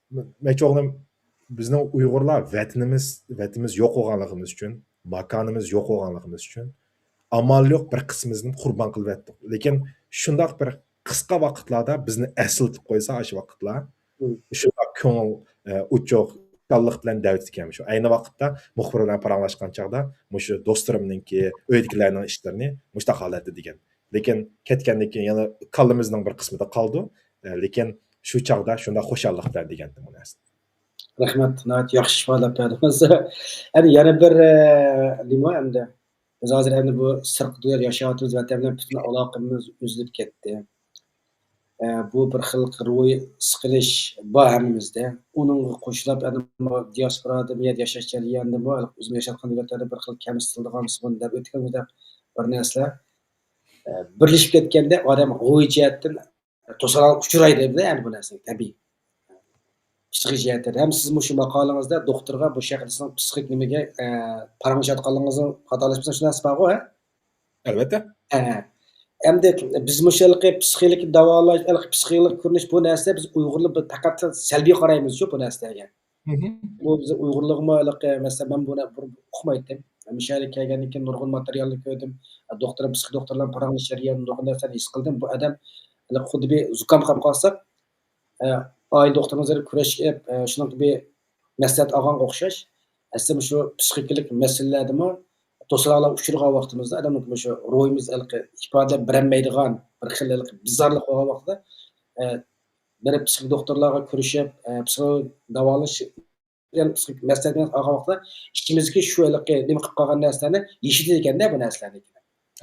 مەكچى ئوغلۇم، بىزنىڭ ئۇيغۇرلار ۋەتىنىمىز، ۋەتىنىمىز يوق بولغانلىقىمىز ئۈچۈن، ماكانىمىز يوق بولغانلىقىمىز ئۈچۈن ئامال يوق بىر قىسمىمىزنى قۇربان قىلىۋەتتۇق. لېكىن شۇنداق بىر قىسقا ۋاقىتلاردا بىزنى ئەسلىتىپ قويسا ئاشۇ ۋاقىتلار، مم. شۇنداق كۆڭۈل، ئە، ئوچۇق، خۇشاللىق بىلەن دەۋېتىدىكەن. شۇ ئەينى ۋاقىتتا مۇخبىر بىلەن پاراڭلاشقان چاغدا مۇشۇ دوستلىرىمنىڭكى ئۆيدىكىلەرنىڭ ئىشلىرىنى مۇشۇنداق ھالەتتە دېگەن. لېكىن كەتكەندىن كېيىن يەنە كاللىمىزنىڭ بىر قىسمىدا قالىدۇ. ئە، لېكىن شۇ چاغدا شۇنداق خۇشاللىق بىلەن دېگەنتىم بۇ نەرسىنى. رەھمەت، ناھايىتى ياخشى ئىپادىلەپ بەردىڭىز. ئەمدى يەنە بىر، ئە، نېمە ئەمدى؟ بىز ھازىر ئەمدى بۇ سىرتقى دۇنيادا ياشاۋاتىمىز، ۋەتەن بىلەن پۈتۈن ئالاقىمىز ئۈزۈلۈپ كەتتى. ئە، بۇ بىر خىل روھىي سىقىلىش بار ھەممىمىزدە. ئۇنىڭغا قوشۇلۇپ، ئەنە، مانا دىياسپورادا، بۇ يەردە ياشاش جەريانىدىمۇ، ئۆزۈم ياشاۋاتقان دۆلەتلەردە بىر خىل كەمسىتىلىدىغان، بۇنى دەپ ئۆتكەن بىر نەرسىلەر، ئە، بىرلىشىپ كەتكەندە ئادەم روھىي جەھەتتىن توسالغۇغا ئۇچرايدۇ دە، يەنى بۇ نەرسە تەبىئىي. پسىخىك جەھەتتىن. ھەم سىز مۇشۇ ماقالىڭىزدا دوختۇرغا بۇ شەخسنىڭ پسىخىك نېمىگە، ئە، پاراڭلىشىۋاتقانلىقىڭىزنى خاتالاشمىسام شۇ نەرسە بارغۇ، ھە؟ ئەلۋەتتە. ھە، ھە. ئەمدى بىز مۇشۇ ھېلىقى پسىخىك داۋالاش، ھېلىقى پسىخىك كۆرۈنۈش بۇ نەرسە بىز ئۇيغۇرلار بىر پەقەت سەلبىي قارايمىزچۇ بۇ نەرسىلەرگە. مھم. بۇ بىز ئۇيغۇرلارغىمۇ ھېلىقى، مەسىلەن، مەن بۇنى بۇرۇن ئۇقمايتتىم. مۇشۇ يەرگە كەلگەندىن كېيىن نۇرغۇن ماتېرىيالنى كۆردۈم. دوختۇر، پسىخىك دوختۇرلار پاراڭلىشىش جەريانىدا نۇرغۇن نەرسىلەرنى ھېس قىلدىم. بۇ ئادەم ھېلىقى خۇددى بىر زۇكام قاپ قالساق، ئە، ئائىلە دوختۇرىمىز بىلەن كۆرۈشۈپ، ئە، شۇنىڭ بىر مەسلىھەت ئالغانغا ئوخشاش. ئەسلى مۇشۇ پسىخىكىلىق مەسىلىلەردىمۇ توسالغۇلارغا ئۇچرىغان ۋاقتىمىزدا ئادەمنىڭ مۇشۇ روھىمىز ھېلىقى ئىپادىلەپ بېرەلمەيدىغان بىر خىل ھېلىقى بىزارلىق بولغان ۋاقتىدا، ئە، بىر پسىخىك دوختۇرلارغا كۆرۈشۈپ، ئە، پسىخولوگ داۋالاش بىلەن مەسلىھەت ئالغان ۋاقىتتا ئىچىمىزدىكى شۇ ھېلىقى نېمە قىلىپ قالغان نەرسىلەرنى يېشىتىدىكەندە بۇ نەرسىلەرنى.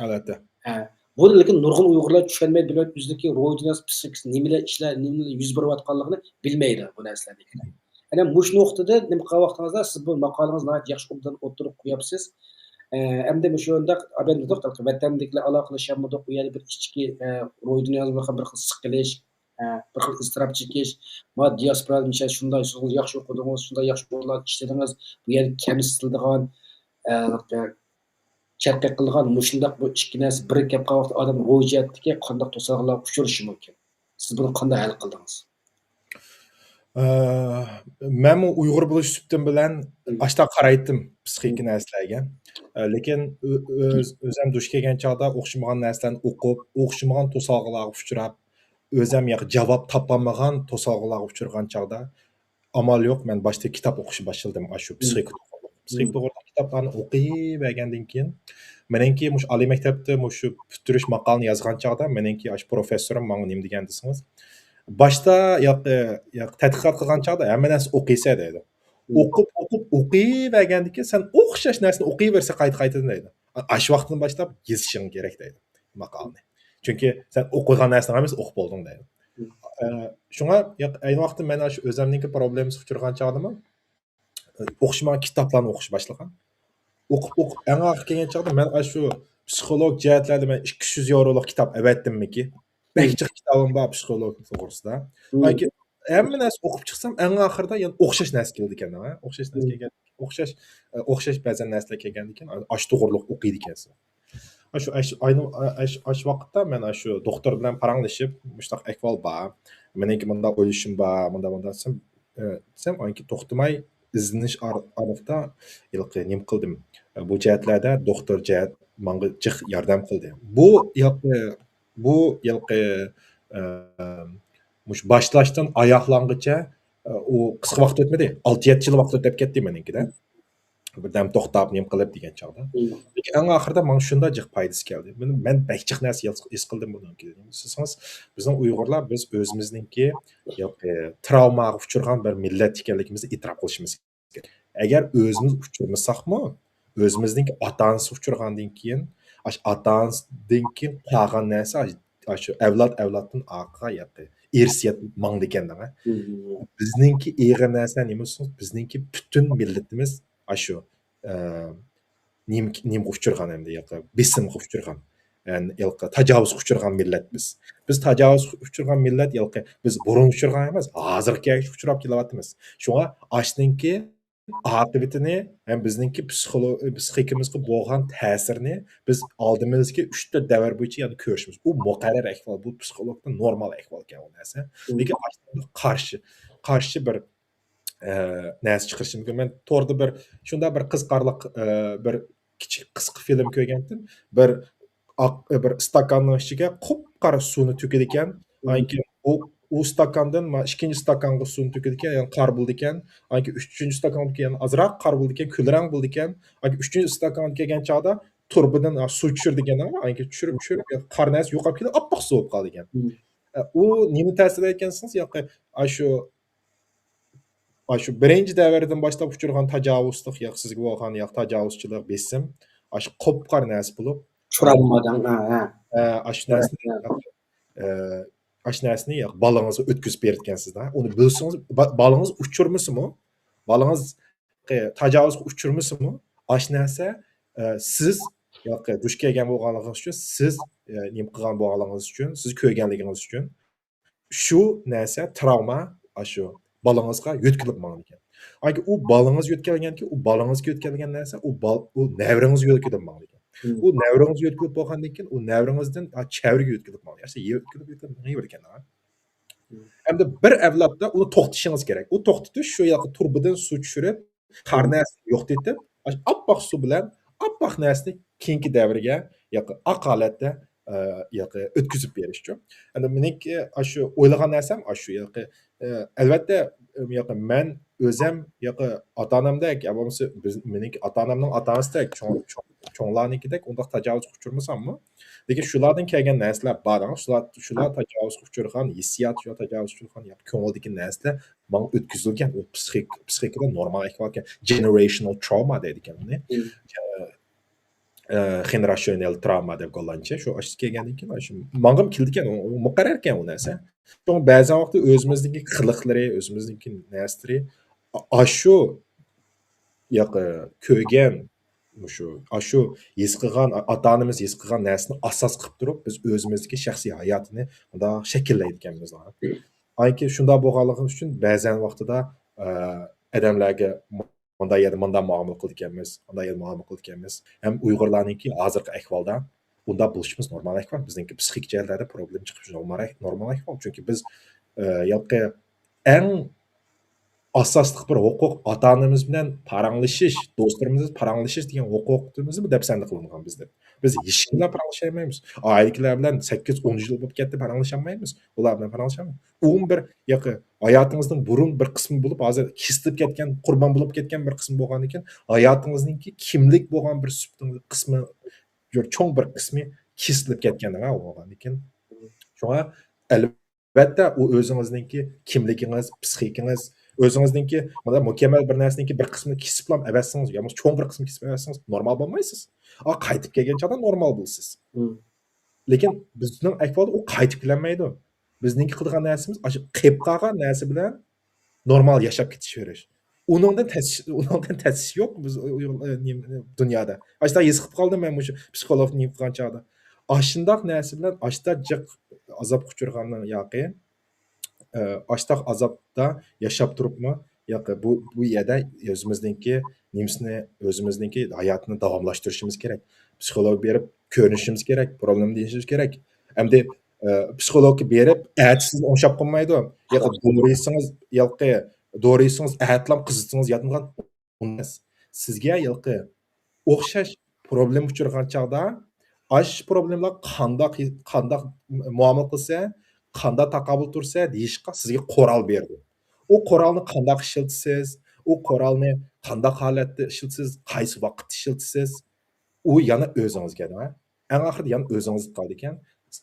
ئەلۋەتتە. ھە. بۇنى لېكىن نۇرغۇن ئۇيغۇرلار چۈشەنمەيدۇ، بىلمەيدۇ، ئۆزىنىڭكى روھىي دۇنياسى، پسىخىكىسى نېمىلەر ئىشلار، نېمىلەر يۈز بېرىۋاتقانلىقىنى بىلمەيدۇ بۇ نەرسىلەرنى. ئەنە مۇشۇ نۇقتىدا نېمە قىلغان ۋاقتىڭىزدا سىز بۇ ماقالىڭىزنى ناھايىتى ياخشى ئوبدان ئوتتۇرىغا قويۇپسىز. ئە، ئەمدى مۇشۇنداق ئادەم دېدۇق، ۋەتەندىكىلەر ئالاقىلىشالمىدۇق، ئۇ يەردە بىر ئىچكى، ئە، روھىي دۇنيادا بىر خىل سىقىلىش، ئە، بىر خىل ئىزتىراپ چېكىش، ما دىياسپورا مۇشۇ شۇنداق، سىز ياخشى ئوقۇدىڭىز، شۇنداق ياخشى ئورۇنلاردا ئىشلىدىڭىز، بۇ يەردە كەمسىتىلىدىغان، ئە، چەتكە قىلغان مۇشۇنداق بۇ ئىككى نەرسە بىرگە كەپ قالغان ۋاقىتتا ئادەم روھىي جەھەتتىكى قانداق توسالغۇلارغا ئۇچرىشى مۇمكىن؟ سىز بۇنى قانداق ھەل قىلدىڭىز؟ ئە، مەنمۇ ئۇيغۇر بولۇش سۈپىتىم بىلەن مم. ئاشتا قارايتتىم پسىخىكا مم. نەرسىلەرگە. ئە، لېكىن ئۆ-، ئۆز-، ئۆزەم دۇچ كەلگەن چاغدا ئوخشىمىغان نەرسىلەرنى ئوقۇپ، ئوخشىمىغان توسالغۇلارغا ئۇچراپ، ئۆزەم ياق جاۋاب تاپالمىغان توسالغۇلارغا ئۇچرىغان چاغدا ئامال يوق، مەن باشتا كىتاب ئوقۇشنى باشلىدىم، ئاشۇ مم. پسىخىكا توغرىلىق. پسىخىكا مم. توغرىلىق كىتابلارنى ئوقۇيۋەرگەندىن كېيىن، مېنىڭكى مۇشۇ ئالىي مەكتەپتە مۇشۇ پۈتتۈرۈش ماقالىنى يازغان چاغدا، مېنىڭكى ئاشۇ پروفېسسورۇم ماڭا نېمە دېگەن دېسىڭىز، باشتا ياق، ئە، ياق، تەتقىقات قىلغان چاغدا ھەممە نەرسە ئوقۇيسەن دەيدۇ. مم. ئوقۇپ، ئوقۇپ، ئوقۇيۋەرگەندىن كېيىن سەن ئوخشاش نەرسىنى ئوقۇيۋېرىسەن قايتا، قايتىدىن دەيدۇ. ئا-، ئاشۇ ۋاقىتتىن باشلاپ يېزىشىڭ كېرەك دەيدۇ ماقالىنى. چۈنكى سەن ئوقۇغان نەرسىنىڭ ھەممىسىنى ئوقۇپ بولدۇڭ دەيدۇ. مم. ئە، شۇڭا ياق، ئەينى ۋاقىتتا مەن ئاشۇ ئۆزەمنىڭكى پروبلېمىسىغا ئۇچرىغان چاغدىمۇ، ئوخشىمىغان كىتابلارنى ئوقۇشقا باشلىغان. ئوقۇپ، ئوقۇپ، ئەڭ ئاخىرى كەلگەن چاغدا مەن ئاشۇ پسىخولوگ جەھەتلەردە مەن ئىككى يۈز يېۋرولۇق كىتاب ئەۋەتتىممىكى؟ بەك جىق كىتابىم بار پسىخولوگ توغرىسىدا. مم. ئاكى-، ھەممە نەرسە ئوقۇپ چىقسام، ئەڭ ئاخىرىدا يەنە ئوخشاش نەرسە كېلىدىكەن، ھە؟ ئوخشاش نەرسە مم. كەلگەن، ئوخشاش، ئە، ئوخشاش بەزەن نەرسىلەر كەلگەندىكىن، ئاشۇ توغرىلىق ئوقۇيدىكەنسىز. شۇ ئاش-، ئاينى-، ئاش-، ئاش ۋاقىتتا مەن شۇ دوختۇر بىلەن پاراڭلىشىپ، مۇشۇنداق ئەھۋال بار، مېنىڭكى مۇنداق ئويلىشىم بار، مۇنداق، مۇنداق دېسەم، ئە، دېسەم، ئانكى توختىماي ئىزدىنىش ئار-، ئارىلىقتا ھېلىقى نېمە قىلدىم. بۇ جەھەتلەردە دوختۇر جەھەت ماڭا جىق ياردەم قىلدى. بۇ ھېلىقى، بۇ ھېلىقى، ئە، مۇشۇ باشلاشتىن ئاياغلانغىچە، ئە، ئۇ قىسقا ۋاقىت ئۆتمىدى. ئالتە يەتتە يىل ۋاقىت ئۆتۈپ كەتتى مېنىڭكىدە. بىردەم توختاپ، نېمە قىلىپ دېگەن چاغدا. مم. لېكىن ئەڭ ئاخىرىدا ماڭا شۇنداق جىق پايدىسى كەلدى. مەن، مەن بەك جىق نەرسە ھېس، ھېس قىلدىم بۇنىڭكى. دېسىڭىز، بىزنىڭ ئۇيغۇرلار، بىز ئۆزىمىزنىڭكى، ياق، ئە، تراۋماغا ئۇچرىغان بىر مىللەت ئىكەنلىكىمىزنى ئېتىراپ قىلىشىمىز كېرەك. ئەگەر ئۆزىمىز ئۇچرىمىساقمۇ، ئۆزىمىزنىڭكى ئاتا-ئانىسى ئۇچرىغاندىن كېيىن، ئاشۇ ئاتا-ئانىسىدىن كېيىن قالغان نەرسە، ئاشۇ، ئاشۇ ئەۋلاد ئەۋلادتىن ئارقىغا، ياق، ئىرسىيەت ماڭىدىكەن دەڭە. مم. بىزنىڭكى ئېغىر نەرسە نېمە دېسىڭىز، بىزنىڭكى پۈتۈن مىللىتىمىز ئاشۇ، ئە، نېمە، نېمىگە ئۇچرىغان ئەمدى، ياق، بېسىمغا ئۇچرىغان، ئە، ياق، تاجاۋۇزغا ئۇچرىغان مىللەت بىز. بىز تاجاۋۇزغا ئۇچرىغان مىللەت، ياق، بىز بۇرۇن ئۇچرىغان ئەمەس، ھازىرقى كەيفىياتقا ئۇچراپ كېلىۋاتىمىز. شۇڭا ئاشنىڭكى ئاقىۋىتىنى ھەم بىزنىڭكى پسىخولو-، پسىخىكىمىزغا بولغان تەسىرىنى بىز ئالدىمىزدىكى ئۈچ تۆت دەۋر بويىچە يەنە كۆرۈشىمىز. ئۇ مۇقەررەر ئەھۋال، بۇ پسىخولوگتا نورمال ئەھۋال ئىكەن ئۇ نەرسە. مم. لېكىن ئاشۇنداق قارشى، قارشى بىر، ئە، نەرسە چىقىرىشى مۇمكىن. مەن توردا بىر، شۇنداق بىر قىزىقارلىق، ئە، بىر كىچىك قىسقا فىلىم كۆرگەنتىم. بىر ئاق، بىر ئىستاكاننىڭ ئىچىگە قۇپقارا سۇنى تۆكىدىكەن. مم. ئاندىن كېيىن ئۇ، ئۇ ئىستاكاندىن ما ئىككىنچى ئىستاكانغا سۇنى تۆكىدىكەن، يەنە قارا بولىدىكەن. ئاندىن كېيىن ئۈچىنچى ئىستاكانغا يەنە ئازراق قارا بولىدىكەن، كۈلرەڭ بولىدىكەن. ئاندىن كېيىن ئۈچىنچى ئىستاكانغا كەلگەن چاغدا تۇرۇبىدىن، ئا، سۇ چۈشۈرىدىكەن. ئاندىن كېيىن چۈشۈرۈپ، چۈشۈرۈپ، قارا نەرسە يوقاپ كېتىپ، ئاپئاق سۇ بولۇپ قالىدىكەن. مم. ئە، ئۇ نېمە تەسىر ئەتكەن دېسىڭىز، ياقى، ئاشۇ، ئاشۇ بىرىنچى دەۋردىن باشلاپ ئۇچرىغان تاجاۋۇزلۇق، ياق، سىزگە بولغان، ياق، تاجاۋۇزچىلىق، بېسىم، ئاشۇ قۇپقارا نەرسە بولۇپ، تراۋمادىن، ھە، ھە. ئە، ئاشۇ نەرسىنى، ھە، ھە. ئە، ئاشۇ نەرسىنى، ياق، بالىڭىزغا ئۆتكۈزۈپ بېرىدىكەنسىز-دە. ئۇنى بىلسىڭىز، با-، بالىڭىز ئۇچۇرمىسىمۇ، بالىڭىز تاجاۋۇزغا ئۇچرىمىسىمۇ، ئاشۇ نەرسە، ئە، سىز، ياق، دۇچ كەلگەن بولغانلىقىڭىز ئۈچۈن، سىز، ئە، نېمە قىلغان بولغانلىقىڭىز ئۈچۈن، سىز كۆرگەنلىكىڭىز ئۈچۈن، شۇ نەرسە، تراۋما، ئاشۇ بالىڭىزغا يۆتكىلىپ ماڭىدىكەن. ئاندىن كېيىن ئۇ بالىڭىز يۆتكەلگەنكى، ئۇ بالىڭىزغا يۆتكەلگەن نەرسە، ئۇ بال-، ئۇ نەۋرىڭىزگە يۆتكىلىپ ماڭىدىكەن. مم. ئۇ نەۋرىڭىزگە يۆتكىلىپ بولغاندىن كېيىن، ئۇ نەۋرىڭىزدىن، ئا، چەۋرىگە يۆتكىلىپ ماڭىدىكەن. ئاشۇ يۆتكىلىپ، يۆتكىلىپ مېڭىۋېرىدىكەن. مم. ئەمدى بىر ئەۋلادتا ئۇنى توختىتىشىڭىز كېرەك. ئۇ توختىتىش شۇ ياققا تۇرۇبىدىن سۇ چۈشۈرۈپ، قارا نەرسىنى يوقىتىپ، ئاشۇ ئاپئاق سۇ بىلەن ئاپئاق نەرسىنى كېيىنكى دەۋرگە ياقى ئاق ھالەتتە، ئە، ياقى ئۆتكۈزۈپ بېرىشچۇ. ئەمدى مېنىڭكى ئاشۇ ئويلىغان نەرسەم ئاشۇ ياقى، ئە، ئەلۋەتتە، ياقى مەن ئۆزەم ياقى ئاتا-ئانامدەك، يا بولمىسا بىز، مېنىڭكى ئاتا-ئانامنىڭ ئاتا-ئانىسىدەك، چوڭ، چوڭ، چوڭلارنىڭكىدەك ئۇنداق تاجاۋۇزغا ئۇچرىمىساممۇ، لېكىن شۇلاردىن كەلگەن نەرسىلەر بار، شۇلار، شۇلار تاجاۋۇزغا ئۇچرىغان ھېسسىيات، شۇلار تاجاۋۇزغا ئۇچرىغان ياقى كۆڭۈلدىكى نەرسىلەر ماڭا ئۆتكۈزۈلگەن، ئۇ پسىخىك-، پسىخىكىدا نورمال ئەھۋالكەن، generational trauma دەيدىكەن ئۇنى. مم. ئە، ئە، خېنېراتسىيونېل تراۋما دەپ گوللاندچە. شۇ ئاشۇ كەلگەندىن كېيىن، ئاشۇ ماڭىمۇ كېلىدىكەن، ئۇ، ئۇ مۇقەررەركەن ئۇ نەرسە. شۇڭا بەزەن ۋاقىتتا ئۆزىمىزنىڭكى قىلىقلىرى، ئۆزىمىزنىڭكى نەرسىلىرى، ئا-، ئاشۇ ياقى كۆرگەن، مۇشۇ، ئاشۇ ھېس قىلغان، ئا-، ئاتا-ئانىمىز ھېس قىلغان نەرسىنى ئاساس قىلىپ تۇرۇپ، بىز ئۆزىمىزدىكى شەخسىي ھاياتىنى مۇنداق شەكىللەيدىكەنمىز. ئاندىن كېيىن شۇنداق بولغانلىقى ئۈچۈن بەزەن ۋاقتىدا، ئە، ئادەملەرگە مۇنداق يەردە مۇنداق مۇئامىلە قىلىدىكەنمىز، ئۇنداق يەردە مۇئامىلە قىلىدىكەنمىز. ھەم ئۇيغۇرلارنىڭكى ھازىرقى ئەھۋالدا ئۇنداق بولۇشىمىز نورمال ئەھۋال. بىزنىڭكى پسىخىك جەھەتلەردە پروبلېما چىقىشى نورمال، نورمال ئەھۋال. چۈنكى بىز، ئە، ياقى ئەڭ ئاساسلىق بىر ھوقۇق، ئاتا-ئانىمىز بىلەن پاراڭلىشىش، دوستلىرىمىز بىلەن پاراڭلىشىش دېگەن ھوقۇقىمىزمۇ دەپسەندە قىلىنغان بىزدىن. بىز ھېچكىم بىلەن پاراڭلىشالمايمىز. ئائىلىدىكىلەر بىلەن سەككىز، ئون يىل بولۇپ كەتتى، پاراڭلىشالمايمىز. ئۇلار بىلەن پاراڭلىشالمايمىز. ئۇمۇ بىر ياقى ھاياتىڭىزنىڭ بۇرۇن بىر قىسمى بولۇپ، ھازىر كېسىلىپ كەتكەن، قۇربان بولۇپ كەتكەن بىر قىسمى بولغاندىكىن، ھاياتىڭىزنىڭكى كىملىك بولغان بىر سۈپىتىڭىز قىسمى، چوڭ بىر قىسمى كېسىلىپ كەتكەن بولغاندىكىن. شۇڭا ئەل-، ئەلۋەتتە، ئۇ ئۆزىڭىزنىڭكى كىملىكىڭىز، پسىخىكىڭىز، ئۆزىڭىزنىڭكى مۇنداق مۇكەممەل بىر نەرسىنىڭكى بىر قىسمىنى كېسىپلا ئەۋەتسىڭىز، يا بولمىسا چوڭ بىر قىسمىنى كېسىپ ئەۋەتسىڭىز، نورمال بولمايسىز. ئا، قايتىپ كەلگەن چاغدا نورمال بولىسىز. مم. لېكىن بىزنىڭ ئەھۋالدا ئۇ قايتىپ كېلەلمەيدۇ. بىزنىڭكى قىلىدىغان نەرسىمىز ئاشۇ قېلىپ قالغان نەرسە بىلەن نورمال ياشاپ كېتىشىۋېرىش. ئۇنىڭدىن تەس-، ئۇنىڭدىن تەس يوق بىز ئۇ، ئۇ، ئە، نېمە، دۇنيادا. ئاشۇنداق ھېس قىلىپ قالدىم مەن مۇشۇ پسىخولوگ نېمە قىلغان چاغدا. ئاشۇنداق نەرسە بىلەن ئاشۇنداق جىق ئازابقا ئۇچرىغاننىڭ ياقى، ئە، ئاشۇنداق ئازابتا ياشاپ تۇرۇپمۇ، ياقى بۇ، بۇ يەردە ئۆزىمىزنىڭكى نېمىسىنى، ئۆزىمىزنىڭكى ھاياتىنى داۋاملاشتۇرۇشىمىز كېرەك. پسىخولوگ بېرىپ كۆرۈنۈشىمىز كېرەك، پروبلېمىنى يېشىش كېرەك. ئەمدى، ئە، پسىخولوگقا بېرىپ، ئەتىسىدىن ئوڭشاپ قالمايدۇ. ياقى دورا يېسىڭىز، ياقى دورا يېسىڭىز، ئەتىلام قىزىتسىڭىز ياتىدىغان ئەمەس. سىزگە ياقى ئوخشاش پروبلېما ئۇچرىغان چاغدا، ئاش پروبلېمىلار قانداق، قانداق مۇئامىلە قىلسا، قانداق تاقابىل تۇرسا دېيىشقا سىزگە قورال بېرىدۇ. ئۇ قورالنى قانداق ئىشلىتىسىز، ئۇ قورالنى قانداق ھالەتتە ئىشلىتىسىز، قايسى ۋاقىتتا ئىشلىتىسىز، ئۇ يەنە ئۆزىڭىزگە، ھە؟ ئەڭ ئاخىرىدا يەنە ئۆزىڭىزگە قالىدىكەن.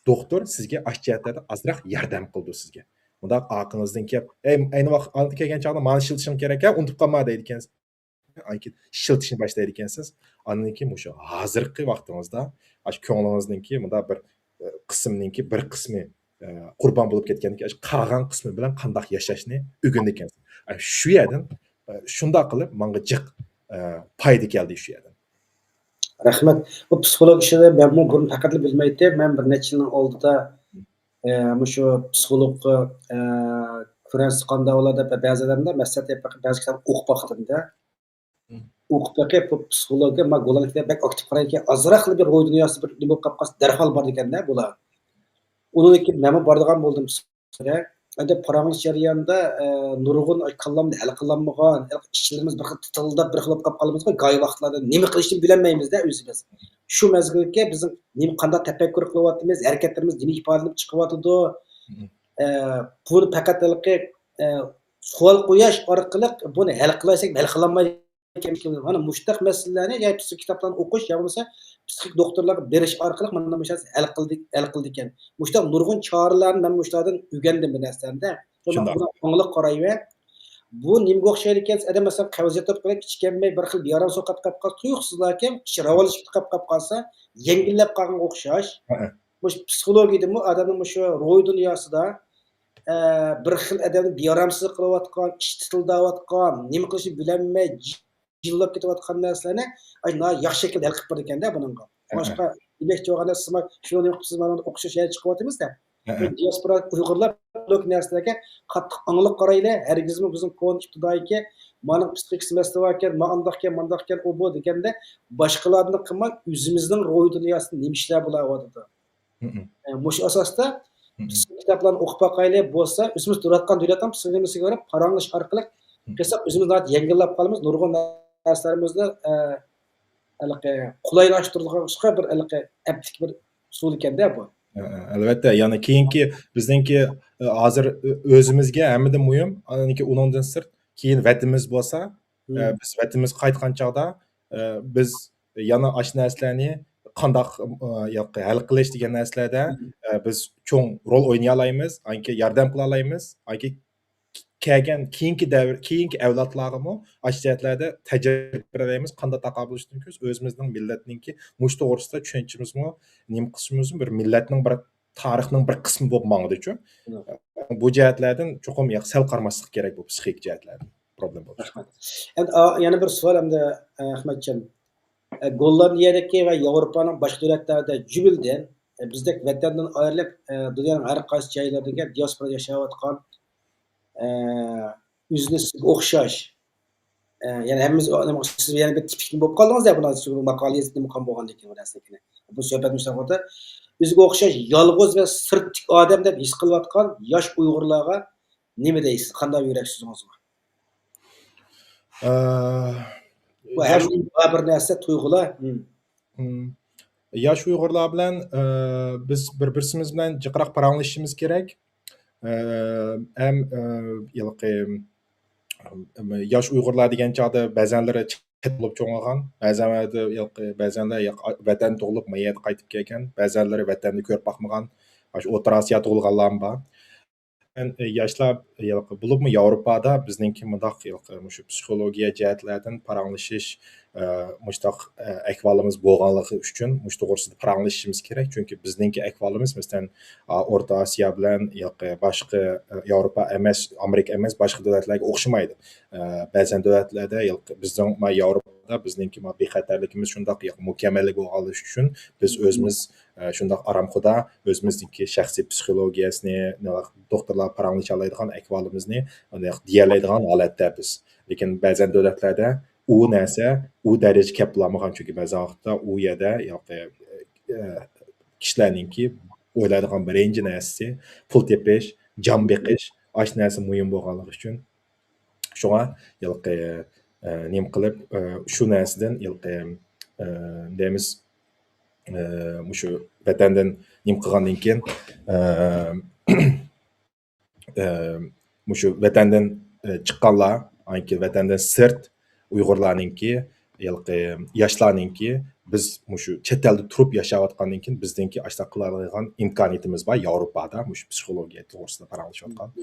دوختۇر سىزگە ئاشۇ جەھەتلەردە ئازراق ياردەم قىلىدۇ سىزگە. مۇنداق ئارقىڭىزدىن كېلىپ، «ئەي، ئەينى ۋاقىت ئالدى كەلگەن چاغدا مانا شىلىتىشىڭ كېرەك، ھە، ئۇنتۇپ قالما» دەيدىكەن. ئاندىن كېيىن شىلتىشنى باشلايدىكەنسىز. ئاندىن كېيىن مۇشۇ ھازىرقى ۋاقتىڭىزدا، ئاشۇ كۆڭلىڭىزنىڭكى مۇنداق بىر، ئە، قىسمىنىڭكى بىر قىسمى، ئە، قۇربان بولۇپ كەتكەندىكىن، ئاشۇ قالغان قىسمى بىلەن قانداق ياشاشنى ئۆگىنىدىكەنسىز. ئە، شۇ يەردىن، ئە، شۇنداق قىلىپ ماڭا جىق، ئە، پايدا كەلدى شۇ يەردىن. رەھمەت. بۇ پسىخولوگ ئىشىدا مەنمۇ بۇرۇن پەقەتلا بىلمەيتتىم. مەن بىر نەچچە يىلنىڭ ئالدىدا، ئە، مۇشۇ پسىخولوگقا، ئە، كۆرۈنسە قانداق بولار دەپ بەزى ئادەمدە مەسلىھەت بېرىپ بەزى كىتاب ئوقۇپ باقتىم-دە. مم. ئوقۇپ بېقىپ، بۇ پسىخولوگكا، ما گوللاندىيەدە بەك ئاكتىپ قارايدىكەن، ئازراقلا بىر روھىي دۇنياسى بىر نېمە بولۇپ قاپقالسا، دەرھال بارىدىكەن-دە بۇلار. ئۇنىڭدىن كېيىن مەنمۇ بارىدىغان بولدۇم پسىخولوگكا. ئەمدى پاراڭلىشىش جەريانىدا، ئە، نۇرغۇن كاللامدا ھەل قىلالمىغان، ئىچلىرىمىز بىر خىل تىتىلداپ، بىر خىل بولۇپ قاپقالىمىزغۇ، گاھى ۋاقىتلاردا نېمە قىلىشنى بىلەلمەيمىز-دە ئۆزىمىز. شۇ مەزگىلگە بىزنىڭ نېمە، قانداق تەپەككۇر قىلىۋاتىمىز، ھەرىكەتلىرىمىز نېمە ئىپادىلىنىپ چىقىۋاتىدۇ؟ مم. ئە، بۇنى پەقەت ھېلىقى، ئە، سوئال قويۇش ئارقىلىق بۇنى ھەل قىلايسەك ھەل قىلالمايدىكەن. مانا مۇشۇنداق مەسىلىلەرنى يا پسىخىك كىتابلارنى ئوقۇش يا بولمىسا پسىخىك دوختۇرلارغا بېرىش ئارقىلىق مانا مۇشۇلار ھەل قىلدى، ھەل قىلىدىكەن. مۇشۇنداق نۇرغۇن چارىلەرنى مەن مۇشۇلاردىن ئۆگەندىم بۇ نەرسىلەرنى. شۇنداق. بۇنى ئاڭلىق قارايۋەر. بۇ نېمىگە ئوخشايدىكەن؟ ئادەم مەسىلەن قەۋزىيەت بولۇپ قېلىپ، ئىچى كەلمەي بىر خىل بىئارام سوقۇپ قاپ قالسا، تۇيۇقسىزلا كەم ئىچى راۋانلىشىپ قاپ قالسا، يەڭگىللەپ قالغانغا ئوخشاش. ھەئە. مۇشۇ پسىخولوگىيىدىمۇ ئادەمنىڭ مۇشۇ روھىي دۇنياسىدا، ئە، بىر خىل ئادەمنى بىئارامسىز قىلىۋاتقان، ئىچى تىتىلداۋاتقان، نېمە قىلىشنى بىلەلمەي، جىللاپ كېتىۋاتقان نەرسىلەرنى، ئاي، ناھايىتى ياخشى شەكىلدە ھەل قىلىپ بېرىدىكەن-دە بۇنىڭغا. ھەئە. باشقا يېمەك جوغان نەرسە، سىزمۇ شۇنى نېمە قىپسىز، مانا ئوقۇش يەنە چىقىۋاتىمىز-دە. ھەئە. بۇ دىياسپورا ئۇيغۇرلار بۇ نەرسىلەرگە قاتتىق ئاڭلىق قارايلى. ھەرگىزمۇ بىزنىڭ كونا ئىپتىدائىيكى، مانىڭ پسىخىكىسى مەسىلە باركەن، ما ئانداقكەن، مانداقكەن، ئۇ بۇ دېگەندە، باشقىلاردىن قىلماي، ئۆزىمىزنىڭ روھىي دۇنياسىدا نېمە ئىشلار بولۇۋاتىدۇ؟ مم. ئە، مۇشۇ ئاساستا مم. بىز كىتابلارنى ئوقۇپ باقايلى، بولسا ئۆزىمىز تۇرۇۋاتقان دۆلەتنىڭ پسىخولوگىيەسىگە كۆرە پاراڭلىشىش ئارقىلىق مم. قىلساق، ئۆزىمىز ناھايىتى يەڭگىللەپ قالىمىز. نۇرغۇن نەرسىلىرىمىزنى، ئە، ھېلىقى قولايلاشتۇرىدىغان بىر ھېلىقى ئەپلىك بىر ئۇسۇل ئىكەن-دە بۇ. ئە، ئە، ئەلۋەتتە، يەنى كېيىنكى بىزنىڭكى، ئە، ھازىر ئۆ-، ئۆزىمىزگە ھەممىدىن مۇھىم، ئاندىن كېيىن ئۇنىڭدىن سىرت، كېيىن ۋەتىنىمىز بولسا، ئە، مم. بىز ۋەتىنىمىزگە قايتقان چاغدا، ئە، بىز يەنە ئاشۇ نەرسىلەرنى قانداق، ئە، ياقى ھەل قىلىش دېگەن نەرسىلەردە، مم. ئە، بىز چوڭ رول ئوينىيالايمىز، ئاندىن كېيىن ياردەم قىلالايمىز، ئاندىن كېيىن كەلگەن كېيىنكى دەۋر، كېيىنكى ئەۋلادلارغىمۇ ئاشۇ جەھەتلەردە تەجرىبە بېرەلەيمىز، قانداق تاقابىللىشىش مۇمكىن، ئۆزىمىزنىڭ مىللەتنىڭكى مۇشۇ توغرىسىدا چۈشەنچىمىزمۇ، نېمە قىلىشىمىزمۇ بىر مىللەتنىڭ بىر تارىخنىڭ بىر قىسمى بولۇپ ماڭىدىچۇ. بۇ جەھەتلەردىن چوقۇم يا-، سەل قارىماسلىق كېرەك بۇ پسىخىك جەھەتلەردىن پروبلېما بولۇش. رەھمەت. ئەمدى، ئا، يەنە بىر سوئال ئەمدى، ئە، ئەخمەتجان. ئە، گوللاندىيەدىكى ۋە ياۋروپانىڭ باشقا دۆلەتلەردە جۈملىدىن، ئە، بىزدەك ۋەتەندىن ئايرىلىپ، ئە، دۇنيانىڭ ھەر قايسى جايلىرىدىكى دىياسپورا ياشاۋاتقان، ئە، ئۆزىنى سىزگە ئوخشاش، ئە، يەنى ھەممىمىز سىز يەنە بىر تىپىكنى بولۇپ قالدىڭىز يا، بۇنىڭ ماقالە يېزىپ نېمە قىلغان بولغاندىن كېيىن بۇ نەرسىنى. بۇ سۆھبەتنى باشلىغاندا ئۆزىگە ئوخشاش يالغۇز ۋە سىرتتىكى ئادەم دەپ ھېس قىلىۋاتقان ياش ئۇيغۇرلارغا نېمە دەيسىز؟ قانداق يۈرەك سۆزىڭىز بار؟ ئە، بۇ ھەر ياش بىر نەرسە تۇيغۇلار. مم. مم. ياش ئۇيغۇرلار بىلەن، ئە، بىز بىر-بىرسىمىز بىلەن جىقراق پاراڭلىشىشىمىز كېرەك. ئە، ھەم، ئە، ھېلىقى، ياش ئۇيغۇرلار دېگەن چاغدا بەزەنلىرى چەت بولۇپ چوڭىغان، بەزەنلەردە ھېلىقى، بەزەنلەر ۋەتەندە تۇغۇلۇپ، ما يەردە قايتىپ كەلگەن، بەزەنلىرى ۋەتەندە كۆرۈپ باقمىغان، ئاشۇ ئوتتۇرا ئاسىيا تۇغۇلغانلارمۇ بار. ياشلار، بولۇپمۇ ياۋروپادا بىزنىڭكى مۇنداق مۇشۇ پسىخولوگىيە جەھەتلەردىن پاراڭلىشىش، مۇشۇنداق ئەھۋالىمىز بولغانلىقى ئۈچۈن، مۇشۇ توغرىسىدا پاراڭلىشىشىمىز كېرەك. چۈنكى بىزنىڭكى ئەھۋالىمىز، مەسىلەن، ئورتا ئاسىيا بىلەن ياكى باشقا، ياۋروپا ئەمەس، ئامېرىكا ئەمەس، باشقا دۆلەتلەرگە ئوخشىمايدۇ. بەزەن دۆلەتلەردە بىزنىڭ ياۋروپادا بىزنىڭكى بىخەتەرلىكىمىز شۇنداق مۇكەممەللىك بولغانلىقى ئۈچۈن بىز ئۆزىمىز ئە، شۇنداق ئارامخۇدا ئۆزىمىزنىڭكى شەخسىي پسىخولوگىيەسىنى، دوختۇرلار پاراڭلىشالايدىغان ئەھۋالىمىزنى دېيەلەيدىغان ھالەتتە بىز. لېكىن بەزەن دۆلەتلەردە ئۇ نەرسە، ئۇ دەرىجىگە كەپ بولالمىغان، چۈنكى بەزى ۋاقىتتا ئۇ يەردە ياكى، ئە، كىشىلەرنىڭكى ئويلايدىغان بىرىنچى نەرسىسى پۇل تېپىش، جان بېقىش، ئاشۇ نەرسە مۇھىم بولغانلىقى ئۈچۈن. شۇڭا ھېلىقى، ئە، نېمە قىلىپ، ئە، شۇ نەرسىدىن ھېلىقى، ئە، دەيمىز، ئە، مۇشۇ ۋەتەندىن نېمە قىلغاندىن كېيىن، ئە، ئە، مۇشۇ ۋەتەندىن، ئە، چىققانلار، ئانكى ۋەتەندىن سىرت ئۇيغۇرلارنىڭكى، ھېلىقى ياشلارنىڭكى، بىز مۇشۇ چەت ئەلدە تۇرۇپ ياشاۋاتقاندىن كېيىن بىزنىڭكى ئاشۇنداق قىلالايدىغان ئىمكانىيىتىمىز بار، ياۋروپادا مۇشۇ پسىخولوگىيە توغرىسىدا پاراڭلىشىۋاتقان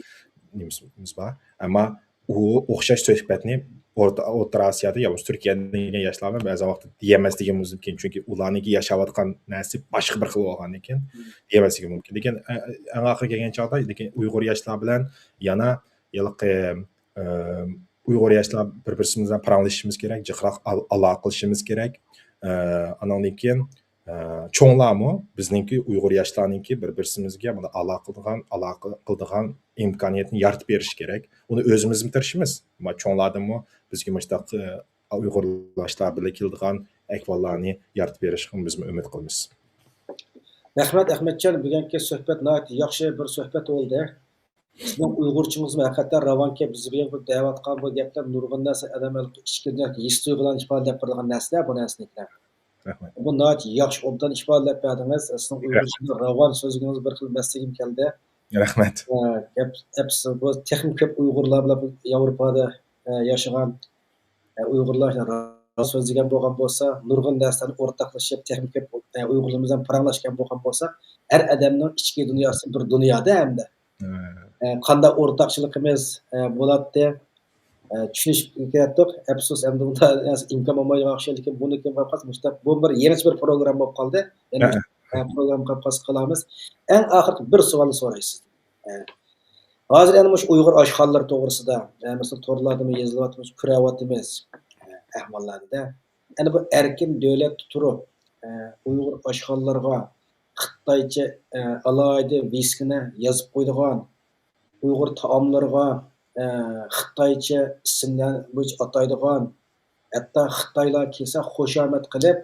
نېمىسىمىز بار. ئەمما ئۇ ئوخشاش سۆھبەتنى ئورتا، ئوتتۇرا ئاسىيادا يا بولمىسا تۈركىيەدە ياشىغان بەزى ۋاقىتتا دېيەلمەسلىكىمىز مۇمكىن. چۈنكى ئۇلارنىڭكى ياشاۋاتقان نەرسىسى باشقا بىر خىل بولغاندىن كېيىن دېيەلمەسلىكى مۇمكىن. لېكىن، ئە، ئەڭ ئاخىرى كەلگەن چاغدا، لېكىن ئۇيغۇر ياشلار بىلەن يەنە ھېلىقى، ئە، ئۇيغۇر ياشلار بىر-، بىرسىمىز بىلەن پاراڭلىشىشىمىز كېرەك، جىقراق ئال-، ئالاقە قىلىشىمىز كېرەك. ئە، ئانىڭدىن كېيىن، ئە، چوڭلارمۇ بىزنىڭكى ئۇيغۇر ياشلارنىڭكى بىر-، بىرسىمىزگە مانا ئالاقە قىلىدىغان، ئالاقە قىلىدىغان ئىمكانىيەتنى يارىتىپ بېرىشى كېرەك. ئۇنى ئۆزىمىزمۇ تىرىشىمىز. ئەمما چوڭلاردىنمۇ بىزگە مۇشۇنداق، ئە، ئۇيغۇرلاشلار بىللە كېلىدىغان ئەھۋاللارنى يارىتىپ بېرىشىغا بىزمۇ ئۈمىد قىلىمىز. رەھمەت، ئەخمەتجان. بۈگۈنكى سۆھبەت ناھايىتى ياخشى بىر سۆھبەت بولدى. سىزنىڭ ئۇيغۇرچىڭىزمۇ ھەقىقەتەن راۋانكەن. بىز بۇ يەردە دەۋاتقان بۇ گەپلەر نۇرغۇن نەرسە ئادەم ھېس تۇيغۇلارنى ئىپادىلەپ بېرىدىغان نەرسىلەر بۇ نەرسىنىڭكىلەر. رەھمەت. بۇ ناھايىتى ياخشى، ئوبدان ئىپادىلەپ بەردىڭىز. سىزنىڭ ئۇيغۇرچىدا راۋان سۆزلىگىنىڭىز بىر خىل مەستلىكىم كەلدى. رەھمەت. ئە، گەپ، گەپ، بۇ تېخىمۇ كۆپ ئۇيغۇرلار بىلەن ياۋروپادا، ئە، ياشىغان، ئە، ئۇيغۇرلار راست سۆزلىگەن بولغان بولسا، نۇرغۇن نەرسىلەرنى ئورتاقلىشىپ، تېخىمۇ كۆپ، ئە، ئۇيغۇرلىرىمىز بىلەن پاراڭلاشقان بولغان بولسا، ھەر ئادەمنىڭ ئىچكى دۇنياسى بىر دۇنيادا ھەمدە. ئە، قانداق ئورتاقچىلىقىمىز، ئە، بولاتتى، ئە، چۈشىنىشكە كېرەتتۇق. ئەپسۇس، ئەمدى ئۇنداق نەرسە ئىمكان بولمايدىغان ئوخشايدۇ. لېكىن بۇنى كىم قىلىپ قالسا، مۇشۇنداق بۇ بىر يېڭىچە بىر پروگرامما بولۇپ قالدى. يەنە ئە، مۇشۇنداق، ئە، پروگرامما قىلىپ قالسا قىلارمىز. ئەڭ ئاخىرقى بىر سوئالنى سوراي سىزدىن. ئە، ھازىر ئەنە مۇشۇ ئۇيغۇر ئاشخانىلىرى توغرىسىدا، ئە، مەسىلەن، تورلاردىمۇ يېزىلىۋاتىمىز، كۆرۈۋاتىمىز، ئە، ئەھۋاللارنى-دە. ئەنە بۇ ئەركىن دۆلەتتە تۇرۇپ، ئە، ئۇيغۇر ئاشخانىلىرىغا خىتايچە، ئە، ئالاھىدە ۋىسكىنى يازىپ قويىدىغان، ئۇيغۇر تائاملىرىغا، ئە، خىتايچە ئىسىملار بويىچە ئاتايدىغان، ھەتتا خىتايلار كەلسە خۇشامەت قىلىپ،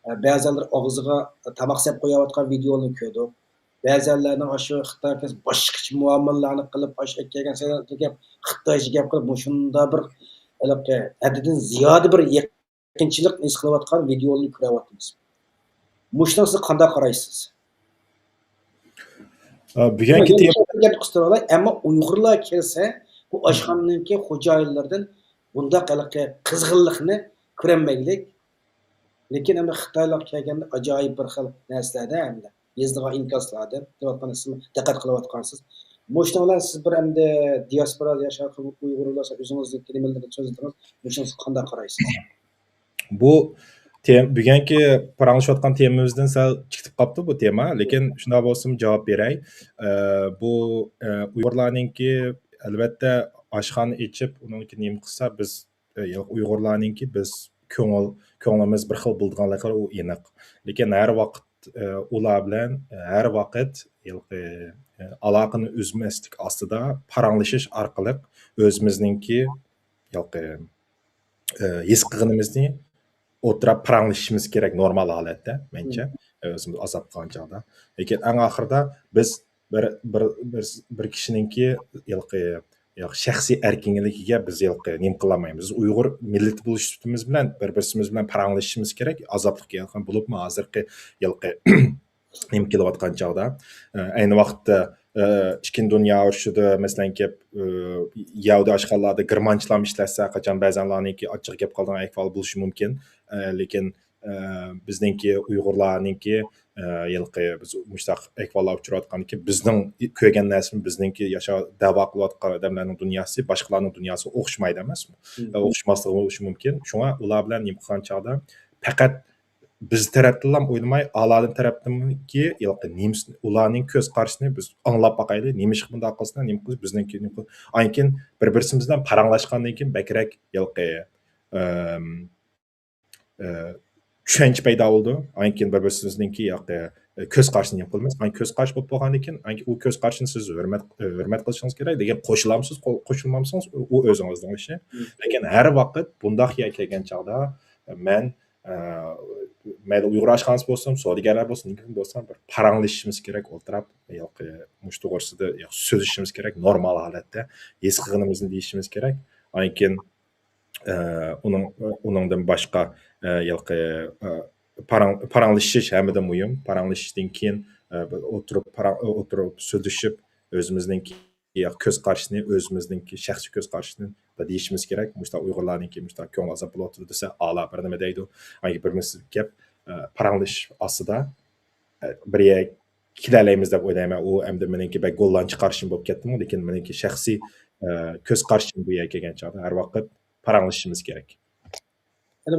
ئە، بەزەنلەر ئاغزىغا تاماق سېلىپ قويۇۋاتقان ۋىدىيولارنى كۆردۇق. بەزەنلەرنىڭ ئاشۇ خىتاي كەلسە باشقىچە مۇئامىلىلەرنى قىلىپ، ئاشۇ ئەكەلگەن سەنئەتكە خىتايچە گەپ قىلىپ، مۇشۇنداق بىر ھېلىقى ھەددىدىن زىيادە بىر يېقىنچىلىق ھېس قىلىۋاتقان ۋىدىيولارنى كۆرۈۋاتىمىز. مۇشۇنىڭغا سىز قانداق قارايسىز؟ ئە، بۈگۈنكى تېما، گەپنى قىستۇرۇۋالاي، ئەمما ئۇيغۇرلار كەلسە، بۇ ئاشخانىنىڭكى خوجايىنلىرىدىن بۇنداق ھېلىقى قىزغىنلىقنى كۆرەلمەيلىك. لېكىن ئەمدى خىتايلار كەلگەندە ئاجايىپ بىر خىل نەرسىلەردە ئەمدى يېزىلغان ئىنكاسلاردىن دەۋاتقان سىز دىققەت قىلىۋاتقانسىز. مۇشۇنىڭ بىلەن سىز بىر ئەمدى دىياسپورادا ياشاۋاتقان ئۇيغۇرلار ئۆزىڭىزنىڭ كىلىمىلىرىنى سۆزلىدىڭىز. مۇشۇنىڭىزغا قانداق قارايسىز؟ بۇ تېم-، بۈگۈنكى پاراڭلىشىۋاتقان تېمىمىزدىن سەل چىقىپ قاپتۇ بۇ تېما، لېكىن شۇنداق بولسىمۇ جاۋاب بېرەي. ئە، بۇ، ئە، ئۇيغۇرلارنىڭكى، ئەلۋەتتە، ئاشخانا ئېچىپ، ئۇنىڭكى نېمە قىلسا، بىز، ئە، ئۇيغۇرلارنىڭكى بىز كۆڭۈل، كۆڭلىمىز بىر خىل بولىدىغانلىقى ئۇ ئېنىق. لېكىن ھەر ۋاقىت، ئە، ئۇلار بىلەن، ئە، ھەر ۋاقىت ھېلىقى، ئە، ئالاقىنى ئۈزمەسلىك ئاستىدا پاراڭلىشىش ئارقىلىق ئۆزىمىزنىڭكى ھېلىقى ئە، ھېس قىلغىنىمىزنى ئوتتۇرا پاراڭلىشىشىمىز كېرەك نورمال ھالەتتە، مەنچە. مم. ئۆزىمىز ئازاب قىلغان چاغدا. لېكىن ئەڭ ئاخىرىدا بىز بىر، بىر، بىر، بىر كىشىنىڭكى ھېلىقى، ھېلىقى شەخسىي ئەركىنلىكىگە بىز ھېلىقى نېمە قىلالمايمىز. بىز ئۇيغۇر مىللىتى بولۇش سۈپىتىمىز بىلەن بىر-، بىرسىمىز بىلەن پاراڭلىشىشىمىز كېرەك. ئازابلىق يەنە بولۇپمۇ ھازىرقى ھېلىقى نېمە كېلىۋاتقان چاغدا، ئە، ئەينى ۋاقىتتا، ئە، ئىككىنچى دۇنيا ئۇرۇشىدا، مەسىلەن، كەپ، ئە، يەھۇدىي ئاشخانىلاردا گېرمانچىلارمۇ ئىشلەتسە، قاچان بەزەنلەرنىڭكى ئاچچىقى كەپ قالىدىغان ئەھۋال بولۇشى مۇمكىن. ئە، لېكىن، ئە، بىزنىڭكى ئۇيغۇرلارنىڭكى، ئە، ھېلىقى بىز مۇشۇنداق ئەھۋاللار ئۇچراۋاتقاندىكىن، بىزنىڭ كۆرگەن نەرسىمىز، بىزنىڭكى ياشاپ دەۋا قىلىۋاتقان ئادەملەرنىڭ دۇنياسى باشقىلارنىڭ دۇنياسىغا ئوخشىمايدۇ ئەمەسمۇ؟ مم. ئە، ئوخشىماسلىقى بولۇشى مۇمكىن. شۇڭا ئۇلار بىلەن نېمە قىلغان چاغدا پەقەت بىز تەرەپتىنلا ئويلىماي، ئالادىن تەرەپتىنكى ھېلىقى نېمىسىنى، ئۇلارنىڭ كۆز قارىشىنى بىز ئاڭلاپ باقايلى. نېمىشقا بۇنداق قىلسىنا، نېمە قىلسا بىزنىڭكى، نېمە قىلسا. ئاندىن كېيىن بىر-، بىرسىمىز بىلەن پاراڭلاشقاندىن كېيىن بەكرەك ھېلىقى، ئەم، ئە، چۈشەنچە پەيدا بولىدۇ. ئاندىن كېيىن بىر-، بىرسىمىزنىڭكى ھېلىقى، ئە، كۆز قارىشىنى نېمە قىلىمىز. ئاندىن كۆز قارىشى بولۇپ بولغاندىن كېيىن، ئاندىن كېيىن ئۇ كۆز قارىشىنى سىز ھۆرمەت، ئە، ھۆرمەت قىلىشىڭىز كېرەك. لېكىن قوشۇلامسىز، قو-، قوشۇلمامسىز، ئۇ ئۆزىڭىزنىڭ ئىشى. مم. لېكىن ھەر ۋاقىت بۇنداق يەرگە كەلگەن چاغدا مەن ئە، مەيلى ئۇيغۇر ئاشخانىسى بولسۇن، سودىگەرلەر بولسۇن، نېمە بولسۇن، بىر پاراڭلىشىشىمىز كېرەك، ئولتۇراپ، ياكى مۇشۇ توغرىسىدا سۆزلىشىشىمىز كېرەك، نورمال ھالەتتە ھېس قىلغىنىمىزنى دېيىشىمىز كېرەك. ئاندىن كېيىن، ئە، ئۇنىڭ، ئۇنىڭدىن باشقا، ئە، ھېلىقى، ئە، پاراڭ-، پاراڭلىشىش ھەممىدىن مۇھىم. پاراڭلىشىشتىن كېيىن، ئە، بىر ئولتۇرۇپ پاراڭ-، ئولتۇرۇپ سۆزلىشىپ، ئۆزىمىزنىڭكى كۆز قارىشىنى، ئۆزىمىزنىڭكى شەخسىي كۆز قارىشىنى دېيىشىمىز كېرەك. مۇشۇنداق ئۇيغۇرلارنىڭكى مۇشۇنداق كۆڭلى ئازاب بولۇۋاتىدۇ دېسە، ئالا بىر نېمە دەيدۇ. ئاندىن بىر مىسال گەپ، ئە، پاراڭلىشىش ئاستىدا، ئە، بىر يەرگە كېلەلەيمىز دەپ ئويلايمەن. ئۇ ئەمدى مېنىڭكى بەك گوللانچە قارىشىم بولۇپ كەتتىمۇ، لېكىن مېنىڭكى شەخسىي، ئە، كۆز قارىشىم بۇ يەرگە كەلگەن چاغدا ھەر ۋاقىت پاراڭلىشىشىمىز كېرەك. يەنە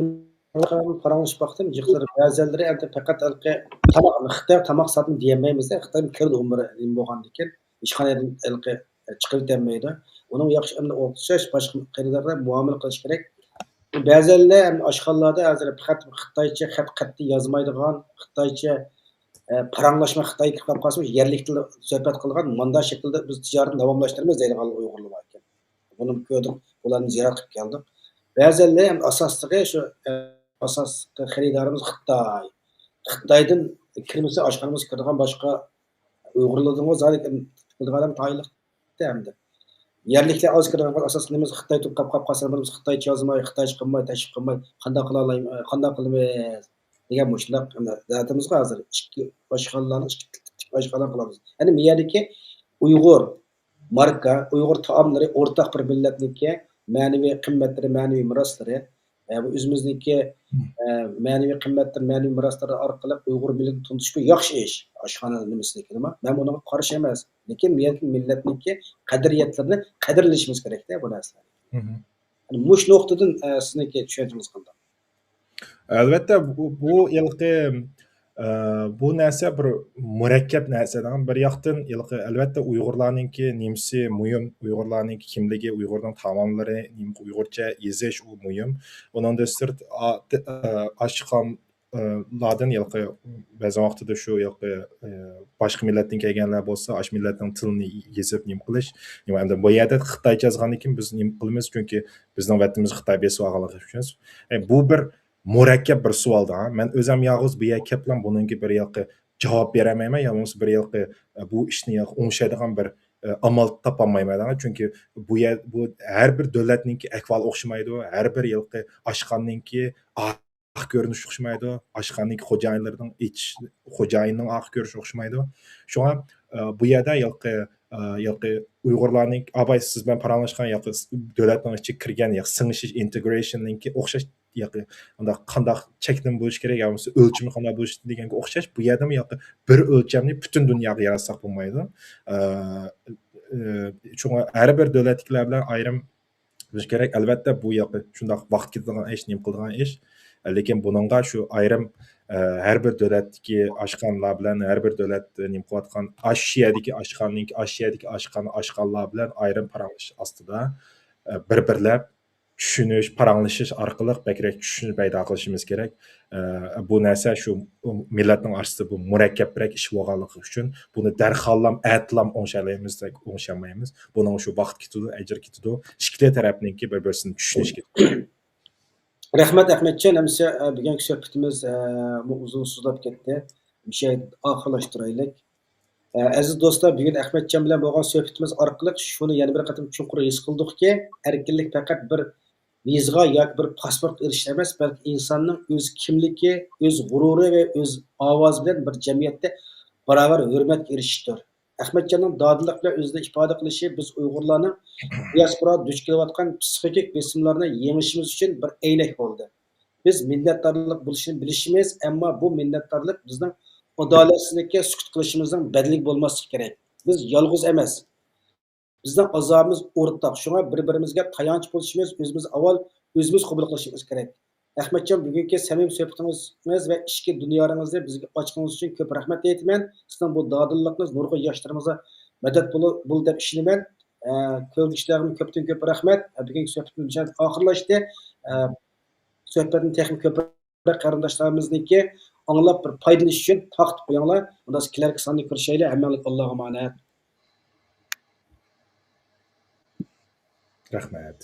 پاراڭلىشىپ باقتىم، جىقلىرى بەزەنلىرى ئەمدى پەقەت ھېلىقى تاماق، خىتاي تاماق سادىنى دېيەلمەيمىز، خىتاي كىرىدۇ ئۇمۇر نېمە بولغاندىكىن، ئىشخانىدىن ھېلىقى چىقىۋېتەلمەيدۇ. ئۇنىڭ ياخشى ئەمدى ئوخشاش باشقا خېرىدارلار مۇئامىلە قىلىش كېرەك. بەزەنلەر ئەمدى ئاشخانىلاردا ھازىر پەقەت خىتايچە خەت قەتئىي يازمايدىغان، خىتايچە، ئە، پاراڭلاشما خىتاي كىرىپ قالسىمۇ يەرلىك تىلدا سۆھبەت قىلغان، مانداق شەكىلدە بىز تىجارەتنى داۋاملاشتۇرىمىز دەيدىغان ئۇيغۇرلار بار ئىكەن. بۇنى كۆردۈم، بۇلارنى زىيارەت قىلىپ كەلدۇق. بەزەنلەر ئەمدى ئاساسلىقى شۇ، ئە، ئاساسلىقى خېرىدارىمىز خىتاي. خىتايدىن كىرمىسە ئاشخانىمىزغا كىرىدىغان باشقا ئۇيغۇرلاردىنمۇ زادى كىرىدىغان ئادەم تايىنلىق ئەمدى. يەرلىكلەر ئاز كىرىدىغان ئاساسلىق نېمىمىز خىتاي تۇرۇپ قاپ قاپ قالسا، بىرىمىز خىتايچە يازماي، خىتايچە قىلماي، تەشۋىق قىلماي، قانداق قىلالاي-، قانداق قىلىمىز دېگەن مۇشۇنداق دەردىمىزغا ھازىر ئىككى ئاشخانىلارنىڭ ئىككى تىپتىكى ئاشخانا قىلىمىز. يەنى بۇ يەردىكى ئۇيغۇر ماركا، ئۇيغۇر تائاملىرى ئورتاق بىر مىللەتنىڭكى مەنىۋى قىممەتلىرى، مەنىۋى مىراسلىرى، ئە، بۇ ئۆزىمىزنىڭكى، ئە، مەنىۋى قىممەتلىرى، مەنىۋى مىراسلىرى ئارقىلىق ئۇيغۇر مىللىتىنى تونۇتۇشقا ياخشى ئىش. ئاشخانا نېمىسىنىڭكى نېمە؟ مەن بۇنىڭغا قارشى ئەمەس. لېكىن بۇ يەردىكى مىللەتنىڭكى قەدرىيەتلىرىنى قەدىرلىشىمىز كېرەكتە بۇ نەرسىلەرنى. مم. يەنى مۇشۇ نۇقتىدىن، ئە، سىزنىڭكى چۈشەنچىڭىز قانداق؟ ئەلۋەتتە، بۇ، بۇ ھېلىقى، ئە، بۇ نەرسە بىر مۇرەككەپ نەرسە. بىر ياقتىن ھېلىقى، ئەلۋەتتە، ئۇيغۇرلارنىڭكى نېمىسى مۇھىم، ئۇيغۇرلارنىڭكى كىملىكى، ئۇيغۇرنىڭ تائاملىرى، نېمە، ئۇيغۇرچە يېزىش ئۇ مۇھىم. ئۇنىڭدىن سىرت، ئا-، ئاشخان-، ئە، لاردىن ھېلىقى بەزى ۋاقتىدا شۇ ھېلىقى، ئە، باشقا مىللەتتىن كەلگەنلەر بولسا، ئاشۇ مىللەتنىڭ تىلىنى يېزىپ نېمە قىلىش. نېمە ئەمدى بۇ يەردە خىتايچە يازغاندىن كېيىن بىز نېمە قىلىمىز؟ چۈنكى بىزنىڭ ۋەتىنىمىزنى خىتاي بېسىپ ئالغانلىقى ئۈچۈن. ئە، بۇ بىر مۇرەككەپ بىر سوئالدا. مەن ئۆزۈم يالغۇز بۇ يەرگە كەپلا بۇنىڭكى بىر ھېلىقى جاۋاب بېرەلمەيمەن، يا بولمىسا بىر ھېلىقى، ئە، بۇ ئىشنى ھېلىقى ئوڭشايدىغان بىر، ئە، ئامال تاپالمايمەن. چۈنكى بۇ يەر، بۇ ھەر بىر دۆلەتنىڭكى ئەھۋالى ئوخشىمايدۇ، ھەر بىر ھېلىقى ئاشخانىنىڭكى ئارقا كۆرۈنۈشى ئوخشىمايدۇ، ئاشخانىنىڭكى خوجايىنلىرىنىڭ ئېچىش، خوجايىننىڭ ئارقا كۆرۈنۈشى ئوخشىمايدۇ. شۇڭا، ئە، بۇ يەردە ھېلىقى، ئە، ھېلىقى ئۇيغۇرلارنىڭ، ئاباي سىز بىلەن پاراڭلاشقان ھېلىقى دۆلەتنىڭ ئىچىگە كىرگەن ھېلىقى سىڭىشىش، ئىنتېگرېيشننىڭكى ئوخشاش ھېلىقى ئۇنداق قانداق چەكلىمە بولۇشى كېرەك يا بولمىسا ئۆلچىمى قانداق بولۇشى دېگەنگە ئوخشاش، بۇ يەردىمۇ ھېلىقى بىر ئۆلچەمنى پۈتۈن دۇنياغا ياراتساق بولمايدۇ. ئە، ئە، شۇڭا ھەر بىر دۆلەتتىكىلەر بىلەن ئايرىم بولۇشى كېرەك. ئەلۋەتتە، بۇ ياقى شۇنداق ۋاقىت كېتىدىغان ئىش، نېمە قىلىدىغان ئىش. لېكىن بۇنىڭغا شۇ ئايرىم، ئە، ھەر بىر دۆلەتتىكى ئاشخانىلار بىلەن، ھەر بىر دۆلەت نېمە قىلىۋاتقان، ئاشۇ يەردىكى ئاشخانىنىڭكى، ئاشۇ يەردىكى ئاشخانا، ئاشخانىلار بىلەن ئايرىم پاراڭلىشىش ئاستىدا، ئە، بىر-بىرلەپ چۈشىنىش، پاراڭلىشىش ئارقىلىق بەكرەك چۈشىنىش پەيدا قىلىشىمىز كېرەك. ئە، بۇ نەرسە شۇ مىللەتنىڭ ئارىسىدا بۇ مۇرەككەپرەك ئىش بولغانلىقى ئۈچۈن بۇنى دەرھاللام، ئەتىلام ئوڭشايالايمىز دېسەك، ئوڭشىيالمايمىز. بۇنىڭ شۇ ۋاقىت كېتىدۇ، ئەجىر كېتىدۇ. ئىككىلا تەرەپنىڭكى بىر-بىرسىنى چۈشىنىشى كېرەك. رەھمەت، ئەخمەتجان. ئەمىسە، ئە، بۈگۈنكى سۆھبىتىمىز، ئە، بۇ ئۇزۇن سوزۇلۇپ كەتتى. مۇشۇ يەردە ئاخىرلاشتۇرايلى. ئە، ئەزىز دوستلار، بۈگۈن ئەخمەتجان بىلەن بولغان سۆھبىتىمىز ئارقىلىق شۇنى يەنە بىر قېتىم چوڭقۇر ھېس قىلدۇقكى، ئەركىنلىك پەقەت بىر ۋىزىغا ياكى بىر پاسپورتقا ئېرىشىش ئەمەس، بەلكى ئىنساننىڭ ئۆز كىملىكى، ئۆز غۇرۇرى ۋە ئۆز ئاۋازى بىلەن بىر جەمئىيەتتە باراۋەر ھۆرمەتكە ئېرىشىشتۇر. ئەخمەتجاننىڭ دادىللىق بىلەن ئۆزىنى ئىپادە قىلىشى بىز ئۇيغۇرلارنىڭ دىياسپورادا دۇچ كېلىۋاتقان پسىخىكىك بېسىملارنى يېڭىشىمىز ئۈچۈن بىر ئەينەك بولدى. بىز مىننەتدارلىق بولۇشنى بىلىشىمىز، ئەمما بۇ مىننەتدارلىق بىزنىڭ ئادالەتسىزلىككە سۈكۈت قىلىشىمىزنىڭ بەدىلى بولماسلىقى كېرەك. بىز يالغۇز ئەمەس. بىزنىڭ ئازابىمىز ئورتاق. شۇڭا بىر-بىرىمىزگە تايانچ بولۇشىمىز، ئۆزىمىز ئاۋۋال ئۆزىمىز قوبۇل قىلىشىمىز كېرەك. ئەخمەتجان، بۈگۈنكى سەمىمىي سۆھبىتىڭىزنى ۋە ئىچكى دۇنياڭىزنى بىزگە ئاچقىنىڭىز ئۈچۈن كۆپ رەھمەت ئېيتىمەن. سىزنىڭ بۇ دادىللىقىڭىز نۇرغۇن ياشلىرىمىزغا مەدەت بولۇ-، بولدى دەپ ئىشىنىمەن. ئە، كۆرگۈچىلەرگىمۇ كۆپتىن كۆپ رەھمەت. ئە، بۈگۈنكى سۆھبىتىمىز مۇشۇ يەردە ئاخىرلاشتى. ئە، سۆھبەتنى تېخىمۇ كۆپرەك قېرىنداشلىرىمىزنىڭكى ئاڭلاپ بىر پايدىلىنىش ئۈچۈن تارقىتىپ قويۇڭلار. ئۇنداق كېلەركى ساندا كۆرۈشەيلى. ھەممىڭلارغا ئاللاغا ئامانەت. رەھمەت.